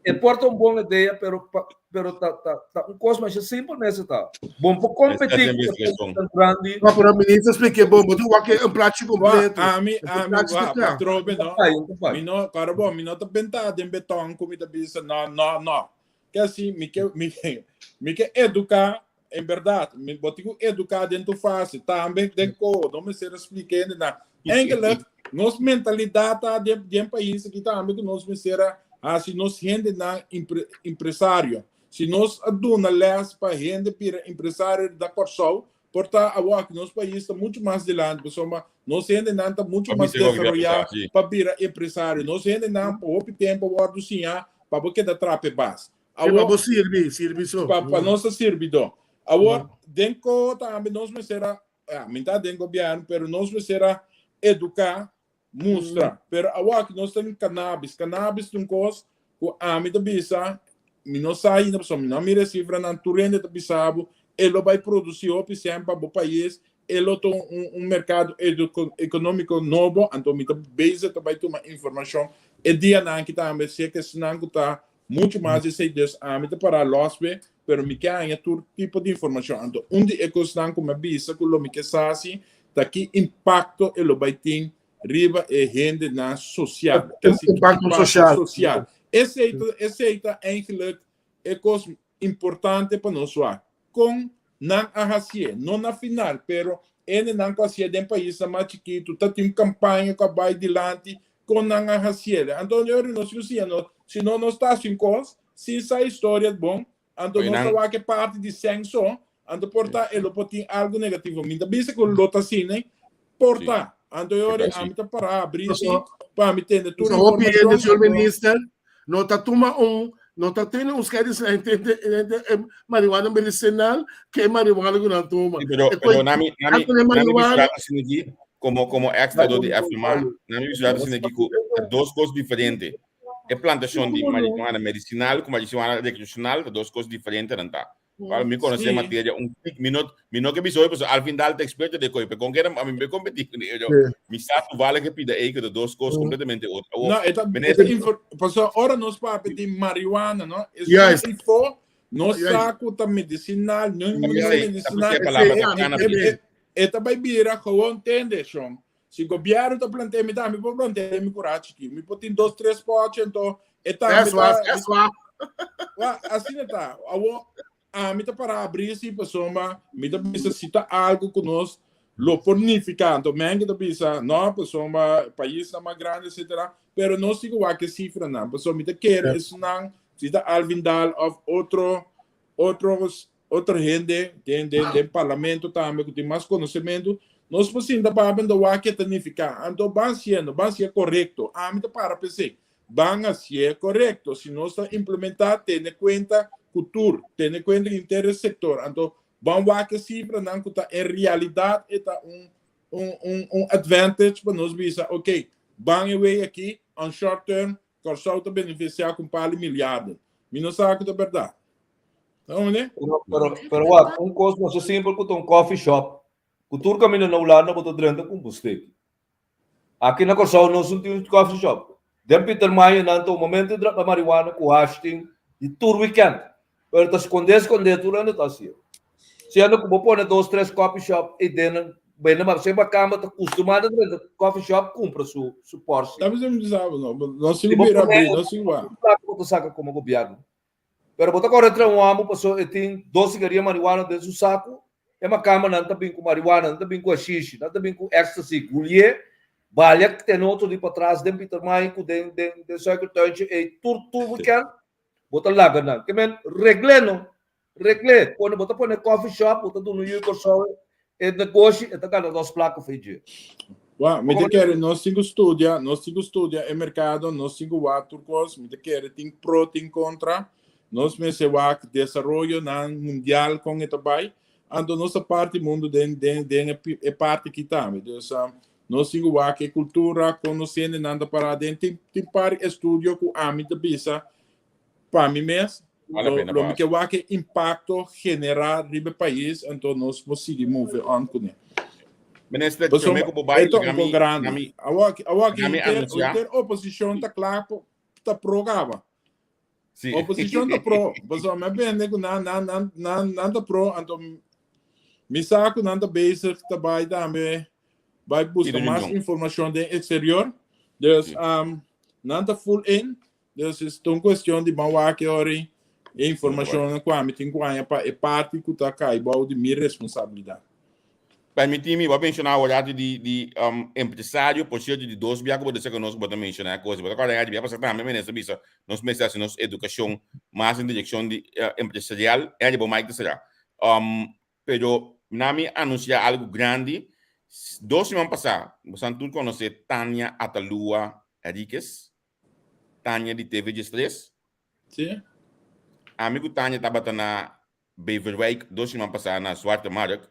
e por ta un bon idea pero pero ta ta ta un kos masha simpel mester ta. Bon por kompetí ku e kosnan grandi. No, pero minister expliqué bon, bo tin wak un plachi completo. Ami, ami, plachi wak, ta kla. patrobe no. Pai, un pai. Mi no, karo bon, mi no ta bentá den beton ku mi ta bisa no, no, no. Ke asi, mi ke, mi, mi ke eduká, en berdad, mi bo tin ku eduká den tur fase, tambe den ko, no mester expliké hende na. Eigenlijk, nos mentalidat ta den, den pais aki tambe ku nos mester a hasi nos hendenan impre, empresario. Si nos a duna les pa hende bira empresario da Kòrsou, por ta awor aki nos pais ta muchu mas dilanti, pasobra nos hendenan ta muchu Pa mas bisa loke ta desaroyá pasá, sí. pa bira empresario. Nos hendenan pa hopi tempu a wòrdu siñá pa bo keda trape bas. Sí, pa Awor, bo sirbi, sirbi so. pa, pa nos ta sirbidó. Awor, den ko tambe nos mester a, ah, mi ta den gobièrnu, pero nos mester a eduká mustra. Pero awor aki nos tin cannabis. Cannabis ta un kos ku ami ta bisa, mi no sa ainda pasobra mi no a mira e sifranan, tur hende ta bisa bo, e lo bai produsí hopi sèn pa bo pais, e lo ta un un merkado ekonómiko nobo, anto mi ta bezig ta bai tuma informashon e dianan aki tambe, si e ke esnan ku ta muchu mas di esei, dus ami ta pará lòs be, pero mi ke haña tur tipo di informashon. Anto un di e kosnan ku mi a bisa ku lo mi ke sa si ta ki impakto e lo bai tin riba e hendenan sosial. Ke si ki Impakto impakto sosial. sosial. Esei ta, esei ta eigenlijk e kos importante pa nos wak. Kon nan a hasié, no na final, pero Hendenan ku hasié den paisnan mas chikitu ta tin un kampaña ku a bai dilanti kon nan a hasié. Anto ora nos tin ku siña nos, si no nos ta hasi un kos sin sa historia bon, anto nos ta wak e parti di sèn so, anto por ta e lo por tin algu negativo. Mi ta bisa ku lo ta asina, por ta. Anto ora ami ta para abri si pa mi tende tur Hopi hende, informashon. señor minister, no ta tuma un, no ta tene un scheidingslijn entre e marihuana medicinal ke e marihuana ku nan tuma. Sí, pero, E pero nami, nami, Tanto de nami marihuana. visual asina aquí, como, como ex trabajador di FMA, nami visual asina aquí ku ta dos kos diferente. E plantashon di marihuana medicinal ku marihuana recreacional ta dos kos diferente nan ta. Cual mi conoce Sí. materia un tic, mi no, mi no ke bisa hoy, pasobra al final ta experto de koy, pero con kera a mi me competi con ello. Sí. Mi sa toevallig e pida ei, que ta dos cos completamente otro. Awor, No, e ta, e ta minister, infor, pasobra ora nos papia di marihuana, no? Es Juist. info, no Juist. sa ku ta medicinal, no, Ta no pesey, ta medicinal. pesey palabra Esey, ta ja, cannabis. E, e, e ta bai bira gewoon tende, shon. Si gobierno ta plantea, mi tambe por plantea mi kurachi aki. Mi por tin dos, tres pochi, anto e tambe Es waar, ta... es waar. Wa, asina ta. Awo, ami ta para abri si pasobra mi ta bisa si ta algo ku nos lo por nifiká. Anto men ta bisa, no, pasobra paisnan mas grandi, etcetera. Pero nos tin ku wak e sifranan. Pasobra mi ta kere esnan, si ta Alvin Daal of otro, otro otro hende den den den parlamento tambe ku tin mas konosementu, nos por sinta papia anto wak ke ta nifiká. Anto ban hasiendo, ban hasié korekto. Ami ta para p'esei. Ban hasié korekto. Si nos ta implementá, tene kuenta ku tur, tene kuenta ku henter e sektor. Anto ban wak e sifranan ku ta en realidat e ta un un un un advantage pa nos bisa, ok, ban e wey aki on short term, Kòrsou ta benefisiá ku un par di miliarden. Mi no sa ku ta bèrdat. Ta hombre? Pero, pero, pero wak, un kos masha simpel ku ta un coffee shop, ku tur kaminda na Hulanda bo ta drenta ku un busteki. Aki na Kòrsou nos no tin un coffee shop. Den Pietermaai nan ta un momento di drapa marihuana ku hash tin di tur weekend. Pero ta skondé skondé tur hende ta hasié. Siendo ku bo pone dos tres coffee shop ei den bende ma semper kamba ta kustumá ta drenta coffee shop kumpra su su porsi. Ta bisa mi bisa bo no, no Si sin bo bira pone abrí, no sin wak. plaka bo ta saka komo gobièrnu. Pero bo ta kore tra un amo paso e tin dos sigaria marihuana den su saku, e makamba nan ta bin ku marihuana, nan ta bin ku hashishi, nan ta bin ku ecstasy, gulié, balia tene otro di patras den Pietermaai ku den den den Suikertuintje ei tur tur weekend bo ta laga nan. Ke men regl'é no, regl'é. Pone bo ta pone coffee shop, bo ta duna yu Kòrsou e negoshi, e ta gana dos plaka for e dje. Wa, mi ta kere nos tin ku studia, nos tin ku studia e merkado, nos tin ku wak tur kos, mi ta kere tin pro, tin kontra, nos mester wak desaroyonan mundial kon e ta bai, anto nos ta parti mundu den den den e e parti aki tambe. Dus nos tin ku wak e kultura, kon nos hendenan ta para aden, tin tin par estudio ku ami ta bisa pa mi mes, Vale lo pena lo mi pa ke wak e impakto generá riba e pais, anto nos por sigui move on kuné. Minister, Pasobra promé ku bo bai, e ta laga un ko mi, grandi. laga mi, Awor aki, awor aki laga mi henter, anunsiá. henter oposishon ta kla pa ta pro kaba. Sí. Oposishon ta pro, pasobra mi a bende ku nan nan nan nan nan ta pro, anto mi sa ku nan ta bezig ta bai tambe bai buska Pidi mas reunion. informashon den eksterior. Dus Sí. um, nan ta full in. Dus es ta un cuestion di ban wak e ora e informacionnan cu ami tin cu haña pa e parti cu ta cay bou di mi responsabilidad. Permiti mi, bo a menciona awor di di um, empresario, por cierto di dos bia cu bo ta cu nos cu bo ta menciona e cos. Bo ta corda di bia pasa tambe minister bisa nos mester haci nos educacion mas den direccion di uh, empresarial. E bo mic ta cera. Um, pero na mi anuncia algo grandi. Dos siman pasa, bo san tur conoce Tania Atalua Enriquez. Tania di TV Diestres. Sí. Ami ku Tania tabata na Beverwijk dos siman pasá na Zwarte Markt.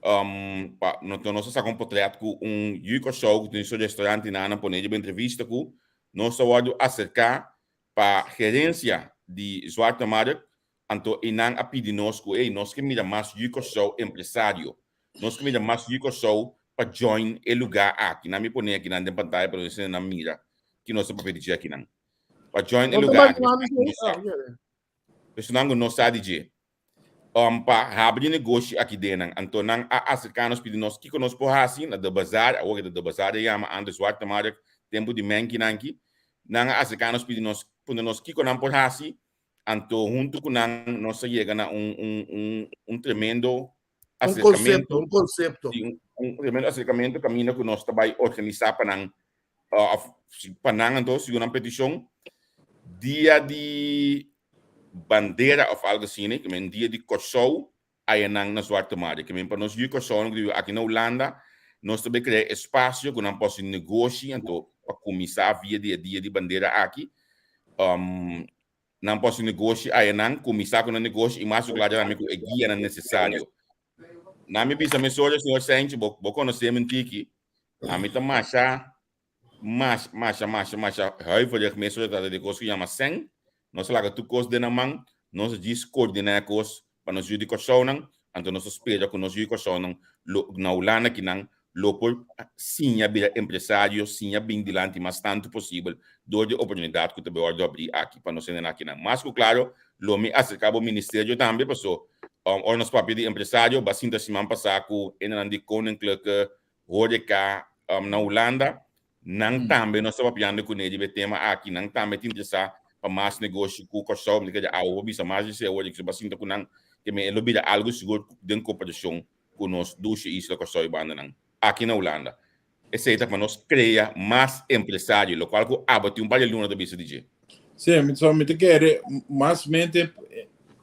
Um, pa, no, nos a saka un potret ku un yu Kòrsou ku tin su restaurant i nan a pone riba entrevista ku nos a wòrdu aserká pa gerensia di Zwarte Markt Anto einan a pidi nos ku ey nos ke mira mas yu Kòrsou empresario, nos ke mira mas yu Kòrsou pa join e lugá aki. Nan mi pone akinan den pantaya pa nos nan mira ki nos ta papia di dje akinan. Pa join e lugá aki, personan ku no sa di dje, um pa habri negoshi aki den nan. Anto nan a aserká nos pidi nos kiko nos por hasi na De Bazaar, awor ke ta De Bazaar e yama, antes Zwarte Markt, tempu di Menkinan aki. Nan a aserká nos pidi nos, puntra nos kiko nan por hasi. Anto huntu ku nan nos a yega na un un un un tremendo. aserkamentu, un konsepto, un, un tremendo aserkamentu kaminda ku nos ta bai organisá pa nan òf pa nan anto segun nan petishon dia di bandera òf algu asina ke men dia di Kòrsou ayanan na Zwarte Markt. Ke men pa nos yu Kòrsounan ku ta biba aki na Hulanda nos ta bai krea espasio ku nan por hasi negoshi anto pa kuminsá via di e dia di bandera aki. Nan por hasi negoshi ayanan, kuminsá ku nan negoshi i mas ku kla djami ku e guianan nesesario. Na mi bisa mesora, señor Saintje, bo, bo konosé mi un tiki, ami ta masha, masha, masha, masha, masha huiverig mesora trata di kos ku yama sèn. Nos a laga tur kos den nan man, nos a djis koordiná e kos pa nos yu di Kòrsounan, anto nos ta spera ku nos yu di Kòrsounan lo, na Hulanda kinan, lo por siña bira empresario, siña bin dilanti mas tantu posibel dor di e oportunidat ku ta bay wòrdu abrí aki pa nos hendenan akinan. Mas ku klaro lo mi aserká bo ministerio tambe paso ora nos papia di empresario bo a sinta siman pasá ku hendenan di Koninklijke Horeca na Hulanda, nan tambe nos ta papiando kuné riba e tema aki, nan tambe ta interesá pa mas negoshi ku Kòrsou, mi ta kere awo por bisa mas di esei awor di ku bo a sinta ku nan ke mi e lo bira algu sigur den koperashon ku nos dushi isla Kòrsou i bandanan aki na Hulanda. Esei ta pa nos krea mas empresario, lokual ku abo tin un par di luna ta bisa di dje. Sí, mi so mi ta kere mas mente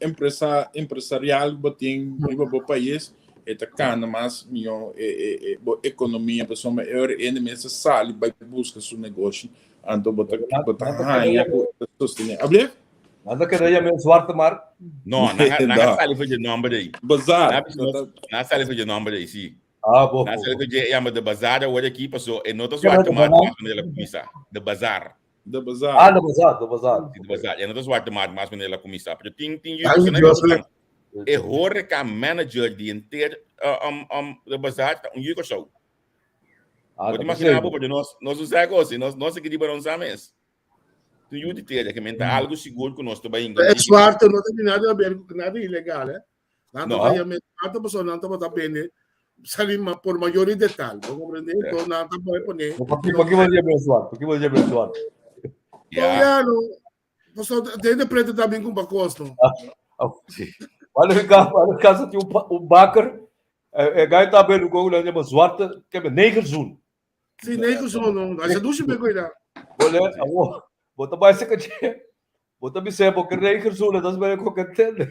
empresa empresarial bo tin riba bo pais e ta kana mas mihó e e e bo ekonomia pasobra e ora hende mester sali bai buska su negoshi anto bo ta bo ta haña ku ta sostené. Ablief? Nan ta keda yam'é Zwarte Markt? No, nan a nan a sali for dje nomber ei. Bazaar. Nan a bisa nos, nan a sali for dje nomber ei, sí. Ah, bo, Nan a bo, sali bo. for dje yama de Bazaar awor aki, paso e no ta Ke Zwarte de Markt Bazaar? mas manera el a kuminsá. De Bazaar. De Bazaar. Ah, de Bazaar, de Bazaar. Sí, de Bazaar. E no ta Zwarte Markt mas manera el a kuminsá. Pero tin tin yu Ay, personanan Dios, ku e horeca manager di henter um, um, de Bazaar ta un yu Kòrsou. Ah, Bo ta ta imaginá bo, posibel. pero nos nos no sa kos, nos nos a kiri baron sa mes. Tu yu di tera, ke men ta algo sigur ku nos ta bai E zwarte no tin nada haber ku nada ilegal, eh. Nan No. ta yama zwarte pasobra nan tabata bende sali ma por mayor y detal. Bo comprende? Entonces nan ta bai pone. Por qué bo yama zwarte? Por qué bo yama zwarte? Ja. Ja, no. Pasobra den de preto ta bin ku kos, no. Wala in casa, wala in casa tin un bakker. E gai ta bende ku nan yama zwarte, ke negerzoen. Sí, negerzoen, no. Ai sa dushi be cuida. Bole, awo, bo ta bai seka dje. Bo ta bisé bo ke negerzoen, dat is bij ko ke tende.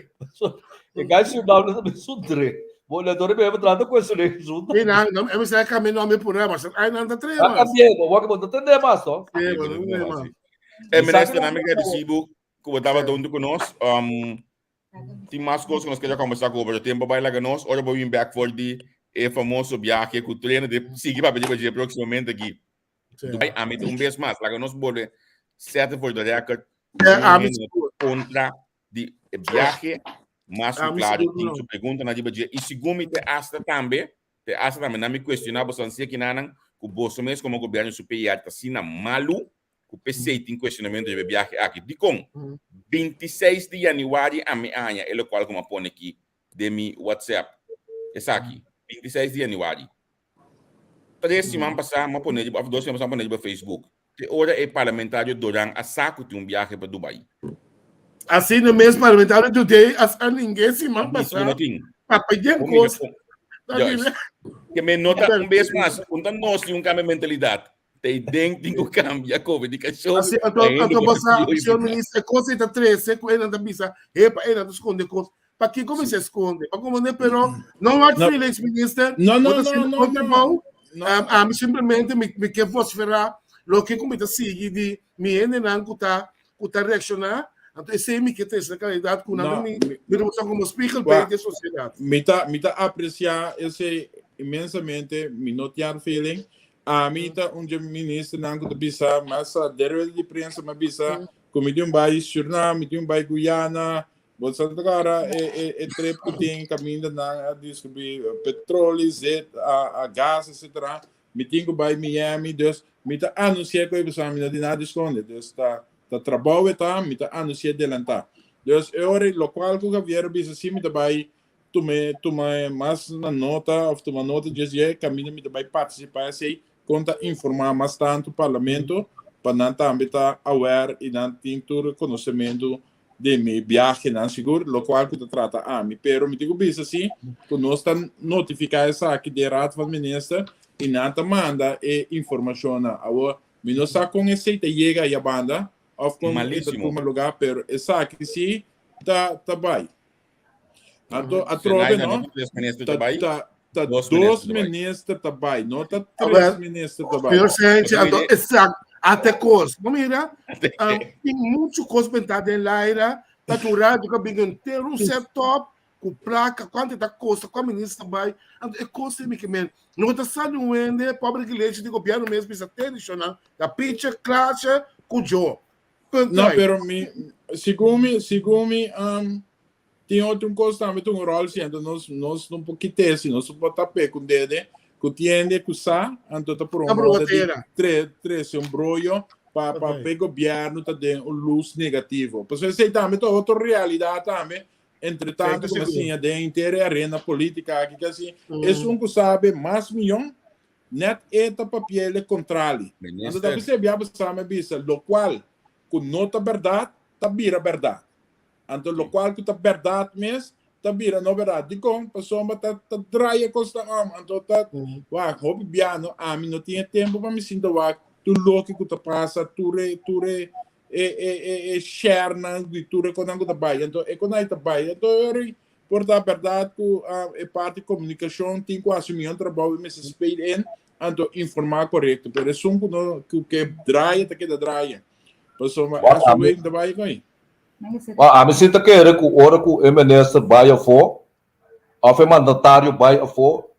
E gai su naam dat is su dre. Bo le dore be trata ku su negerzoen. Sí, nan, no, e mi camino a mi pura, mas ai nan ta tre Ah, mas. cambié, bo bo bo ta tende mas, no? Sí, bo ta tende mas. E minister, na mi gradisibo ku bo tabata huntu ku nos. Um, Tin mas kos ku nos keda kombersá ku bo, pero tempu a bai laga nos. Ora bo bin bèk for di e famoso biahe ku trena de sigui papia di dje próksimamente aki. Dubai, ami ta un bes mas, laga nos bolbe set for the record. Ami kontra di e biahe, mas ku klaro tin su preguntanan riba dje. I segun mi te asta tambe, te asta tambe nan mi kuestioná boso ansia kinanan ku boso mes komo gobièrnu su PR ta asina malu ku p'esei tin kuestionamentu riba e biahe aki. Dikon? 26 di yanüari ami a haña e lokual ku mi a pone aki den mi WhatsApp. Esaki, 26 di yanüari. Tres siman pasá mi a pone riba, òf dos siman pasá mi a pone riba Facebook. Te ora e parlamentario Doran a sa ku tin un biahe pa Dubai. Asina mes parlamentario today a sa ninguém siman Bisa pasá. no tin. Papa yen Kon mi kos. Juist. Ke men no ta un bes mas, un ta nos tin un kambio mentalidat. Te den tin ku kambia komunikashon. Así, anto, anto basa, señor minister, kos ei ta trese ku einan ta bisa, hepa, einan ta skonde kos. Pakiko mi se skonde? Pa komprende, pero no hard No. feelings, minister. No, no, Bo ta no, haciendo no, bon no. trabou. No. Ami simplemente mi, mi ke vociferá loke ku mi ta sigui di mi hendenan ku ta ku ta reakshoná. Anto esei mi ke trese na klaridat ku nan No, mi mi- mi ta usa komo spiegelbeeld Wa- di e sosiedat. Mi ta, mi ta apreciá esei inmensamente, mi no tin hard feeling. Ami ta un dje ministernan ku ta bisa, mas a de rueda di prensa mi a bisa ku mi tin un bai Surinam, mi tin un bai Guyana, bo sa ta kòrda e e e trip ku tin kaminda nan a diskubrí petroli, zet, a a gas etcetera. Mi tin ku bai Miami, dus mi ta anunsiá ku e pasobra mi no tin nada di skonde, dus ta ta trabou e ta, mi ta anunsiá delantá. Dus e ora lokual ku Javier a bisa si mi ta bai Tuma tuma mas na nota of tuma nota djes dje kaminda mi ta bai partisipá esei kon ta informá mas tantu parlamento pa nan tambe ta aware i nan tin tur konosementu. Di mi biahenan sigur, lokual ku ta trata ami. Pero mi tin ku bisa si ku nos ta notifiká esaki den Raad van Minister i nan ta manda e informashonnan. Awor, mi no sa kon esei ta yega aya banda òf kon e ta tuma lugá, pero esaki si ta ta bai. Anto atrobe no, ta ta ta dos minister ta bai, no ta tres minister ta bai. Señor Sánchez, anto exact, ate kos. Bo mira, tin mucho kos bentá den laira, ta ku radio ka bin entero un set top, ku plaka, kuantu ta kosta, kua minister ta bai. Anto e kos ei mi ke men. No ta sali un hende, pobre gilechi di gobierno mes bisa te di shonnan, ta picha, klacha, ku jo. Punt No, uit. pero mi, segun mi, segun mi, Tin otro un kos tambe ta un ròl si, anto nos nos no por kit'é si, nos no por tap'é ku un dede, ku tiende ku sa, anto ta por Ta un bruha moda di tera. tre trese un broyo pa pa Ok. p'e gobièrnu ta den un lus negativo. Pasobra esei tambe ta otro realidat tambe, entre tanto Zeker ku mi a sigur. siña den henter e arena polítika aki ke asi, esun ku sabe mas miyon, nèt e ta papi'el e kontrali. Anto ta Minister. p'esei bia bo sa mi a bisa, lokual ku no ta bèrdat ta bira bèrdat. Anto lokual ku ta bèrdat mes ta bira no bèrdat. Dikon? Pasobra ta ta draai e kosnan om. Anto ta wak hopi bia no ami no tin e tempu pa mi sinta wak tur loke ku ta pasa, tur e tur e e e e e share-nan di tur e kosnan ku ta bai. Anto e kosnan ei ta bai. Anto e ora ei por ta bèrdat ku e parti komunikashon tin ku hasi mihó trabou i mester speel in anto informá korekto. Pero esun ku no ku ke draai ta keda draai. Pasobra Wak aso ami wei ta bai ku ei. Ma ami si ta kere ku ora ku e minister bai afó òf e mandatario bai afó,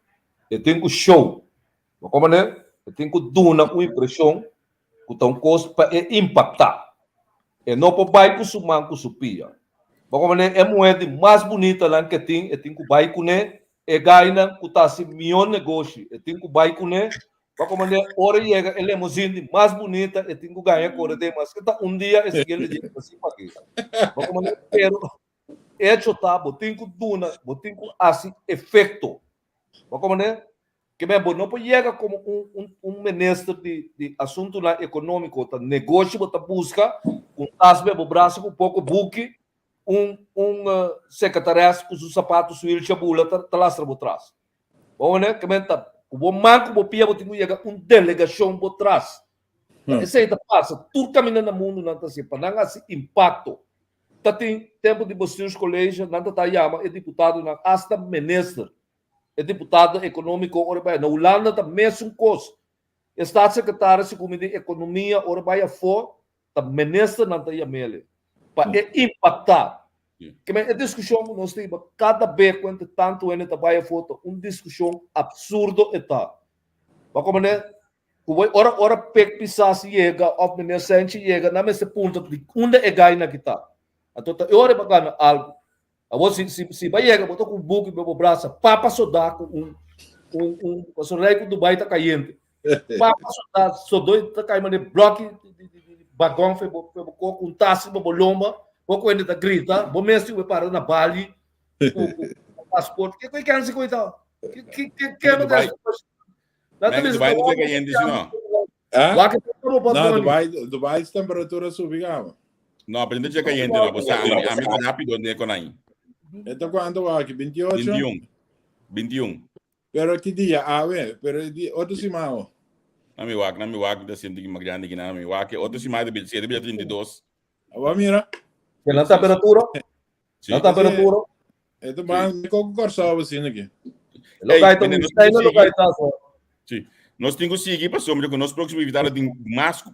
e tin ku show. Bo komprende? E tin ku duna un impreshon ku ta un kos pa e impaktá. E no por bai ku su man ku su pia. Bo komprende? E muhé di mas bunitanan ke tin, e tin ku bai kuné. E gainan ku ta hasi mihó negoshi, e tin ku bai kuné. Pa komandé, ora yega e lemozin di mas bunita, e tin ku gaña kore den, maske ta un dia e siguiente dia ta sin pag'é. Pa komandé, pero echo ta bo tin ku duna, bo tin ku hasi efekto. Pa komandé, ke men bo no por yega komo un un un minister di di asuntunan ekonómiko, ta negoshi bo ta buska, ku un tas be bo brasa ku poko buki, un un sekretares ku su sapato suil chabula ta ta lastra bo tras. Bo wene ke men ta ku bo man ku bo pia bo tin ku yega un delegashon bo tras. Ta esei ta pasa tur kaminda na mundu nan ta hasi pa nan hasi impakto. Ta tin tempu di bestuurscollege nan ta ta yama e diputadonan asta minister. E diputado ekonómiko ora bai na Hulanda ta mesun kos. E staatssecretaris si kumi di ekonomia ora bai afó Ta ministernan ta yam'ele pa e impaktá. Ke men e diskushon ku nos tin kada be ku entre tantu hende ta bai afó ta un diskushon apsurdo e ta. Bo a komprendé? Ku bo ora ora Pek Pisas yega òf meneer Senchi yega nan mester puntra di unda e gainan aki ta. Anto ta e ora e bo gana algu. Awor si si si bo yega bo ta ku un buki bo brasa papa soda ku un un un pasobra rei ku Dubai ta kayente. Papa soda sodoi ta kai mane bloki di di di bagon fe bo fe bo koko un tas riba bo lomba bo ku hende ta grita bo mes tin ku para na bali ku ku paspoort. Ke ku e kense ku e ta? Ke ke ke ke no ta Dubai. Dubai no ta kayente si no. Ah? Wak e bo pot No, boni. Dubai, Dubai temperatura subi gaba. No, pero não tinha caliente, não. Você, a mim, a mim rápido, né, com aí. Então quanto aqui? 28? 21. 21. Pero que dia? Ah, we, pero di outro simão. Na mi wak, na mi wak, da sinti que grande que na mi wak. Outro simão de 27, de 32. Agora mira. Que na temperatura? Sí. Na temperatura? Eto ban ko Kòrsou asina aki. Lo kai ta Ei, nos ta lo kai ta so. Sí. Nos tin ku sigui pasobra ku nos próksimo invitado tin mas ku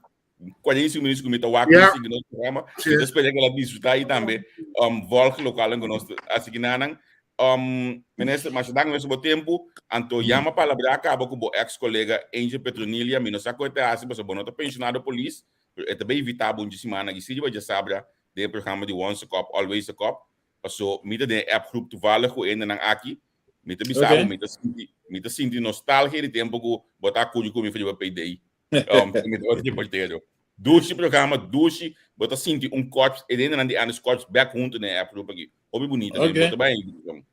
45 minutos ku mi ta wak Ja. sigui nos programa. Sí. Mi ta spera ku el a disfrutá i tambe um, volg lokal ku nos así ki nanan. Um, minister, masha danki mes bo tempu. Anto yama palabra kaba ku bo ex kolega Angel Petronilia. Mi no sa ku e ta hasi pasobra bo no ta pensionado polis, pero e ta bai invitá bo un dje simana aki. Si riba djasabra den e programa di Once a Cop, Always a Cop. Paso mi ta den e app groep toevallig ku hendenan aki. Mi ta bisa bo, mi ta sinti, mi ta sinti nostalgia di tempo ku bo ta akudi ku mi for riba payday. Mi ta ora reportero. Dushi programa, dushi, bo ta sinti un korps, e hendenan di Andes Korps bek huntu den e app groep aki. Hopi bunita, Okay. bo ta bai invitacion.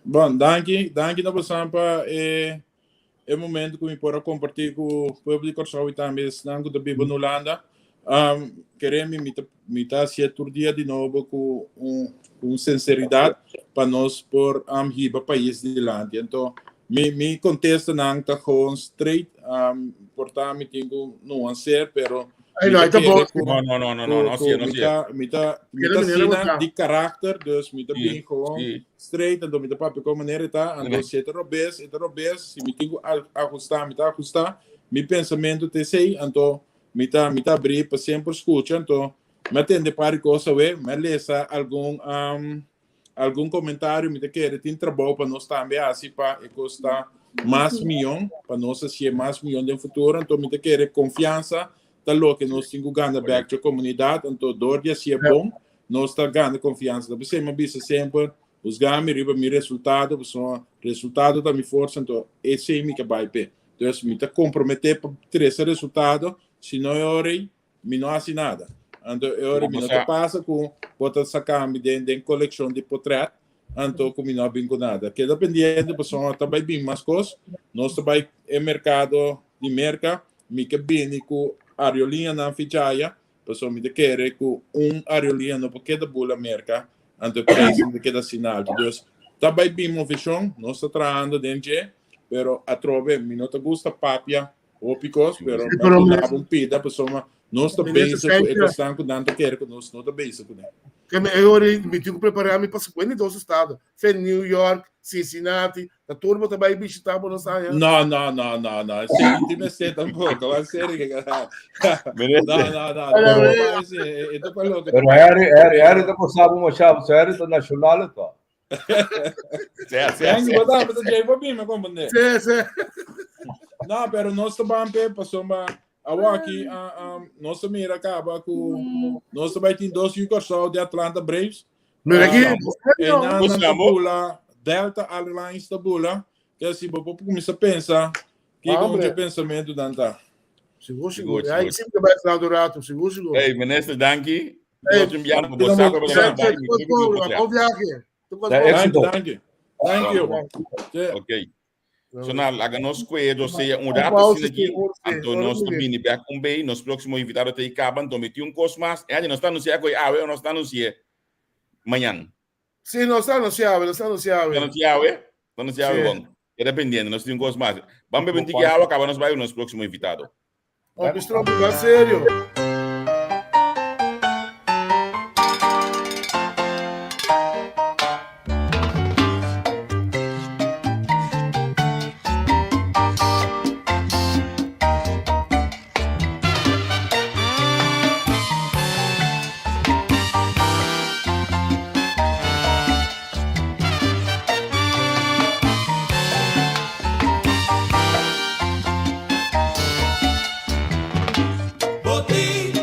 Bon, danki, danki na bosan pa e e momento ku mi por a kompartí ku pueblo di Kòrsou i tambe esnan ku ta biba na Hulanda. Um, kere mi, mi ta, mi ta hasié tur dia di nobo ku un, ku un sinseridat pa nos por um, hiba pais dilanti. Anto, mi, mi kontestanan ta gewoon straight, um, por ta mi tin ku nuanseer, pero Ay, mi no, ta ay, ta kere bon. ku, No, no, no, no, no, ku, no, ku sí, no, mi sí. ta, mi ta, mi Kere ta manera asina bo ta. di karakter, dus mi ta Sí, bin gewoon sí. straight, anto mi ta papia kon manera e ta, anto si e ta robes, e ta robes, si mi tin ku ajustá, mi ta ajustá, mi pensamentu ta esei, anto Mi ta mi ta abrí pa semper skucha, anto mi a tende par di kos awe, mi a lesa algun algun komentario, mi ta kere tin trabou pa nos tambe hasi pa e kos ta mas mion, pa nos hasié mas mion den futuro, anto mi ta kere konfiansa ta loke nos tin ku gana bèk dje komunidat, anto dor di hasié bon nos ta gana konfiansa. Ta p'esei mi a bisa semper, husga mi riba mi resultado, pasobra resultado ta mi forsa, anto esei mi ke bai p'e. Dus mi ta komprometé pa trese resultado, si no e ora ei, mi no hasi nada. Anto e ora mi no ta pasa ku bo ta saka mi den den kolekshon di potrèt, anto ku mi no a bin ku nada. Keda pendiente pasobra ta bai bin mas kos. Nos ta bai e merkado di Merka, mi ke bini ku aerolíneanan fichaya, pasobra mi ta kere ku un aerolínea no por keda bula Merka, anto e preisnan ta keda asina alto. Dus ta bai bin moveshon, nos ta trahando den dje. Pero atrobe mi no ta gusta papia hopi kos, pero Sí, mi pero duna un pida pasobra nos ta Minister bezig ku e Sanchez. kosnan ku nan ta kere ku nos no ta bezig kuné. Que me eu mi tenho que preparar me para 52 estados. Fe New York, Cincinnati, ta tur bo ta bai visitar Buenos Aires. No, no, no, no, no. Esei no tin mester tampoko. Wan serio que No, no, no. Pero- No, no, e ta pa loke. Pero Harry, Harry, Harry ta pasaba uma chave, Harry ta nacional ta. Sea, sea, Thank you, sea. bota, bota, Jay, papi, me comprende. Sí, sí. No, pero nos ta ban pe pasobra awaki ah, um, nos ta mira kaba ku nos ta bai tin dos yu Kòrsou di Atlanta Braves. Mira aqui. Ah, E nan Nos nan ta amo. bula, Delta Airlines ta bula. Que si bo por kuminsá pensa, kiko Hombre. un pensamentu dan ta. Seguro, Seguro, seguro. Aí seguro. sempre vai falar do rato, seguro, seguro. Hey, minister, danki. Hey, Nos enviando bo saco pa Sanchez, bai. bom viaje. Da Thank you, éxito. thank you. Thank you. Sí. Ok. So na laga nos kwe do sea un rato Pausa, sina aqui. seguro, sí. Anto nos Ora, bini back un bay, nos próximo invitado te caba, anto meti un cos mas. E nos está anunciando hoy, awe, o nos está anunciando mañana. Sí, no está anunciado, no está anunciado. Está anunciado, eh? Está anunciado, Sí. bom. Queda pendiente, nos tin un cos mas. Vamos beber un tiki agua, acaba nos vai nos próximo invitado. Oh, Mr. va serio. Botín.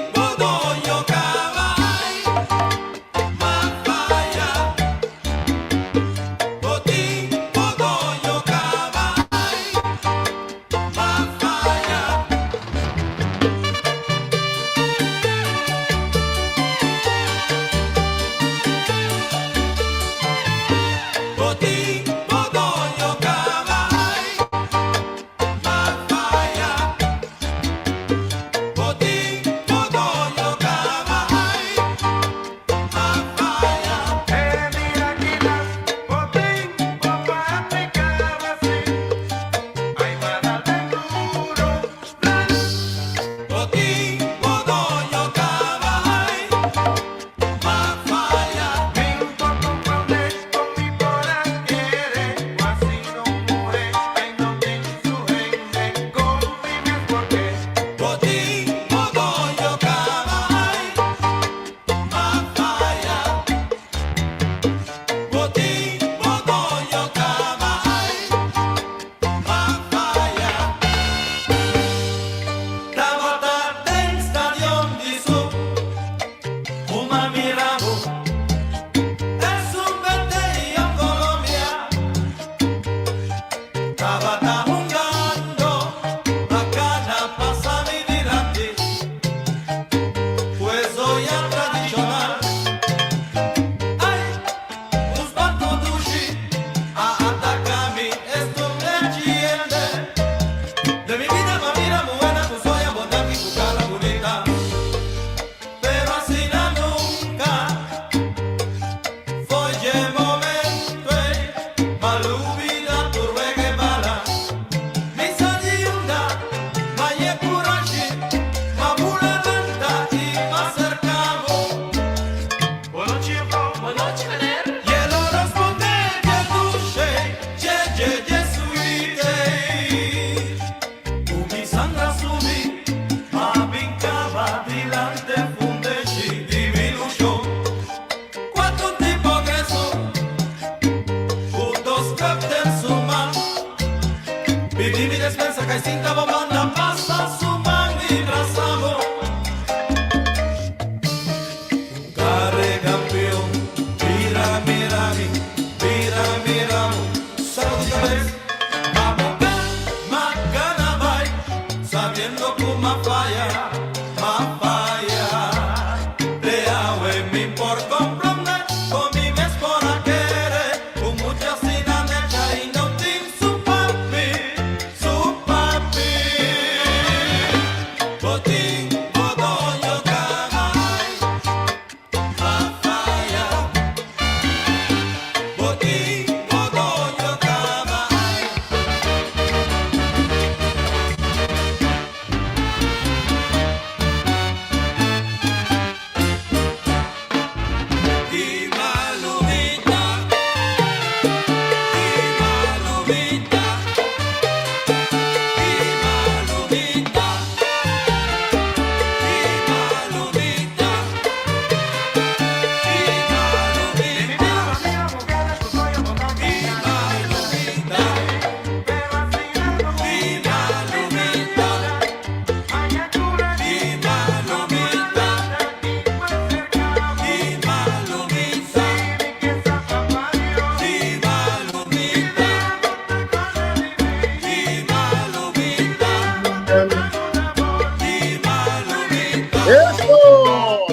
Eso!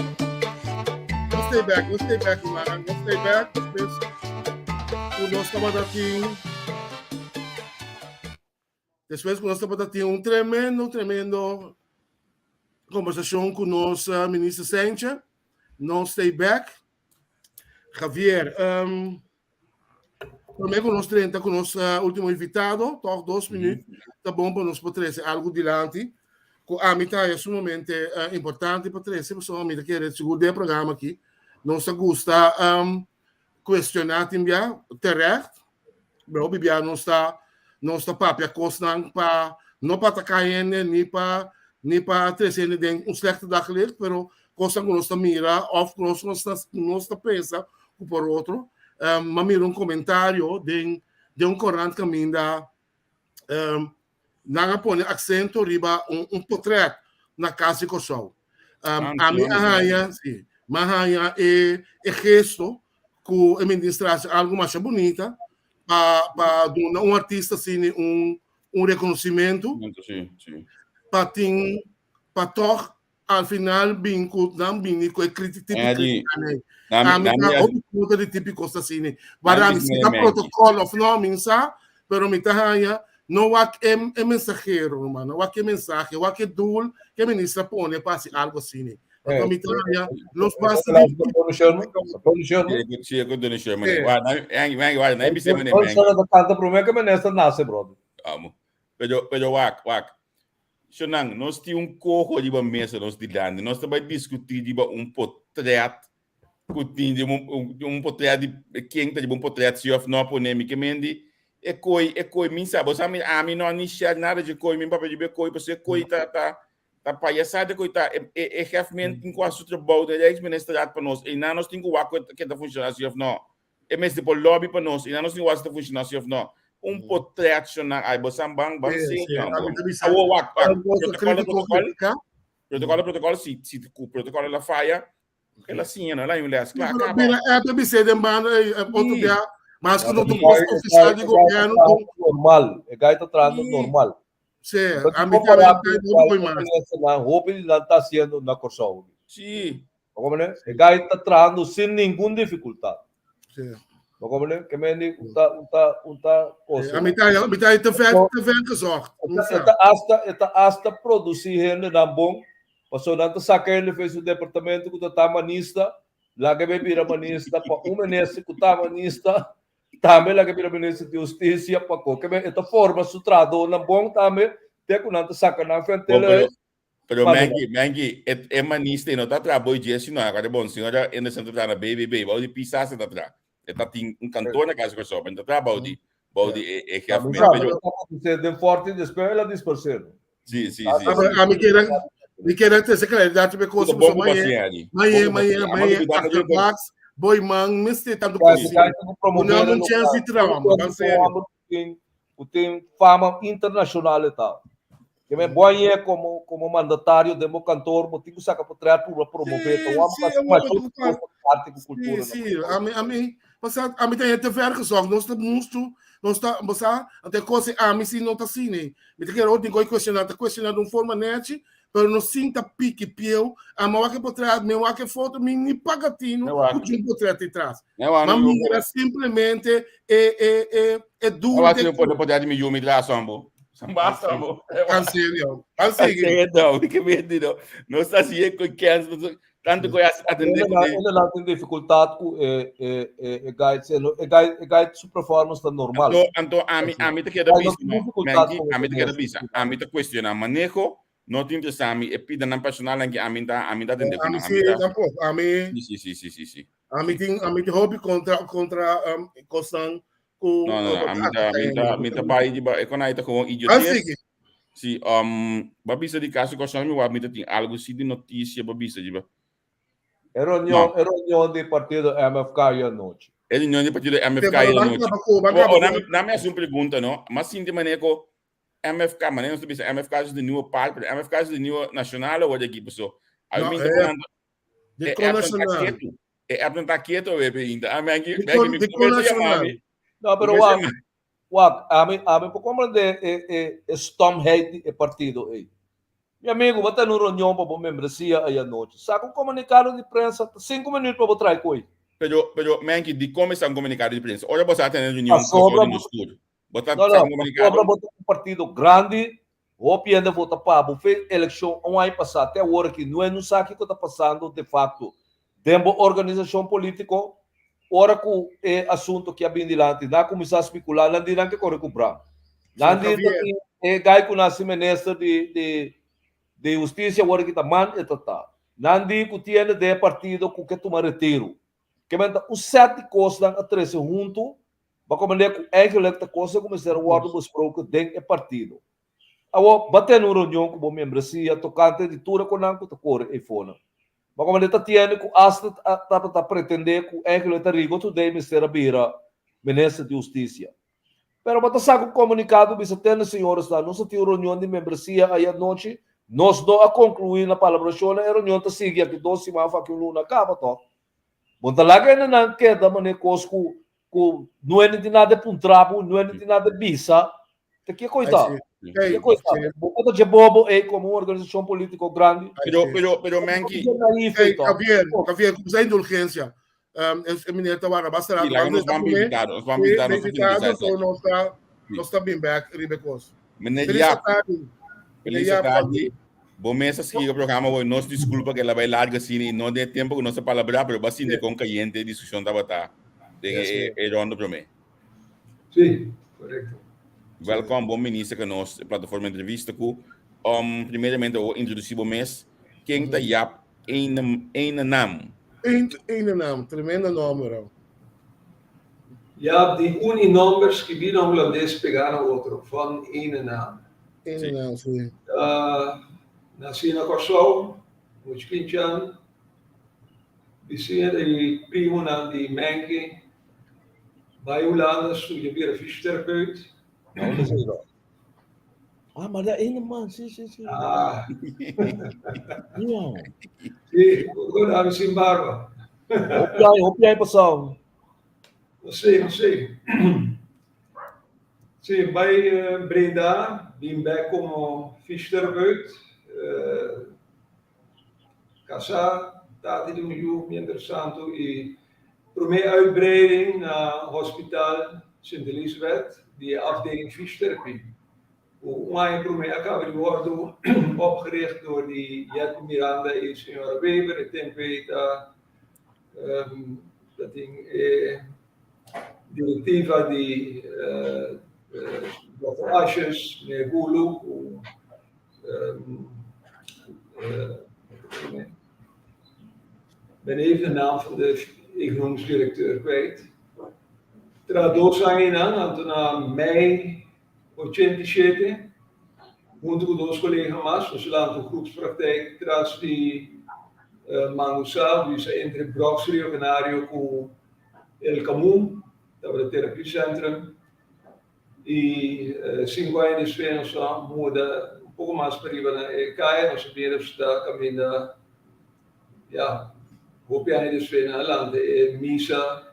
Nos stay back, nos stay back, man. Nos stay back. Después, ku nos tabata tin Después ku nos tabata tin un tremendo, tremendo konversashon ku nos eh, minister Sanchez. Nos stay back. Javier, um, promé ku nos drenta ku nos uh, último invitado, toch dos minuut, ta bon pa nos por trese algo dilanti. Ku ami ta es sumamente uh, importante pa trese, pasobra mi ta kere sigur den programa aki. Nos ta gusta um, cuestiona tin bia terecht, pero hopi bia nos ta nos ta papia kosnan pa no pa ataká hende ni pa ni pa trese hende den un slechte daglicht, pero kosnan ku nos ta mira òf ku nos nos ta nos ta pensa ku por otro. Um, m'a mira un komentario den den un korant kaminda um, nan a pone aksento riba un, un portret na Kas di Kòrsou. Um, Ah, ami a haña, sí, m'a haña e, e gesto ku e minister hasi algo masha bunita pa, pa duna un artista asina un, un rekonosimentu Sí, sí. pa tin pa tòg al final bin ku nan bini ku e kriti tipo Eddie, kritika nei. Nami, Ami nami, ta hopi kontra di tipo kos asina. Nami Bara mi is si ta mere protocol of no, mi sa, pero mi ta haña no wak e, e mensahero, ruman, no wak e mensahe, wak e doel ke minister pone pa hasi algo asina. Anto mi ta haña los basta di Tony Sherman, Tony Sherman. Sí, con Tony Sherman. Sí. Wa, nami, Angie, Angie, wa, nami bisa mene, Tony Angie. Sherman ta canta promé que minister nace, brother. Amo. Pero, pero wak, wak. Shonang, nos tin un coho riba mesa nos dilanti. Nos ta bai discutí riba un potret ku tin di un, un, un potret di ken ta riba un potret si of no pone mi ke mendi e koi e koi min sa bo sa mi ami no ni share nada dje koi mi papia riba e koi pasobra e koi ta ta ta payasada e koi ta e e e gef men tin ku hasi su trabou den Rijksministerraad pa nos einan nos tin ku wak ku e ta funciona si of no. E mester por lobby pa nos y nan nos tin wak si ta funciona si of no. Un potret shonan ay bo san ban ban Sí, sing sí, man ami bo. ta bisa. Awo wak wak Algo protocolo crítico protocolo critica. protocolo protocolo si si ku protocolo la falla el a siña no el a un les kla Pero kaba. mira, e ta bisé den banda eh, eh, otro Sí. dia, mas ku no Sí. ta post oficial di E guy ta gobierno trahando con normal. E guy ta trahando Sí. normal. Sí, Pero a mi compará tambe ku no cual voy mas. minister hopi di nan ta haciendo na Kòrsou. Sí. Bo comprende? E guy ta trahando sin ningun dificultad. Sí. Bo comprende? Ke men di un ta un ta un ta cosa. A mi ta a mi ta te ver te ver gezocht. E ta hasta e ta hasta produci hende nan bon. Paso nan ta saca hende for su departamento ku ta ta manista, laga be bira manista pa un minister ku ta manista tambe laga bira minister di husticia pa ko. Ke men e ta forma su trahadornan bon tambe te ku nan ta saca nan Bon, fentele. pero Pero Manda. Menki, Menki, e, e manista e no ta tra boi Jesse no, agora bon, senhora Anderson ta tra na BBB, bou di Pisas ta tra. E ta tin un kantoor na Casa Kòrsou, pero ta tra bou di, bou di e, e chef Mi men. sabe, Pero, ta produsir den forte después el a dispersé. sí, sí, Ah, sí, Ah, sí. pero a mi quiere mi quiere te claridad me cosa Puta, bom maye paciente ali. maye Bom maye paciente. maye Amado, cuidado, afterbox boy man miste tanto Guy, cosi. guy ta promover Não, não chance de trauma, Un van sério. homem que tem, que tem fama internacional e tal. Ke men bo añe komo komo mandatario den bo kantor bo tin ku saka potret p'u promové Sí, ta wak sí, mas awor mas bo hopi ta kos arte ku Sí, kultura na sí, Kòrsou. ami ami pasá ami ta hende ver gezocht, nos ta mustu, nos ta bo sa, anto e kos ei ami si no ta asina. Mi ta kere ora tin ku kuestioná, ta kuestioná di un forma nechi, pero no sinta piki pieu, ami a wak e potret, mi a wak e foto, mi ni paga tinu Ne wak. ku tin un potret detrás. Ne wak, Ma no mira simplemente e e e e Ne duro wak de si mi pone potret di mi yu mi tras ambo. Basta ambo. Cancelio. An sigui. Cancelio, que vendido. No está así con cancel. Tanto que atender Ela ela lá tem dificuldade com e e e e guide, e guide e guide su performance tá normal. Anto, anto ami ami te queda Ay, no bisa, tin no. dificultad Menki, con ami te queda manejo. bisa. Ami te cuestiona manejo, no te interesa ami e pida nan personal anki ami ta ami ta atende Ami con sí ami ta. tampoco. Ami Sí, sí, sí, sí, sí. ami tin ami tin hopi contra contra um, cosnan ku No, no, no, ami ta ami ta mi ta bai di ba e con ta gewoon An idiotes. sigui. Si, um, ba bisa di caso Kòrsou mi wak mi ta tin algo si di noticia ba bisa di ba. E reunion, e reunion di partido MFK ayer anochi. E reunion di partido MFK Pero ayer ban anochi. kaba ku, ban Oh, kaba oh, ku. nami, nami hasi un pregunta, no? Mas sinti mané ko MFK, mané nos ta bisa MFK is de nieuwe part, pero MFK is de nieuwe nationale wordt equipe so. Aí No, mi ta eh, poniendo Di e kon app no ta nacional. quieto. E app no ta quieto, bebe, ainda. Ah, menki, Di menki, kon mi di kon começa a nacional. chamar-me. No, pero Começa a wak, chamar. wak, ami, ami por comprende e, e, e stomheid di e partido ei. Mi amigo, bo tene un reunion pa bo membresia ei anochi. Saka un comunicado di prensa, ta cinco minuut pa bo trae koe. Pero, pero, menki, di kon esaki un comunicado di prensa? Ora bo sa tene reunion Pasobra di bo, bestuur. Bo ta no, saka no, un comunicado? pasobra bo ta un partido grandi, hopi hende vota pa bo. Fe eleccion un aña pasa te awor aki, no e no sa kico ta pasando de facto den bo organisacion politico. Ora cu e asunto ki a bin dilanti, nan a cuminsa specula, nan di nan ke core cu Bram. Nan di ta tin e guy cu naci minister di di di husticia awor ki ta man e ta ta. Nan di cu tiene den e partido cu ke tuma retiro. Ke men ta un set di cosnan a trece hunto, ba comprende cu eigenlijk ta cosnan cu mester a wordo besproken den e partido. Awor, ba tene un reunion cu bo membresia tocante di tur e conan cu ta core eyfonan. Ma como ta tiene cu hasta tabata pretende cu eigenlijk ta Rigo Today mester a bira minister di husticia. Pero bo ta saca un comunicado bisa tene señores nan nos a tin un reunion di membresia ayer anochi, nos no a conclui na palabracionnan, e reunion ta sigui aki dos siman of aki un luna caba toch. Bo ta laga hendenan keda mane cos cu cu no hende tin nada de puntra bo, no hende tin nada de bisa, ta ke Ai, koita? sí. Ei, Ke koita? sí. Bo por ta dje bobo ei komo un organisashon politiko grandi? Ai, Pero, sí. pero, pero, Bo por ta Menki, dje naïef ei Ei, toch? Javier, Javier, ku sa indulgensia. Um, es, e meneer ta wara basta sí, rato. laga Mas nos nos ta ban promé, invitado, nos ban sí, invitado, nos ta invitado, finalizar so esaki. nos ta, Sí. nos ta bin back riba e kos. Meneer Feliz Jaap, tarde. feliz Meneer Jaap, tarde. Bo mes a sigui e programa hoy. Nos disculpa que la bai larga asina y no den tempo que nos a palabra, pero ba sinti con cayente e discusion tabata den Yes, e, e ronda prome. Sí, correcto. Welkom, bon minister que nos plataforma entrevista ku. Um, primeramente, o introduci bo mes. Ken ta Jaap Ene, Eenenam? Een, Eenenam, tremendo nomber. Jaap, di un i nomber skibí na hulandes pegá na otro, van Eenenam. Eenenam, sí. Ta nasí na Kòrsou, muchu kinchan, bisiña di primonan di Menke, bai Hulanda studia bira fysioterapeut. Na unda esei ta? Ah, maar dat ene man, sí, sí, sí. Ah. Ja. Sí, ku ami sin barba. Hopi aña, hopi aña pasado. No sé, no sé. Sí, bai Breda, bin bek komo fysioterapeut. Kasá, tata di un yu, mientras tanto, i promé uitbreiding na Hospital Sint Elisabeth di e afdeling fysiotherapie. Ku un aña promé a kaba di wòrdu opgericht dor di Jetty Miranda i señora Weber. E tempu ei ta ta tin e direktiva di dòkter Asjes, meneer Gulu, ku ben even de naam van de economisch directeur kwijt. Tra dos añanan, anto na mei 87, hunto ku dos kolega mas, nos a lanta un groepspraktijk tras di Mangusa, dus entre Brox Rio Canario ku El Camus, tabata terapiecentrum. I sinku aña despues nos a muda. poko mas pariba na e kaya, nos a bin resultá kaminda, ya, hopi aña despues nan a lanta e misa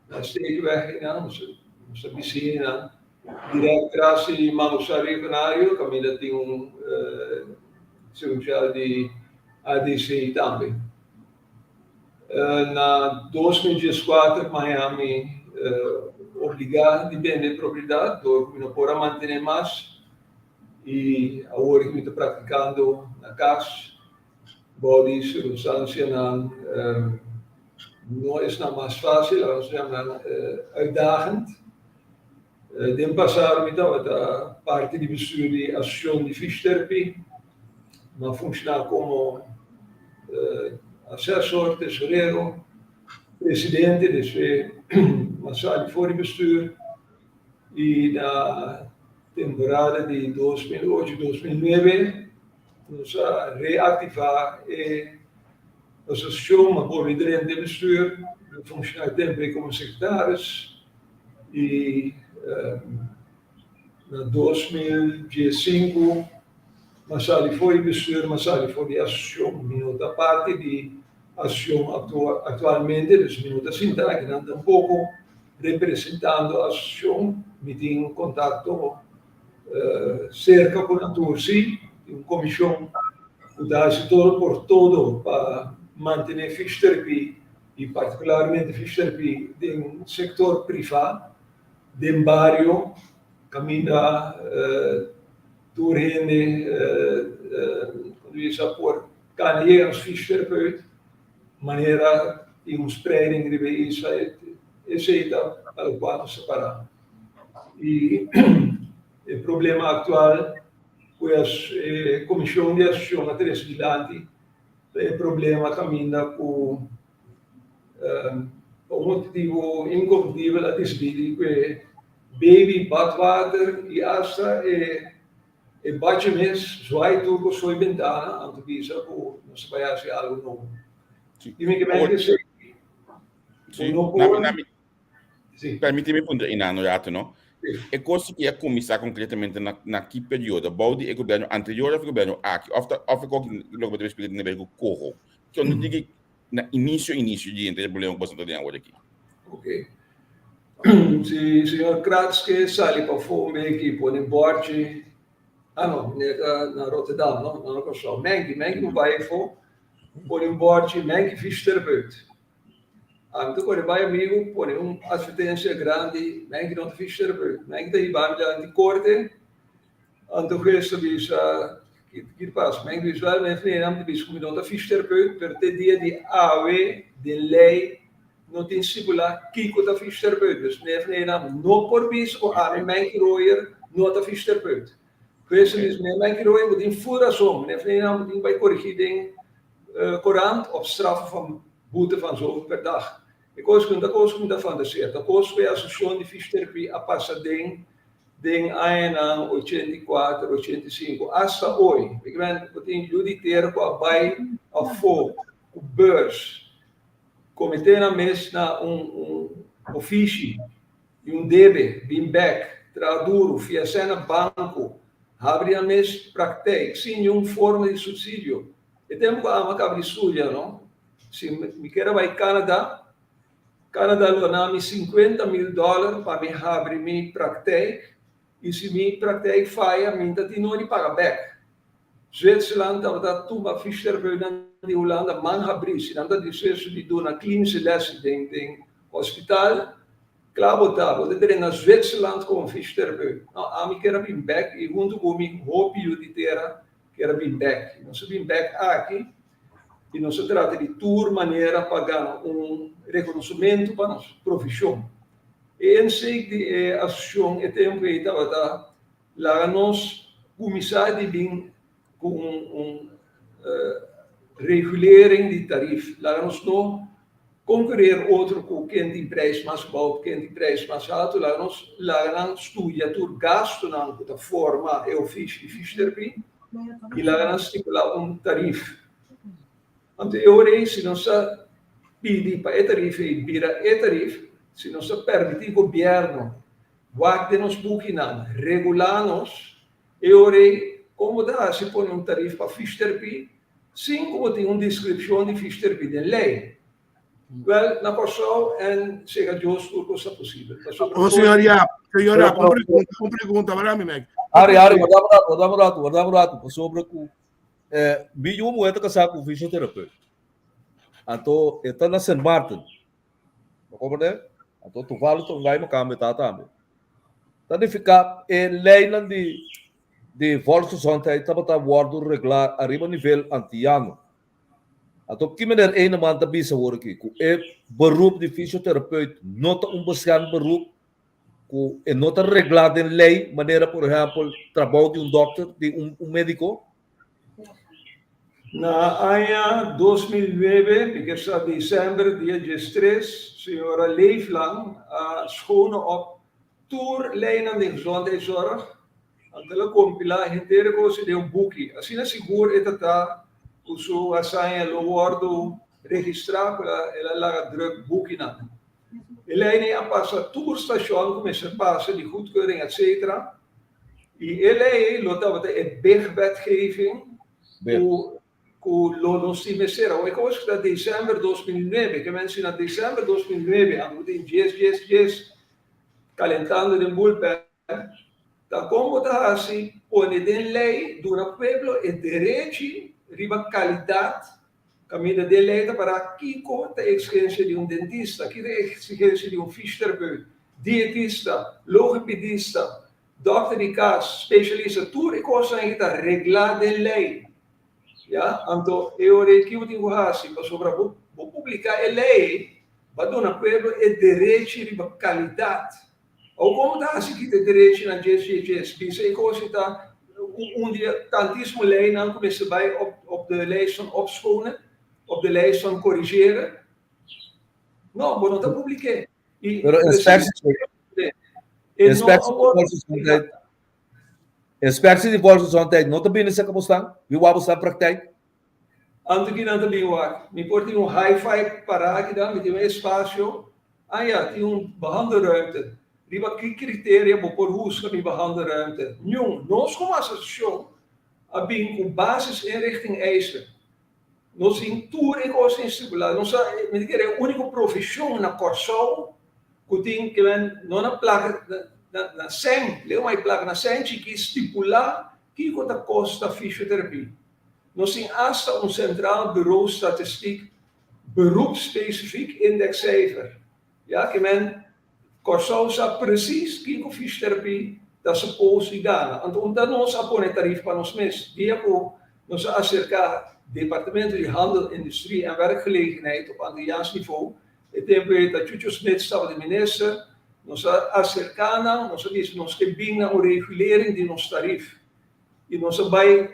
na Steekweg einan, nos nos a bisiña einan, dirèkt tras di Mangosá Rio Canario, kaminda tin un sirunshal di ADC tambe. Na 2014 Miami obligá di bende e propiedad dor ku mi no por a mantené mas i awor ku mi ta praktikando na kas bou di sirkunstansianan no esnan mas fásil, laga nos yama nan uitdagend. Den pasado mi tabata parti di bestuur di Asosiashon di Fisioterapia. Mi a funshoná komo asesor, tesorero, presidente, despues mi a sali for di bestuur i na temporada di 2008, 2009 nos a reaktivá e asosiashon, mi a bolbe drenta den bestuur, mi a funshoná tempu ei komo sekretaris. I na 2015 m'a sali for di bestuur, m'a sali for di asosiashon. Mi no ta parti di asosiashon aktualmente, dus mi no ta sinta akinan tampoko representando asosiashon. Mi tin kontakto serka ku nan tur si, tin un komishon ku ta hasi todo por todo pa mantené fisioterapia i partikularmente fisioterapia den sektor privá, den bario kaminda tur hende bisa por kana yega nos fisioterapeut manera tin un spreiding riba e isla esei ta pa lokual nos ta pará. I e problema aktual ku e komishon di asosiashon a trese dilanti Ta e problema kaminda ku pa un motibu inkomprendibel a disidí ku e baby badwater i asta e e bachi mes zwaai tur ku soy bentana anto bisa ku nos ta bai hasi algu nobo. I mi ke mester esei ku no por. Sí. Permitime puntra inano rato, no? E kos ki a kuminsá konkretamente na, na ki periodo? Bou di e gobierno anterior of e gobierno aki? Of ta, of e kos lo que explica tiene ver ku koho? Kio no digi na inicio inicio di henter e problema ku boso ta den awor aki. Ok. Si señor Kratz ke sali pafó un beki pone bòrchi, ah no, meneer ta na Rotterdam, no? No na Kòrsou. Menki, Menki por bai afó, pone un bòrchi, Menki fysiotherapeut. Ami ta kore bai amigu pone un advertensia grandi, Menki no ta fysiotherapeut, Menki ta hiba mi dilanti korte, anto hues ta bisa ki ta pasa? Menki bisa wèl men fnena mi ta bisa ku mi no ta fysiotherapeut pero te dia di awe den lei no tin stipulá kiko ta fysiotherapeut, dus men fnena no por bisa ku ami Menki Royer no ta fysiotherapeut. Hues ta bisa men Menki Royer bo tin ful rason, men fnena bo tin bai korigí den Korant op straffen van boete van zoveel per dag. E kos ku no ta kos ku mi ta fantaseer, ta kos ku e asosiashon di fisioterapia a pasa den den añanan 84, 85, asta oy. Mi kimen bo tin yu di tera ku a bai afó ku beurs, kometé nan mes na un un ofishi i un debe, bin bèk, traha duru, fia sèn na banko, habri nan mes praktijk sin niun forma di supsidio. E tempu ku ami a kaba di studia no, si mi kier a bai Canada, Canada lo na mi 50 mil dòler pa mi habri mi praktijk i si mi praktijk faya mi ta tin no di paga bèk. Zwitserland tabata tuma fysioterapeutnan di Hulanda man habrí, si nan ta dispuesto di duna klinische lessen den den hospital, kla bo ta, bo ta drenta Zwitserland komo fysioterapeut. No, ami kier a bin bèk i huntu ku mi hopi yu di tera kier a bin bèk. Nos a bin bèk aki i nos a trata di tur manera pa gana un rekonosementu pa nos profeshon. E insteek di e asosiashon e tempu ei tabata laga nos kuminsá di bin ku un un regulering di tarif. Laga nos no konkureer otro ku ken tin prijs mas abou, ken tin prijs mas haltu. Laga nos laga nan studia tur gastunan ku ta forma e ofishi di fisioterapia i laga nan stipulá un tarif. Anto e ora ei si nos ta pidi pa e tarif ei bira e tarif, si nos ta permití gobièrnu wak den nos bukinan, regulá nos, e ora ei. Kon bo ta hasi pone un tarif pa fysioterapie sin ku bo tin un deskripshon di fysioterapie den lei? Wèl, na Kòrsou en sega Dios tur kos ta posibel. Pasobra Oh, señor Jaap, señor Jaap, un pregunta, un pregunta, wara mi Mike. Harry, Harry, warda un rato, warda un rato, warda un rato, pasobra ku eh, mi yu muhé ta kasá ku un fisioterapeut. Anto e ta na Sint Maarten. Bo komprendé? Anto toevallig ta un gai makamba e ta tambe. Ta nifiká e leinan di di volksgezondheid tabata wòrdu reglá ariba nivel antiano. Anto ki meneer Eneman ta bisa awor aki? Ku e beroep di fisioterapeut no ta un beschermd beroep, ku e no ta reglá den lei manera por ehèmpel trabou di un dòkter, di un médiko? Na aña 2009, mi ke sa december dia diestres, señora Leeflang a schone op tur leinan den gezondheidszorg. Anto el a kompilá henter e kos den un buki. Asina sigur e ta ta ku su hazaña lo wòrdu registrá ku el a laga drùk bukinan. E leinan a pasa tur stashon ku mester pasa di goedkeuring etcetera. I e lei ei lo tabata e big wetgeving ku ku lo nos tin mester. Awor e kos ku ta december 2009, ke men si na december 2009 anto bo tin djes djes djes kalentando den bullpen, Ta kon bo ta hasi pone den lei duna pueblo e derechi riba kalidat kaminda den lei ta pará kiko ta e eksigensia di un dentista, kiko ta e eksigensia di un fisioterapeut, dietista, logopedista, dòkter di kas, spesialista, tur e kosnan aki ta reglá den lei. Ya, anto e ora ei kiko bo tin ku hasi? Pasobra bo bo publiká e lei, bo a duna pueblo e derechi riba kalidat. Awor komo ta hasi kita e derechinan djes djes djes? Bisa e kos ei ta un di e tantismo leinan ku mester bai op op de lijst van opschonen, op de lijst van korrigeren. No, bo no ta publik'é. I Pero precies inspectie, e no inspectie a di wòrdu volksgezondheid, inspectie di volksgezondheid no ta bini serka bo stan? Bi wak bo stan praktijk? Anto kinan ta bin wak? Mi por tin un hi-fi pará akinan, mi tin un espasio. Ah ya, tin un behandelruimte. Riba ki criteria bo por husga mi behandelruimte? Niun. Nos como asociacion a bin cu basisinrichting eisen. Nos tin tur e cosnan estipulá. Nos ta, mi ta kere, e unico profesion na Corsou cu tin ke men no na placa, na na sèn, leu mai placa, na sèn chikí stipulá kiko ta costa fisioterapia. Nos tin asta un Centraal Bureau Statistiek beroepsspecifiek indexcijfer. Ya ke men Kòrsou sa precies kiko fisioterapie ta suppose di gana. Anto unda nos a pone tarief pa nos mes? Dia ku nos a aserka Departamento di Handel, Industrie en Werkgelegenheid op Antilliaans niveau, e tempu ei ta Chucho Smits tabata minister, nos a aserka nan, nos a bisa nos ke bin na un regulering di nos tarief. I nos a bai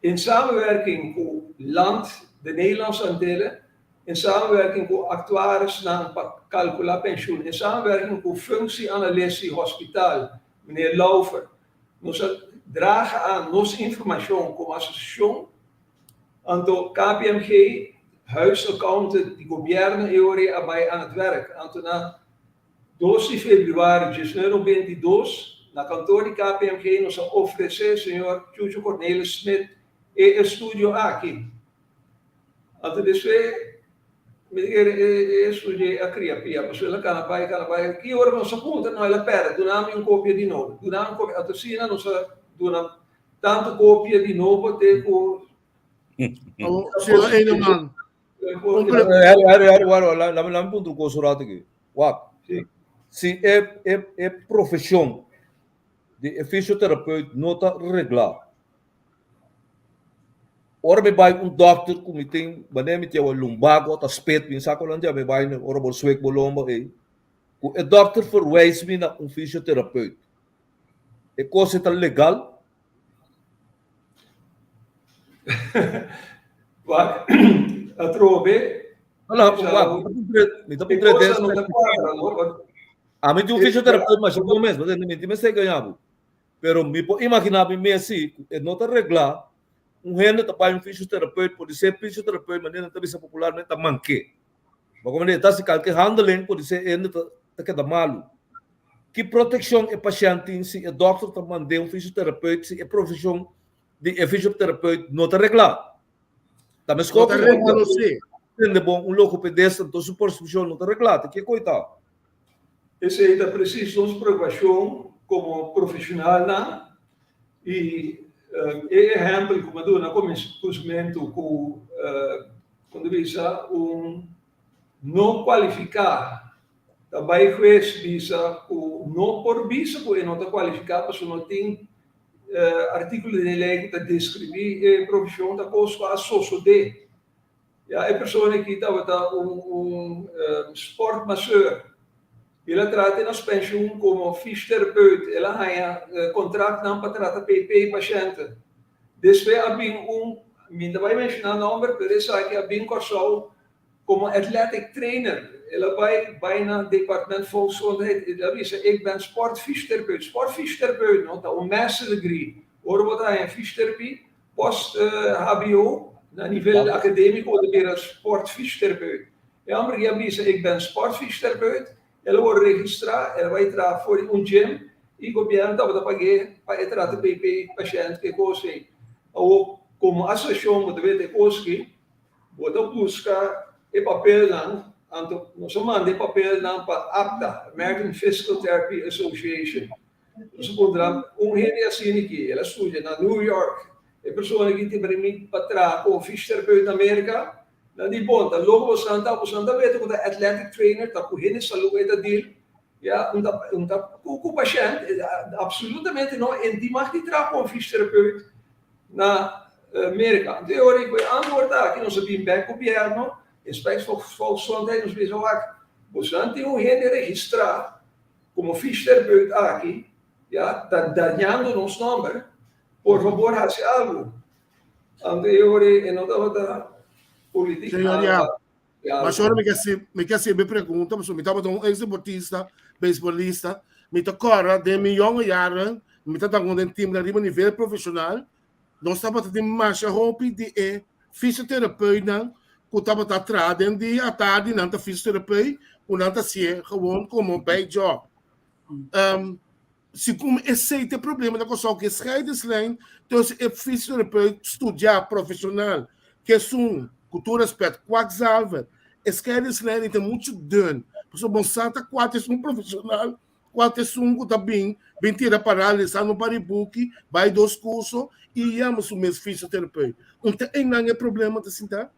In samenwerking ku Land de Nederlandse Antillen, in samenwerking ku aktuarisnan pa kalkulá penshun, in samenwerking ku functieanalist di hospital, meneer Laufer, nos a draga aan nos informashon komo asosiashon. Anto KPMG, huisaccountant di gobièrnu e ora ei a bai aan het werk. Anto na Dos di februari 1922, na kantor di KPMG nos a ofresé señor Chucho Cornelis Smit e estudio aki. Anto despues mi ta kere e estudio ei a kria pia, pasobra el a kana bai, kana bai. Ki ora nos a puntra, no, el a pèrdè, duna mi un kopia di nobo, duna mi un kopia. Anto asina nos a duna tantu kopia di nobo te ku. Señor Eneman, Harry, Harry, Harry, waro, lami, lami puntra un kos un rato aki. Wak, si e, e, e profesion di e fisioterapeut no ta reglá, ora mi bai un dokter ku mi tin, wanneer mi tin awa lumbago ta spet mi, sa ku nan mi bai ora bo swek bo lomba ei, ku e dokter verwijs mi na un fisioterapeut, e kos ei ta legal? Wak, atrobe. No, no, wak, mi ta puntra E cosa no ta cuadra, no? Ami tin un fisioterapeuta masha bon mes, pasobra mi tin mester gaña bo. Pero mi por imagina mi mes si ku e no ta reglá, un hende ta bai un fisioterapeut, por di ser fisioterapeut manera nan ta bisa popularmente ta manke. Bo komprende? Ta hasi kalke handeling por di ser hende ta keda malu. Ki protekshon e pashènt tin si e dòkter ta mand'é un fisioterapeut si e profeshon di e fisioterapeut no ta reglá? Ta meskos No ta ku rekonosé. Tende bon, un logopedista anto su preskripshon no ta reglá, ta ke koe ta? Esei ta presis nos preokupashon komo profeshonalnan i e ehèmpel ku mi a duna kuminsamentu ku kon ta bisa un no kualifiká ta bai hues bisa ku no por bisa ku e no ta kualifiká pasobra no tin artíkulo den e lei ku ta deskribí e profeshon ta kos ku a sosodé. Ya e persona aki tabata un un sportmasseur. El a trata na su penshun komo fysiotherapeut. El a haña kontraktnan pa trata PP pashènten. Despues a bin un, mi ta bai menshoná nòmber, pero esaki a bin Kòrsou komo athletic trainer. El a bai bai na Departement Volksgezondheid. El a bisa, Ik ben sportfysiotherapeut. Sportfysiotherapeut no ta un master degree. Ora bo ta haña fysioterapie, Post hbo, na nivel akadémiko bo ta bira sportfysiotherapeut. E hòmber aki a bisa, Ik ben sportfysiotherapeut. El a wòrdu registrá, el a bai traha for di un gym i gobièrnu tabata pag'é pa e trata PP pashènt ku e kos ei. Awor, komo asosiashon bo ta weta e kos aki, bo ta buska e papelnan, anto nos a manda e papelnan pa APTA, American Physical Therapy Association. Nos a puntra un hende asina aki, el a studia na New York, e persona aki tin permit pa traha komo fisioterapeut na Merka, nan di bon, ta loko bosan ta, bosan ta weta ku ta athletic trainer, ta ku hende salú e ta deal, ya, un ta un ta ku ku pashènt, absolutamente no, e no tin mag di traha komo fisioterapeut na Merka. Anto e ora ku e antwoord aki nos a bin bèk gobièrnu, Inspectie Volksgezondheid, nos bisa wak, bosan tin un hende registrá Como fysiotherapeut aki ya ta dañando nos nomber, por favor haci algo. Anto e ora e no tabata politica. Señor ya, mas ora mi ke hasi, mi ke hasi mi pregunta, pasobra mi tabata un ex deportista, beisbolista, mi ta kòrda den mi yonge jaren, mi ta tango den team riba nivel profesional, nos tabata tin masha hopi di e fysioterapeutnan ku tabata traha den dia atardi nan ta fysioterapeut ku nan ta hasié gewoon komo bijjob. Um, si kum esei ta e problema na Kòrsou ku e scheidingslijn tussen e fysioterapeut studiá profesional ku esun ku tur rèspèt kwakzalver e scheidingslijn ta muchu dun pasobra bo sa ta kua ta esun profesional Kua ta esun ku ta bin, bin tira paralisa no pari buki, bai dos kurso i yama su mes fisioterapeut? Un ta einan e problema ta sinta?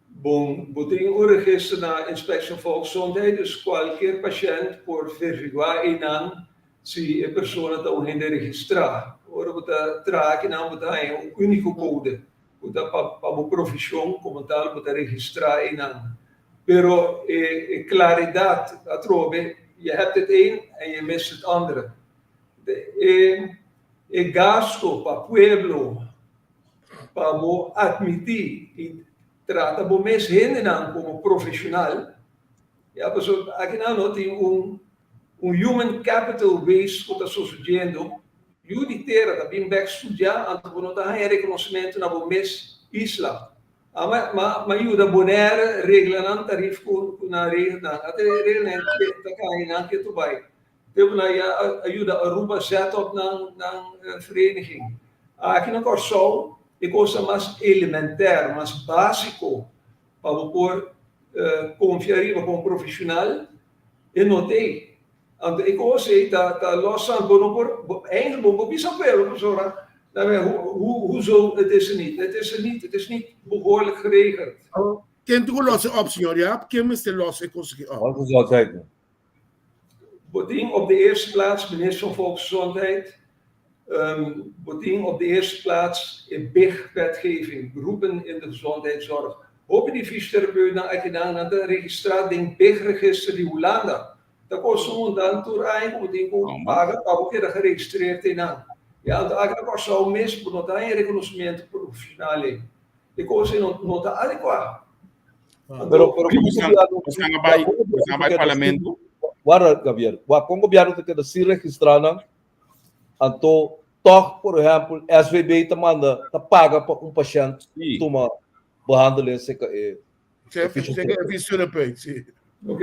Bon, bo tin un registro na Inspectie Volksgezondheid, dus kualkier pashènt por veriguá einan si e persona ta un hende registrá. Ora bo ta traha akinan bo ta haña un úniko kode ku ta pa bo profeshon komo tal bo ta registrá einan. Pero e claridad atrobe, je hebt het een en je mist het andere. E, e gasto pa pueblo pa bo admiti y trata bo mes hendenan como profesional, ya, pasobra akinan no tin un un human capital waste cu ta sucediendo, yu di tera ta bin bek studia anto bo no ta haña reconocimento na bo mes isla. A ma ma ma yuda Bonaire regla nan tarif ku ku nan regelnan. Ate regelnan ta kai nan ketu bai. Tempu nan ya a yuda Aruba zet op nan nan vereniging. Aki na Kòrsou e kosnan mas elementair, mas básiko pa bo por konfia riba komo profeshonal e no t'ei. Anto e kos ei ta ta los san bo no por bo eigenlijk bo por bisa pueblo pasobra hoe hoezo het is er niet. Het is er niet, het is niet behoorlijk geregeld. Ken tin ku los e op, señor Jaap? Ken mester los e kos aki op? Volksgezondheid. Bo tin op de eerste plaats minister van Volksgezondheid. Um, bo tin op de eerste plaats e big wetgeving, beroepen in de gezondheidszorg. Hopi di fysiotherapeutnan akinan nan ta registrá den big register di Hulanda. Ta kosta un montan tur aña ku bo tin ku paga pa bo keda geregistreerd einan. Ya, anto aki na Kòrsou mes bo no ta haña rekonosimiento profeshonal ei. E kos ei no no ta adekuá. Pero, pero kon gobièrnu, Bosan a bai, bosan a bai parlamento? Warda, Gabriel, wak kon gobièrnu ta keda sin registrá nan, anto tòg, por ehèmpel, SVB ta manda, ta paga pa un pashènt tuma behandeling serka e Serka e fisioterapeut, si. Ok.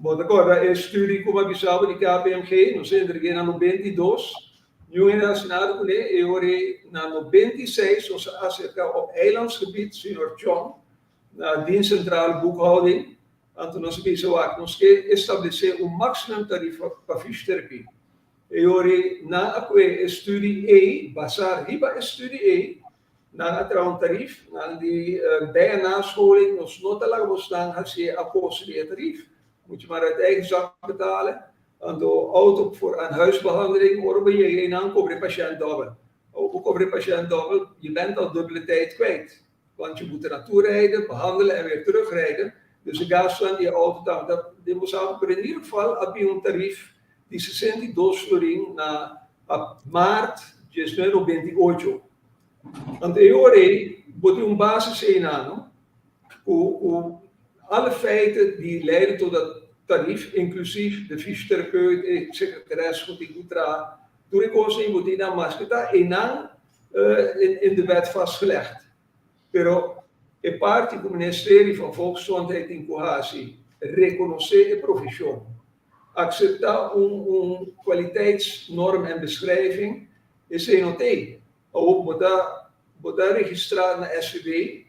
Bo ta kòrda e studie ku mi a bisa bo di KPMG? Nos a entreg'é na 92. Niun hende a hasi nada kuné. E ora ei na 96 nos a aserká op eilandsgebied señor Chong na Dienst Centrale Boekhouding. Anto nos a bisa wak nos ke establesé un maximum tarifa pa fysioterapie. E ora ei nan a kue e studie ei, basá riba e studie ei, Nan a traha un tarif, nan di bij en nascholing, nos no ta laga bosnan hacié a kosto di e tarif, moet je maar uit eigen zak betalen. Anto auto voor aan-huisbehandeling, ora bo yega einan cobra e pashent dobbel. Ora bo cobra e pashent dobbel, je bent al dubbele tijd kwijt, want je moet er naartoe rijden, behandelen en weer terugrijden. Dus e gastonan di e auto tambe ta den bo saco, pero in ieder geval a bin un tarif di 62 florin na maart 1998. Anto e ora ei bo tin un basis einan, no? Ku ku alle feiten die leiden tot dat tarief, inclusief de fysiotherapeut, e secretaresse ku tin ku traha, tur e kosnan ei bo tin nan maske ta einan in de wet vastgelegd. Pero e parti ku Ministerie van Volksgezondheid tin ku hasi, rekonosé e profeshon, akseptá un un kwaliteitsnorm en beschrijving, esei no t'ei. Awor bo ta bo ta registrá na SVB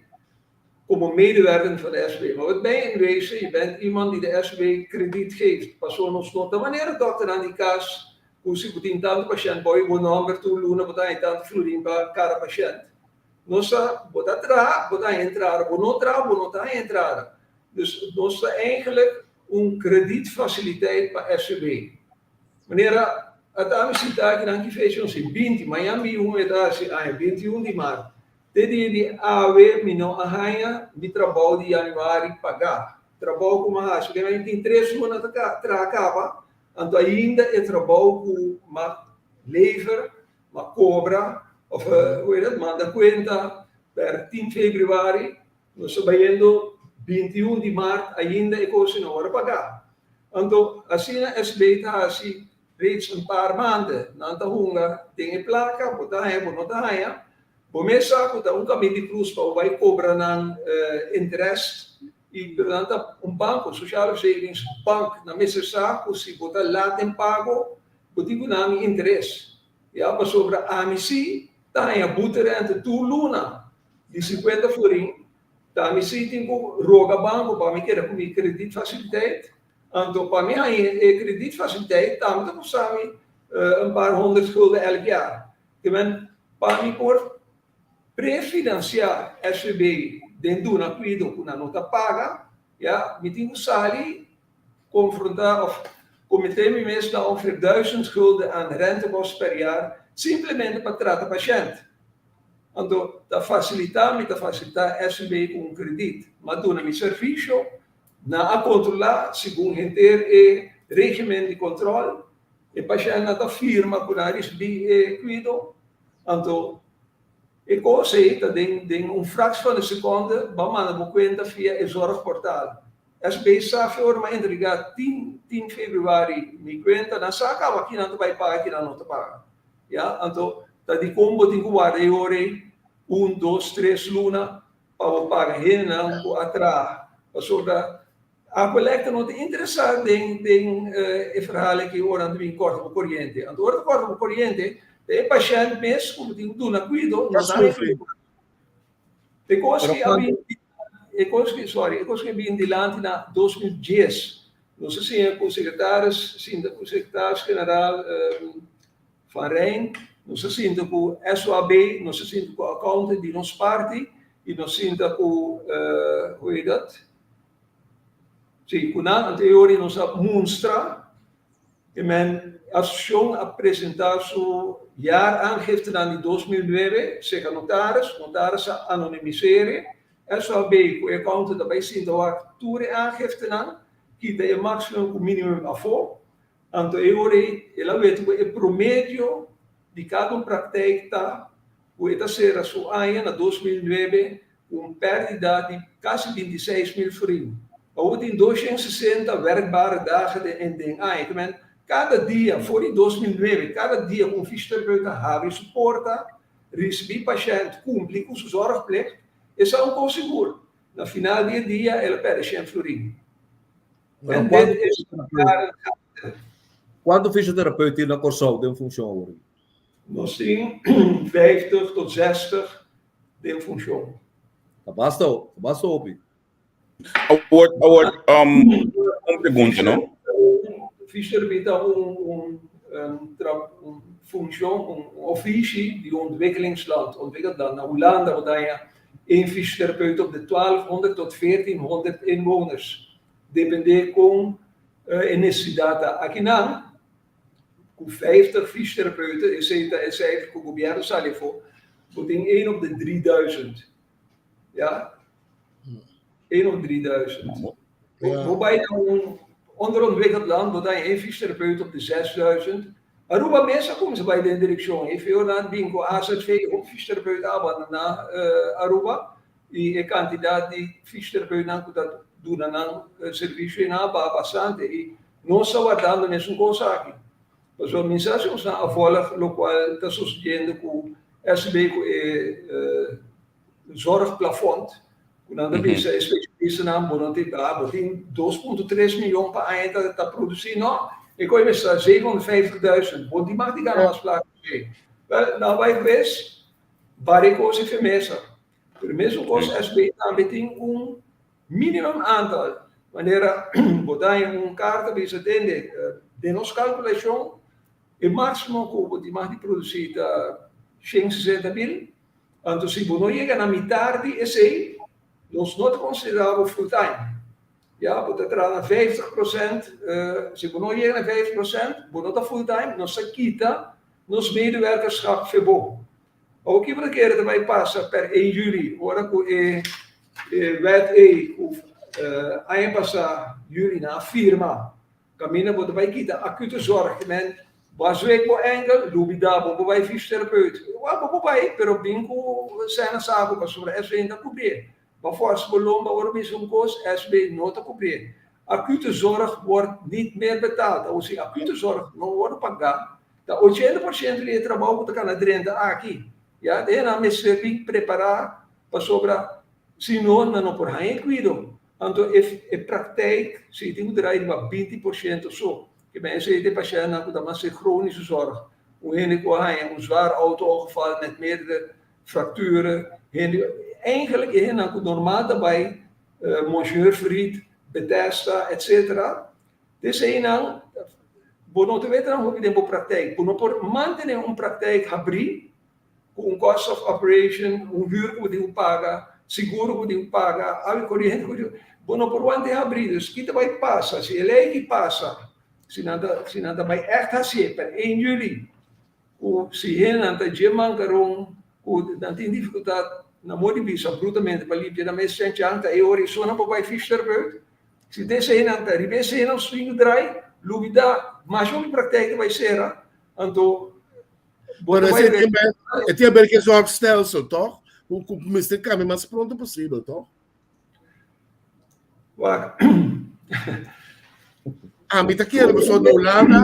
komo medewerker van de SVB. Maar wat ben je in wezen? Je bent iemand die de SVB krediet geeft. Pasobra nos no ta manera dòkternan di kas ku si bo tin tantu pashènt bo bo nòmber tur luna bo ta haña tantu florin pa kada pashènt. Nos ta bo ta traha bo ta haña entrada, bo no traha bo no ta haña entrada. Dus nos ta eigenlijk un kredietfasiliteit pa SVB. Manera a ta mi sinta aki nan ki fecha nos tin 20, mañan mi un e ta hasi aña, 21 di mart. Te dia di awe mi no a haña mi trabou di januari pagá. Trabou ku mi a hasi, mi tin tres luna ta traha kaba, anto ainda e trabou ku m'a lever, m'a kobra òf hoe heet dat, manda kuenta per 10 februari, Nos ta bayendo 21 di mart ainda e kos no wòrdu pagá. Anto asina SB ta hasi reeds un paar maanden. Nan ta hunga den e plaka, bo ta haña, bo no ta haña. Bo mes sa ku ta un kamin di krus pa bo bai kobra nan interest i pero nan ta un banko, Sociale Verzekeringsbank, nan mester sa ku si bo ta lat den pago bo tin ku nan mi interes. Ya pasobra ami si ta haña boete rente tur luna Di 50 florin, ta mi si tin ku roga banko pa mi keda ku mi kredietfasiliteit. Anto pa mi haña e kredietfasiliteit tambe ta kosta mi un paar honderd gulden elk jaar. Te men pa mi por prefinansiá SVB den duna kuido ku nan no ta paga, ya, mi tin ku sali konfrontá òf kometé mi mes na ongeveer duizend gulden aan rentekost per jaar simplemente pa trata pashènt. Anto ta fasilitá mi ta fasilitá SVB ku un kredit. M'a duna mi servisio, nan a kontrolá segun henter e regimen di kòntròl, e pashèntnan ta firma ku nan a risibí e kuido. Anto e kos ei ta den den un fraks van di sekonde bo a manda bo kuenta via e zorgportal. SB sa fe ora m'a entregá tin tin febrüari mi kuenta, nan sa kaba kinan ta bai paga kinan no ta paga. Ya, anto ta dikon bo tin ku warda e ora ei un, dos, tres luna pa bo paga hendenan ku a traha? Pasobra Aqualectra no ta interesá den den e verhaal aki ora nan ta bin kòrta bo koriente. Anto ora ta kòrta bo koriente ta e pashènt mes ku bo tin ku duna kuido no ta haña kuido. E kos ki a bin e kos ki sorry e kos ki a bin dilanti na 2010 nos a siña ku sekretaris sinta ku sekretaris general Van Rijn, nos a sinta ku SOAB, nos a sinta ku accountant di nos parti i nos sinta ku hoe heet dat? Si, ku nan anto e ora nos a munstra e men asosiashon a presenta su jaaraangiftenan di 2009 serka notaris, notaris a anonimiseer e, SOAB ku e accountant a bai sinta wak tur e aangiftenan, kita e maximum ku minimum afó. Anto e ora ei el a weta ku e promedio di kada un praktijk ta ku e ta sera su aña na 2009 ku un pèrdida di kasi 26.000 florin. Awor tin 260 werkbare dagen den den aña. Te men kada dia for di 2009, kada dia ku un fisioterapeut ta habri su porta, risibí pashènt, kumpli ku su zorgplicht, e sa un kos sigur, na final di e dia el a pèrdè shen florin. Pero En kuantu dit is fysiotherapeut, kuantu fysiotherapeut tin na Kòrsou den funshon awor? Nos tin 50 tot 60 den funshon. Ta basta, ta basta hopi. Awor, awor, um, un pregunta, no? Fysioterapie ta un, un, un, tra, un funshon, un ofishi di ontwikkelingsland, ontwikkeld land. Na Hulanda bo ta haña één fysiotherapeut op de 1200 tot 1400 inwoners. Depende kon e nesesidat ta. Akinan, ku 50 fysiotherapeuten, esei ta e seifer ku gobièrnu sali afó, bo tin één op de 3000. Ja, 1 op 3000. Bo bai na un onderontwikkeld land, bo ta haña één fysiotherapeut op de 6000. Aruba mes a kuminsá bai den direkshon. E feo nan bin ku AZV, hopi fysiotherapeut a abandoná Aruba i e kantidat di fysiotherapeutnan ku ta duna nan servisio einan a baha bastante. I nos ta wardando mesun kos aki. Pasobra mi sa si nos nan a vòlg lokual ta sosediendo ku SB ku e zorgplafond, ku nan ta bisa e spesialistanan bo no tin ah bo tin 2.3 miyon pa aña ta ta produsí no e koe mester ta 750.000 bo tin mag di gana mas plaka ku esei. Wèl nan bai bes bari kos e fe mesa pero mesun kos SB tambe tin un minimum aantal manera bo ta haña un karta bisa tende den nos kalkulashon e máksimo ku bo tin mag di produsí ta 160 mil. Anto si bo no yega na mitar di esei, nos no ta konsiderá bo full time. Ya, bo ta traha na 50%, si bo no yega na 50%, bo no ta full time, nos ta kita nos medewerkerschap fe bo. Awor ki bo ta kere ta bai pasa per 1 juli, ora ku e wet ei ku aña pasá juli nan a firma Kaminda bo ta bai kita acute zorg, ke men bo a zweek bo enkel, lubida bo bo bai fysiotherapeut. Wèl bo por bai, pero bin ku sèn na saku pasobra SB no ta kubrié. Bo a fòrsa bo lomba ora bisa un kos, SB no ta kubrié. Acute zorg wordt niet meer betaald. Awor si acute zorg no wòrdu pagá, ta 80% di e trabou ku ta kana drenta aki. Ya, den nan mester bin prepará pasobra si no nan no por haña e kuido. Anto e e praktijk si tin ku draai riba 20% so. Ke men esei ta e pashèntnan ku ta mas e chronische zorg. Un hende ku a haña un zwaar auto-ongeval met meerdere fracturen, hende, eigenlijk e hendenan ku normal ta bai Monseigneur Verriet, Bethesda, etcetera. Eseinan bo no ta wete nan hopi den bo praktijk. Bo no por mantené un praktijk habrí ku un cost of operation, un huur ku bo tin ku paga, seguro ku bo tin ku paga, awa i koriente ku bo tin ku, bo no por wanta e habrí. Dus ki ta bai pasa si e lei aki pasa, si nan ta si nan ta bai ègt hasié per 1 juli, ku si hendenan ta dje mankaron ku nan tin difikultat na modo di bisa brutamente pa limpia nan mes chan-chan, ta e ora esun nan por bai fysiotherapeut. Si ta esei nan ta riba esei nan swing drai, lubida masha hopi praktijk ta bai sera, anto Pero ese tiene, e tiene ver que zorgstelsel, toch? Ku ku mester cambia mas pronto posibel, toch? Wak. A mi ta kere pasobra na Hulanda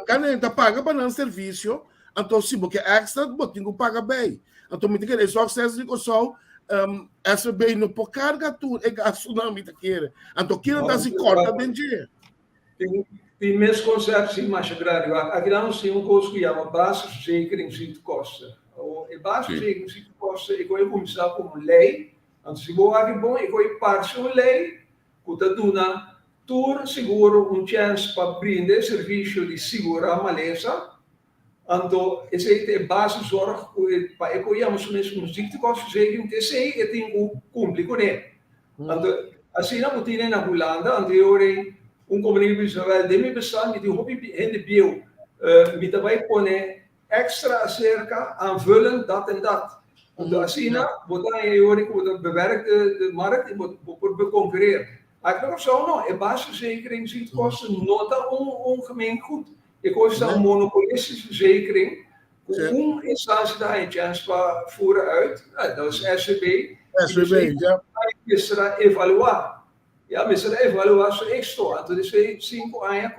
kan ta paga pa nan servisio, anto si bo ke extra bo tin ku paga bij. Anto mi ta kere e zorgstelsel di Kòrsou um, SVB no por karga tur e gastunan mi ta kere. Anto kiko ta si kòrta den dje? Tin tin misconceptie masha grandi. Wak, aki nan nos tin un kos ku yama basisverzekering ziektekosten. Awor, e basisverzekering ziektekosten e koe kuminsá komo lei. Anto si bo wak e bon, e koe parse un lei ku ta duna tur seguro un chèns pa brinda e servisio di sigurá malesa. Anto esei ta e basiszorg ku e pa e por yama su mes un ziektekostenverzekering, te esei e tin ku kumpli kuné. Anto asina bo tine na Hulanda, anto e ora ei un kompania bisa, wèl den mi bestaan mi tin hopi hende bieu, mi ta bai pone èkstra aserka aanvullend dat en dat. Anto asina bo ta haña e ora ei ku bo ta bewerk de markt i bo por bekonkureer. Aki na Kòrsou no, e basisverzekering ziektekosten no ta un gemeengoed. E kos ta un monopolistische verzekering ku un instantie ta haña chèns pa fura uit, dat is SVB. SVB, ja. Mester a evaluá, ja, mester a evaluá su éksito. Anto despues di sinku aña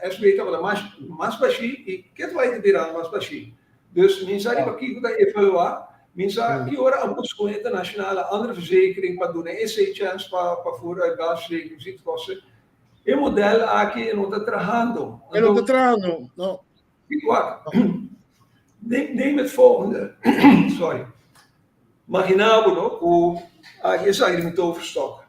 SVB tabata mas mas bashí i ke ta bai ta birando mas bashí. Dus mi sa riba kiko ta evaluá, mi sa ki ora a buska un internationale andere verzekering pa duna esei chèns pa pa fura uit basisverzekering ziektekosten. E model aki no ta trahando. E no ta trahando, no. Neem het volgende. Sorry. Imagina bo, no, ku aki esaki di mi toverstok.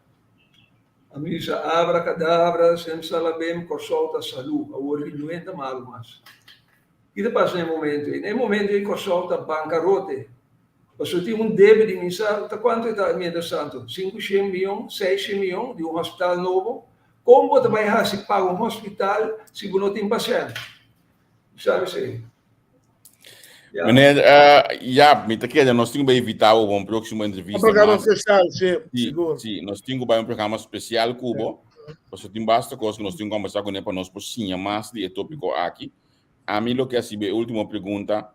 A mi bisa abrakadabra, simsalabim, Kòrsou ta salú. Awor aki no hende ta malu mas. Ki ta pasa na e momento ei? Na e momento ei Kòrsou ta bankarote. Pasobra tin un debe di mi sa ta kuantu e ta mientrastantu, 500 mion, 600 mion di un hospital nobo. Kon bo ta bai hasi paga un hospital si bo no tin pashènt? Sabi esei? Ja. Meneer, ja, mi ta kere nos tin ku bai invitá bo pa un próksimo entrevista. Un programa mas. spesial, sí, Sí, sigur. sí, nos tin ku bai un programa spesial ku bo, pasobra tin basta kos ku nos tin ku kombersá kuné pa nos por siña mas di e tópiko aki. Ami lo ke hasi bo e último pregunta,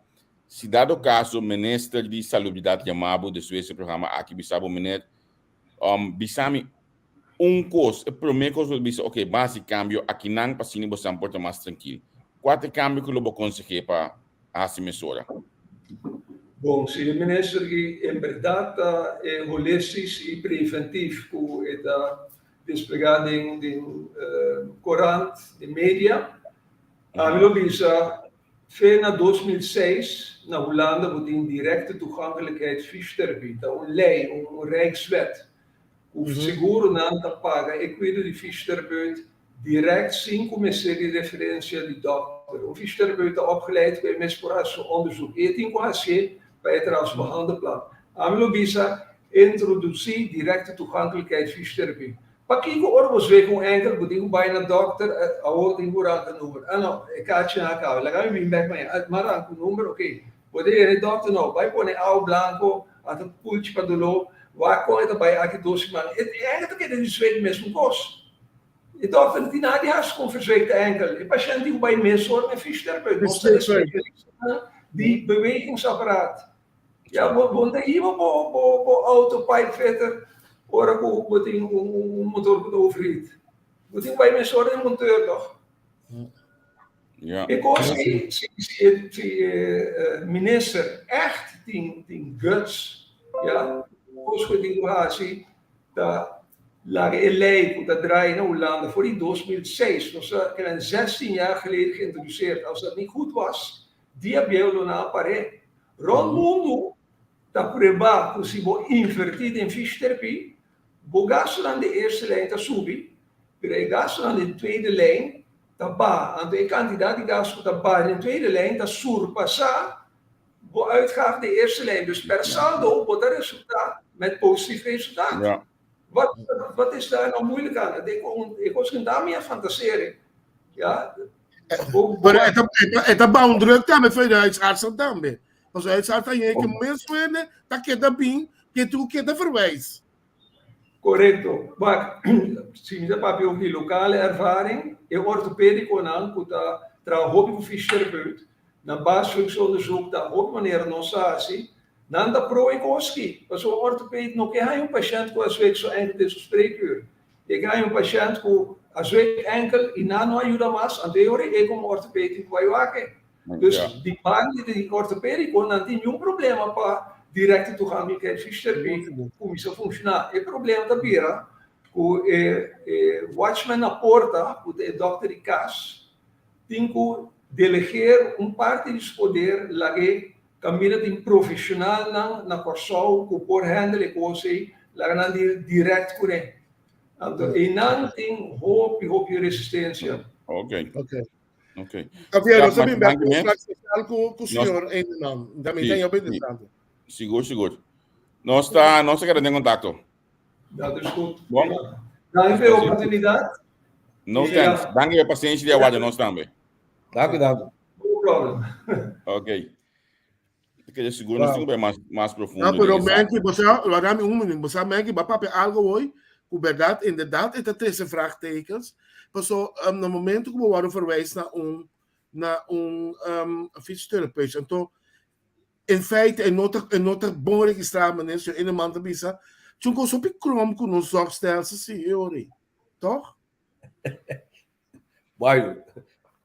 si dado kaso minister di Salubridat yama bo despues di e programa aki bisa bo, meneer, bisa mi un kos, e promé kos ku bo ta bisa, oke, ban hasi kambio akinan pa asina bosan por ta mas trankil. Kua ta e kambio ku lo bo konseh'é pa hasi mesora? Bon, si e minister ki en bèrdat ta e holistis i preventif ku e ta desplegá den den korant, den media, ami lo bisa fe na 2006 na Hulanda bo tin directe toegankelijkheid fysiotherapie, ta un lei, un rijkswet. Ku seguronan ta paga e kuido di fysioterapeut direct sin ku mester di referensia di dòkter. Un fysioterapeut ta opgeleid ku e mes por hasi su onderzoek i e tin ku hasié pa e traha su behandelplan. Ami lo bisa introdusí directe toegankelijkheid fysiotherapie. Pakiko ora bo zweek un enkel bo tin ku bai na dòkter awor tin ku ranka number. Ah no, e kachinan a kaba. Laga mi bin bèk mañana. Mi a ranka un number, oké. Bo ta yega e dòkter no, bai pone awa blanko, ata pulchi pa doló, wak kon e ta bai aki dos siman. E enkel ta keda di zweet mesun kos. E dòkter no tin nada di hasi kon verzweekte enkel. E pashènt tin ku bai mesora na e fysioterapeut. Nos ta espesialistanan di bewegingsapparaat. Ya, bo bo no ta hiba bo bo bo auto pipefitter ora ku bo tin un motor ku ta overheat. Bo tin ku bai mesora na e monteur tòg? Ja. E kos ei, si, si, e, si e minister echt tin, tin guts, ja, kos ku e tin ku hasi ta laga e lei ku ta draai na Hulanda for di 2006, nos ta keda 16 jaar geleden geïntroduceerd, als dat niet goed was, dia bieu lo nan a par'é. Rond mundu ta prueba ku si bo invertí den fysioterapie, bo gastunan di eerste lijn ta subi, pero e gastunan di tweede lijn ta baha. Anto e kantidat di gas ku ta baha den tweede lijn ta surpasá bo uitgaaf den eerste lijn. Dus per saldo bo ta resultá met positief resultaat. Ja. Wat, wat is daar nou moeilijk aan? E kos ku ta mi a fantaseren. Ja. Bo, bo, Pero e ta bou druk tambe for de huisartsen tambe. Pasobra huisarts ta yega ke mes suene ta keda bin ke tur keda verwijs. Korekto. Wak, si mi ta papia over di lokale ervaring, e ortopedikonan ku ta traha hopi ku fysioterapeut, nan basisfunctieonderzoek ta hopi manera nos sa hasi, nan ta pro e koski. Pasobra un ortoped no ke haña un pashènt ku a zweek su enkel den su spreekuur. E ke haña un pashènt ku a zweek enkel i nan no a yuda mas, anto e ora e komo ortoped tin ku bai wak e. Dus di banda di ortopedico nan tin niun problema pa directe toegankelijkheid fysiotherapie cuminsa funciona. E problema ta bira cu e e watchman na porta, cu ta e dokter di cas, tin cu delegeer un parti di su poder lag'e caminda tin profesionalnan na Corsou cu por handle e cos ey, laga nan deal direct cune. Anto eynan tin hopi hopi resistencia. Okay. Okay. Ok. Javier, Ja, nos maar bin back dank je, un especial ku ku señor Eneman. También Sí, ta heel sí. interesante. Sigur, sigur. Nos ta, nos ta keda den kontakto. Dat is goed. Bon. Dank pa e oportunidat. No Ja. thanks. Dank je pasensia di aguarda nos tambe. Dank u, dank u. No problem. Ok. Kere sigur nos tin ku bai mas, mas profundo. No, pero den esaki. Menki, bo sa, laga mi un minuut, bo sa Menki, ba papia algo hoy, ku berdad, inderdaad, e ta trece vraagtekens. Paso, na momento ku bo wòrdu verwijs na un, na un um, fysiotherapeut, anto, in feite, e no ta, e no ta bon registrá, meneer, señor Eneman ta bisa, tjun kos hopi krom ku nos zorgstelsel si, e ora ei. Toch? Bai,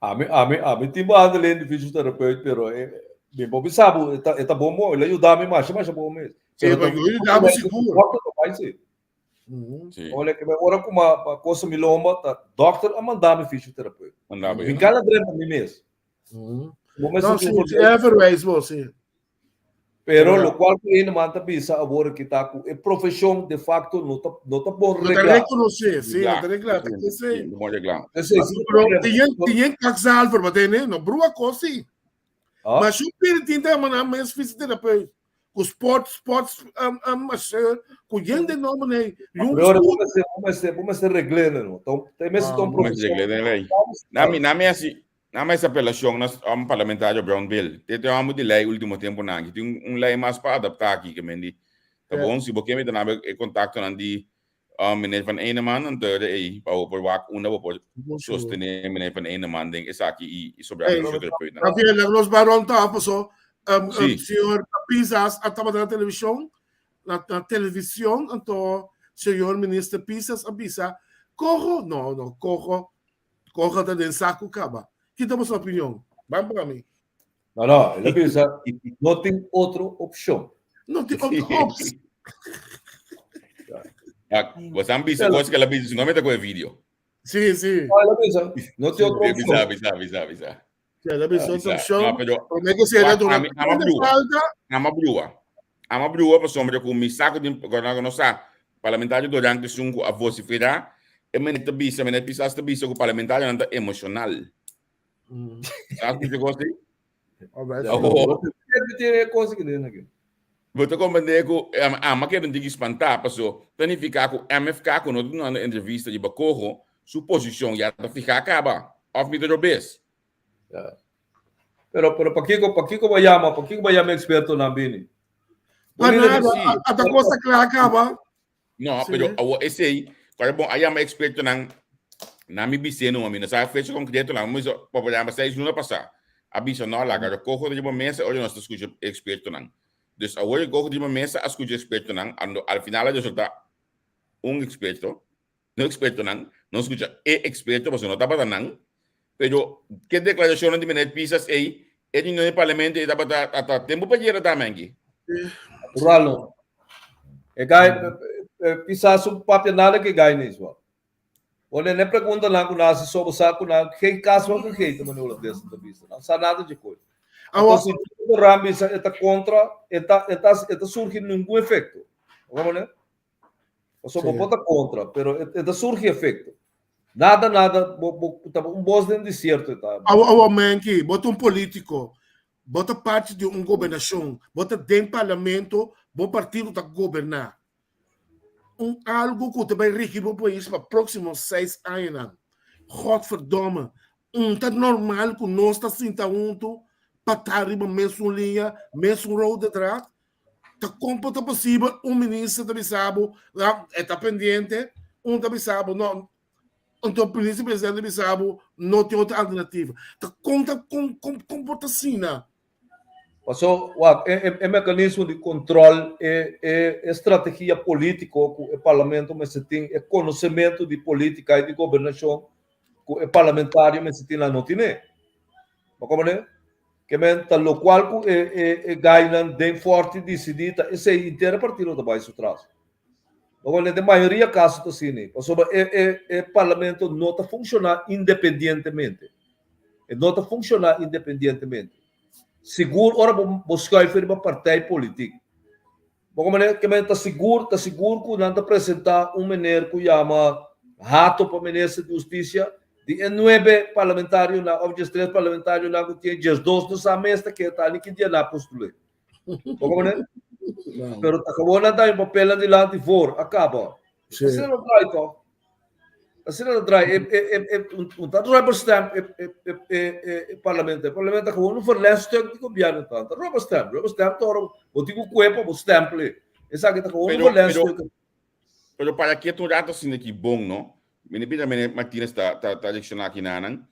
ami, ami, ami tin behandeling di fysiotherapeut, pero eh, mi por bisa bo, e ta, e ta bon bon, el a yuda mi masha, masha bon mes. Sí, Pero pero ta- yo yuda bo sigur. Dokter ta bai, sí. Sí. Olha que ora ku ma ma kosa mi lomba, ta dokter a manda mi fisiotherapeut. Manda Mi kala drenta mi mes. Bo mester No, sí, tin sí, é verwijs bo, sí. Pero Ja. lo cual ku hende man ta bisa awor ki ta ku e profesion de facto no ta no ta bon No ta reglá. rekonosé, sí, no ta reglá, ta Sí, esei. no bon reglá. Esei sí Pero problema. tin kakzalver, wat ne? No brua kos sí. Ah? Maar su piri tin ta maná mes fisiotherapeut. Ku sport, sport, masseur, ku yen de nomber nee. Jong Pero sport. bo mester bo mester bo mester reglé no. Então, tem mester Ah, ta un Bo mester profesion. reglé den lei. Na mi asi, na mi esa apelacion na un parlamentario Brown Bill. Te te amo di lei ultimo tempo nan. Tin un lei mas pa adapta aki ke men di. Ta bon si bo ke mi ta nabe e contacto nan di meneer Van Eneman anto de ei pa bo por wak unda bo por sostene meneer Van Eneman den esaki i sobre Hey, fisiotherapeut nan. Javier, laga nos bai rond tafel so. Sí. Señor Pisas a tabata na television, na television, anto señor minister Pisas a bisa, coho, no, no, coho, Coge ta den saku kaba. Ki ta boso opinion? Ban pa mi. No, no, el a bisa, no tin otro opcion. No tin otro opcion. Ja, bo san bisa cos que el a bisa, si no me ta coge video. Sí, sí. No, el a bisa, no tin otro Bisa, opcion. bisa, bisa, bisa. Sí, el a bisa otro Bisa. opcion. No, pero Prome que si el a duna Ama un brua. falta. Ama brua. Ama brua pasobra ku mi sa ku tin ku no sa parlamentario durante esun ku a vociferá e meneer ta bisa meneer Pisas ta bisa ku parlamentarionan ta emoshonal. Sa skucha kos ei? Oh. Bo ta komprendé ku ama keda un tiki spantá paso ta nifiká ku MFK ku no ta dunando entrevista riba koho su posishon ya ta fihá kaba òf mi ta robes? Ya. Pero, pero pakiko, pakiko ba yama, pakiko ba yama expertonan bini? Pa Bo nada, Sí. ata cosa kla kaba. No, Sí. pero awo esei, kore bon, a yama expertonan, na mi bisé no, mi no sabe fecha concreto, na mi so, pa yama 6 luna pasá. A bisa no, laga de cojo riba mesa, ora nos ta escucha expertonan. Dus awor e cojo riba mesa a escucha expertonan, ando al final a resulta un experto, no expertonan, no escucha e experto, pasobra no tabata nan, pero ke declaracionnan di meneer Pisas ei, e reunion di parlamento ei tabata ata tempo pa yera tambe aki. Natural no. E gai, Pisas un papia nada ke gai nis wa. Wanneer ne pregunta nan ku nan hasi so bo sa ku nan geen kaas van gegeten meneer Holandés ta bisa. Nan sa nada dje koe. Awa. Anto si Ram bisa e ta kontra, e ta e ta e ta surgi ningun efekto. Oké meneer? Pasobra bo por ta kontra, pero e ta surgi efekto. Nada, nada, bo, bo, ta un bos den desierto e ta. Awo, awo, Menki, bo ta un politico, bo ta parti di un gobernacion, bo ta den parlamento, bo partido ta goberna. Un algo cu ta bay rigi bo pais pa proximo 6 añanan. Godverdomme, un ta normal cu nos ta sinta hunto pa ta riba mesun liña, mesun rode draad? Ta kon por ta posibel un minister ta bisa bo, ja, e ta pendiente, un ta bisa bo, no, anto minister presidente bisa bo, no tin otro alternativa. Ta kon ta kon por ta asina? Paso, wak, e mecanismo di control, e strategia politico cu e parlamento mester tin, e conocemento di politica y di gobernacion cu e parlamentario mester tin, nan no tine. Bo comprende? Ke men ta locual cu e gainan den forte dicidi ta esey henter partido ta bay su tras. Bo comprende? Den mayoria caso ta asina, pasobra e parlamento no ta funciona independientemente. E no ta funciona independientemente. Sigur ora bo schuif riba partij politiek. Bo comprende? Ke men ta sigur, ta sigur cu nan ta presenta un meneer cu yama Hato pa minister di Husticia, di e nuebe parlamentarionan of 13 parlamentarionan cu tin, 12 no sa mes ta ke ta ni kin dia nan a postule. Bo comprende? Pero ta gewoon nan ta un papelnan dilanti voor, a caba. Asina no draai toch? Asina no draai. Un ta rubber stamp e parlamento. E parlamento ta gewoon un verlengstuk di gobierno ta. Ta rubber stamp. Rubber stamp ta ora bo tin cu cuepa bo stemple. Esaki ta gewoon un verlengstuk. Pero para ke un rato asina ki bon, no? Mene pida mene Martinez ta reacciona aki nanan.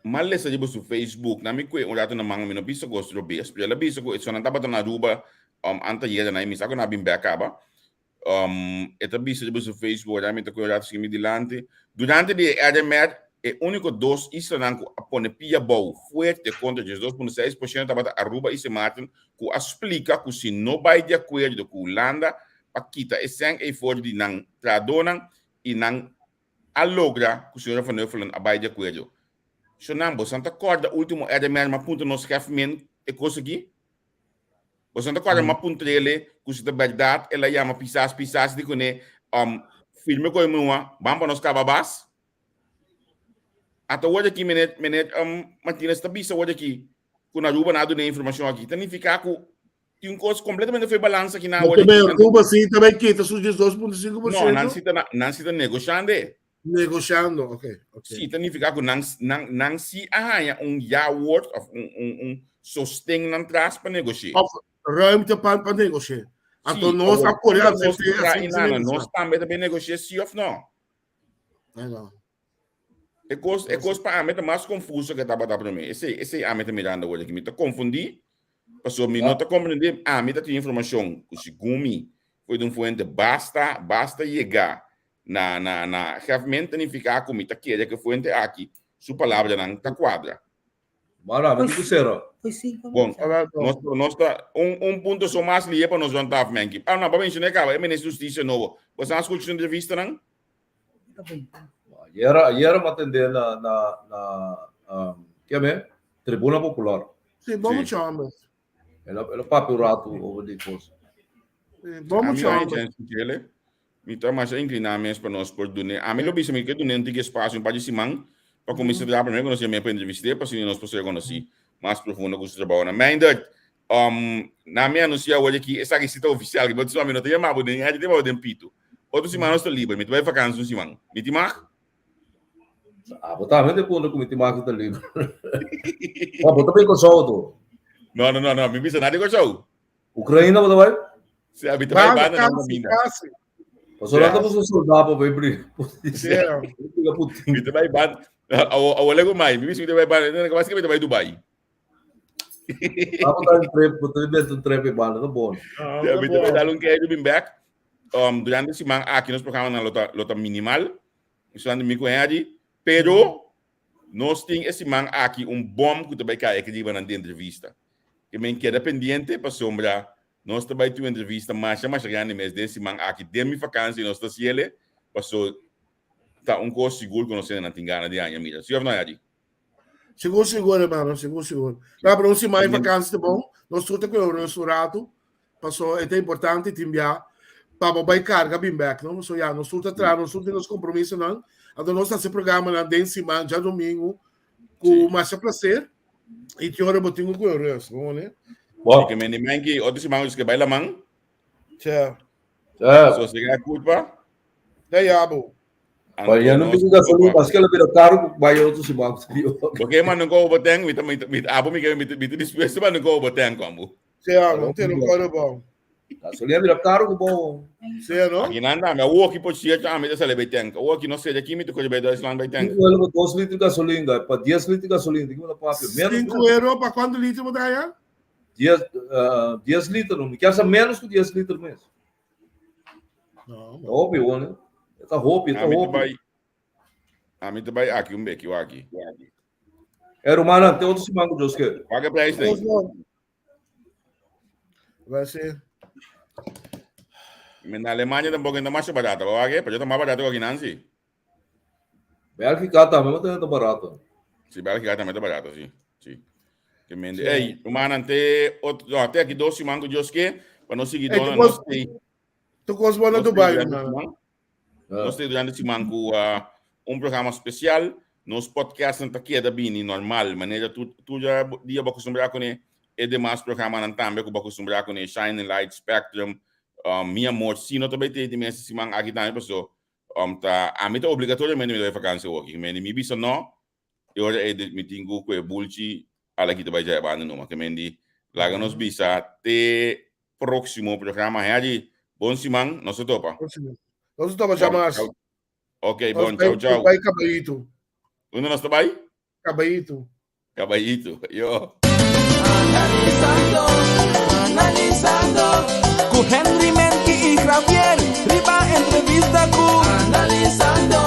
M'a lesa riba su Facebook, na mi kue un rato na man, mi no bisa kos robes, pero el a bisa ku esnan tabata na Aruba anteayer na i mi sa ku nan a bin bek kaba. E ta bisa riba su Facebook, ora mi ta kue un rato sigui mi dilanti. Durante di e RMR, e úniko dos islanan ku a pone pia bou fuerte kontra 12.6% tabata Aruba i Sint Maarten, ku a splika ku si no bai di akuerdo ku Hulanda. pa kita e sèn ei for di nan trahadónan i nan a logra ku señora Van Huffelen a bai di akuerdo. Shonnan, bosan ta kòrda último RMR m'a puntra nos gèfmen e kos aki? Bosan ta kòrda m'a puntr'ele ku si ta bèrdat el a yama Pisas Pisas di kuné firme ku e mua, ban pa nos kaba bas? Ata wòrdu aki meneer meneer Martinez ta bisa wòrdu aki ku na Aruba nan a duna e informashon aki. Ta nifiká ku tin un kos kompletamente fo'i balansa aki na Porque wòrdu aki. Aruba si ta bai kita su 12.5%. No, nan si ta nan si ta negoshando e. Negoshando, ok, ok. Si, ta nifiká ku nan nan nan si a haña un ja-woord òf un un un sosten nan tras pa negosh'é. Òf ruimte pa pa negosh'é. Anto Si, nos a awor kore ora nos asept'é ta traha asina inana, sin nos negosha. tambe ta bin negosh'é si òf no. Ai no. E kos, e kos pa ami ta mas konfuso ke tabata promé. Esei, esei ami ta mirando awor aki. Mi ta konfundí, pasobra mi no ta komprendé. Ami ta tin informashon ku segun mi foi di un fuente basta, basta yegá na, na, na Gèfment ta nifiká ku mi ta kere ku e fuente aki su palabranan ta kuadra. Mara, mi tin ku sera. Bon, nos, nos ta un, un punto so mas lié pa nos rond af, Menki. Ah, no, pa menshoné kaba, e minister di Hustisia nobo. Boso a skucha su entrevistanan? Ayera, ayera mi a tende na, na, na, um, kiame? Tribuna Popular. Sí, bon Sí. mucho hombre. El a, el a papia un rato over di kos. Sí, bon A mi mucho no hay hombre. chance escuchele. Mi ta mas incliná mes pa nos por dune. A mi lo bisa mi ke dune un tiki espacio un par di siman pa kuminsá traha primer ku nos yam'é pa entrevist'é pa asina nos por ser konosí mas profundo ku su trabounan. Meindert, um, na mi anunsiá awor aki esaki si ta ofisial, ke bo mi no ta yama bo den hèt, ta yama bo den pitu. Otro siman nos ta liber, mi ta bai vakansi un siman. Mi tin mag? Ah, bo tambe te puntra ku mi tin mag si ta liber. Ma bo ta bin Kòrsou to? No, no, no, no, mi bisa nada di Kòrsou. Ukraina bo ta bai? Si, mi ta bai Banda, banda nan kasi, kaminda. kasi. Pasobra nan ta puso soldá pa bai briga. Yeah. Briga Putin. Mi ta bai banda. Awor lego mai, mi bisa mi ta bai banda, capaz ke mi ta bai Dubai. Ah, bo ta un trip, bo ta benta un trip e banda, ta bon. Ah, Ja, ta mi ta bai bon. dal un ketu bin bek. Durante siman aki nos programanan lo ta lo ta minimal. Solamente mi ku Henry. Pero nos tin e siman aki un bom ku ta bai kai aki riba nan di entrevista. Ke men keda pendiente pasobra nos ta bai tin un entrevista masha masha grandi mes den siman aki den mi vakansi nos ta siele paso ta un kos sigur ku nos hendenan tin gana di haña mira. Si of no Henry? Sigur, sigur, hermano, sigur, sigur. No, pero un siman di vakantie ta bon. Nos tur ta kue un rust un ratu. Paso e ta importante tin bia pa bo bai karga bin bek, no? So ya, nos tur ta traha, nos tur tin nos compromisonan. Anto nos ta hasi programanan den siman, djadomingo, ku masha placer. I tin ora bo tin ku kue un rust, bo mone? Bo. Ke men di menki, otro siman nos ke bai laman. Tja. Tja. Sosega kurpa. Da yabo. Pa ya no tin gasolina, paske la bira caro bai otro siman. Porque man nunca obo ten, mi ta mi ta abo mi ke mi ta dispuesto man nunca obo ten como. Sí, no tiene un caro bom. Gasolina bira caro ku bom. Sí, no? Aki nan dame, awo aki por cierto ami ta sale bai tank. Awo aki no sede aki mi ta kore bai Duitsland bai tank. 5 euro pa 2 litro gasolina, pa 10 litro gasolina, di ki bo ta papia? Menos. 5 euro pa cuanto litro bo ta haya? 10 10 litro, no mi kier sa menos ku 10 litro mes. No, Ta hopi, hoor. Ta hopi, ta Ami ta hopi. bai Ami ta bai aki un beki waki. Eh, Romana, te otro siman ku Dios ke. Wak e prijs Nos den. no. Vai ser. Na Alemania tampoco ta masha barata, ba wak e, pero ta mas barato ku aki nan si. Bélgica tambe no ta barato. Si, Bélgica tambe ta barato, si. Si. Ke mende. Ey, rumannan, te otro, no, te aki dos siman ku Dios ke, pa nos sigui Ey, dona, tu nos kos, te, tu kos bo na nos te Dubai, durante rumannan. siman. Nos te durante siman ku uh, un programa spesial. Nos podcastnan ta keda bini normal, manera tur, tur dia bo acostumbrá kuné. E demas programanan tambe ku bo acostumbrá kuné, Shining Light, Spectrum, um, Mi Amor, si no ta bai te di mes siman aki tambe, paso Um ta ami ta obligatoriamente mi ta bai vakantie awoki. Mende mi bisa no, e ora ei mi tin ku kue bulchi ala kita bai djaya banda numa. Ke mendi laga nos bisa te próximo programa. Henry, bon siman, nos ta topa. Bon siman. Nos ta topa djamas. Ok, bon, chau chau. Bai Cabayito. Unda nos ta bai? Cabayito. Caballito, yo. Analisando, analisando Ku Henry, Menki i Javier Riba entrevista ku Analisando.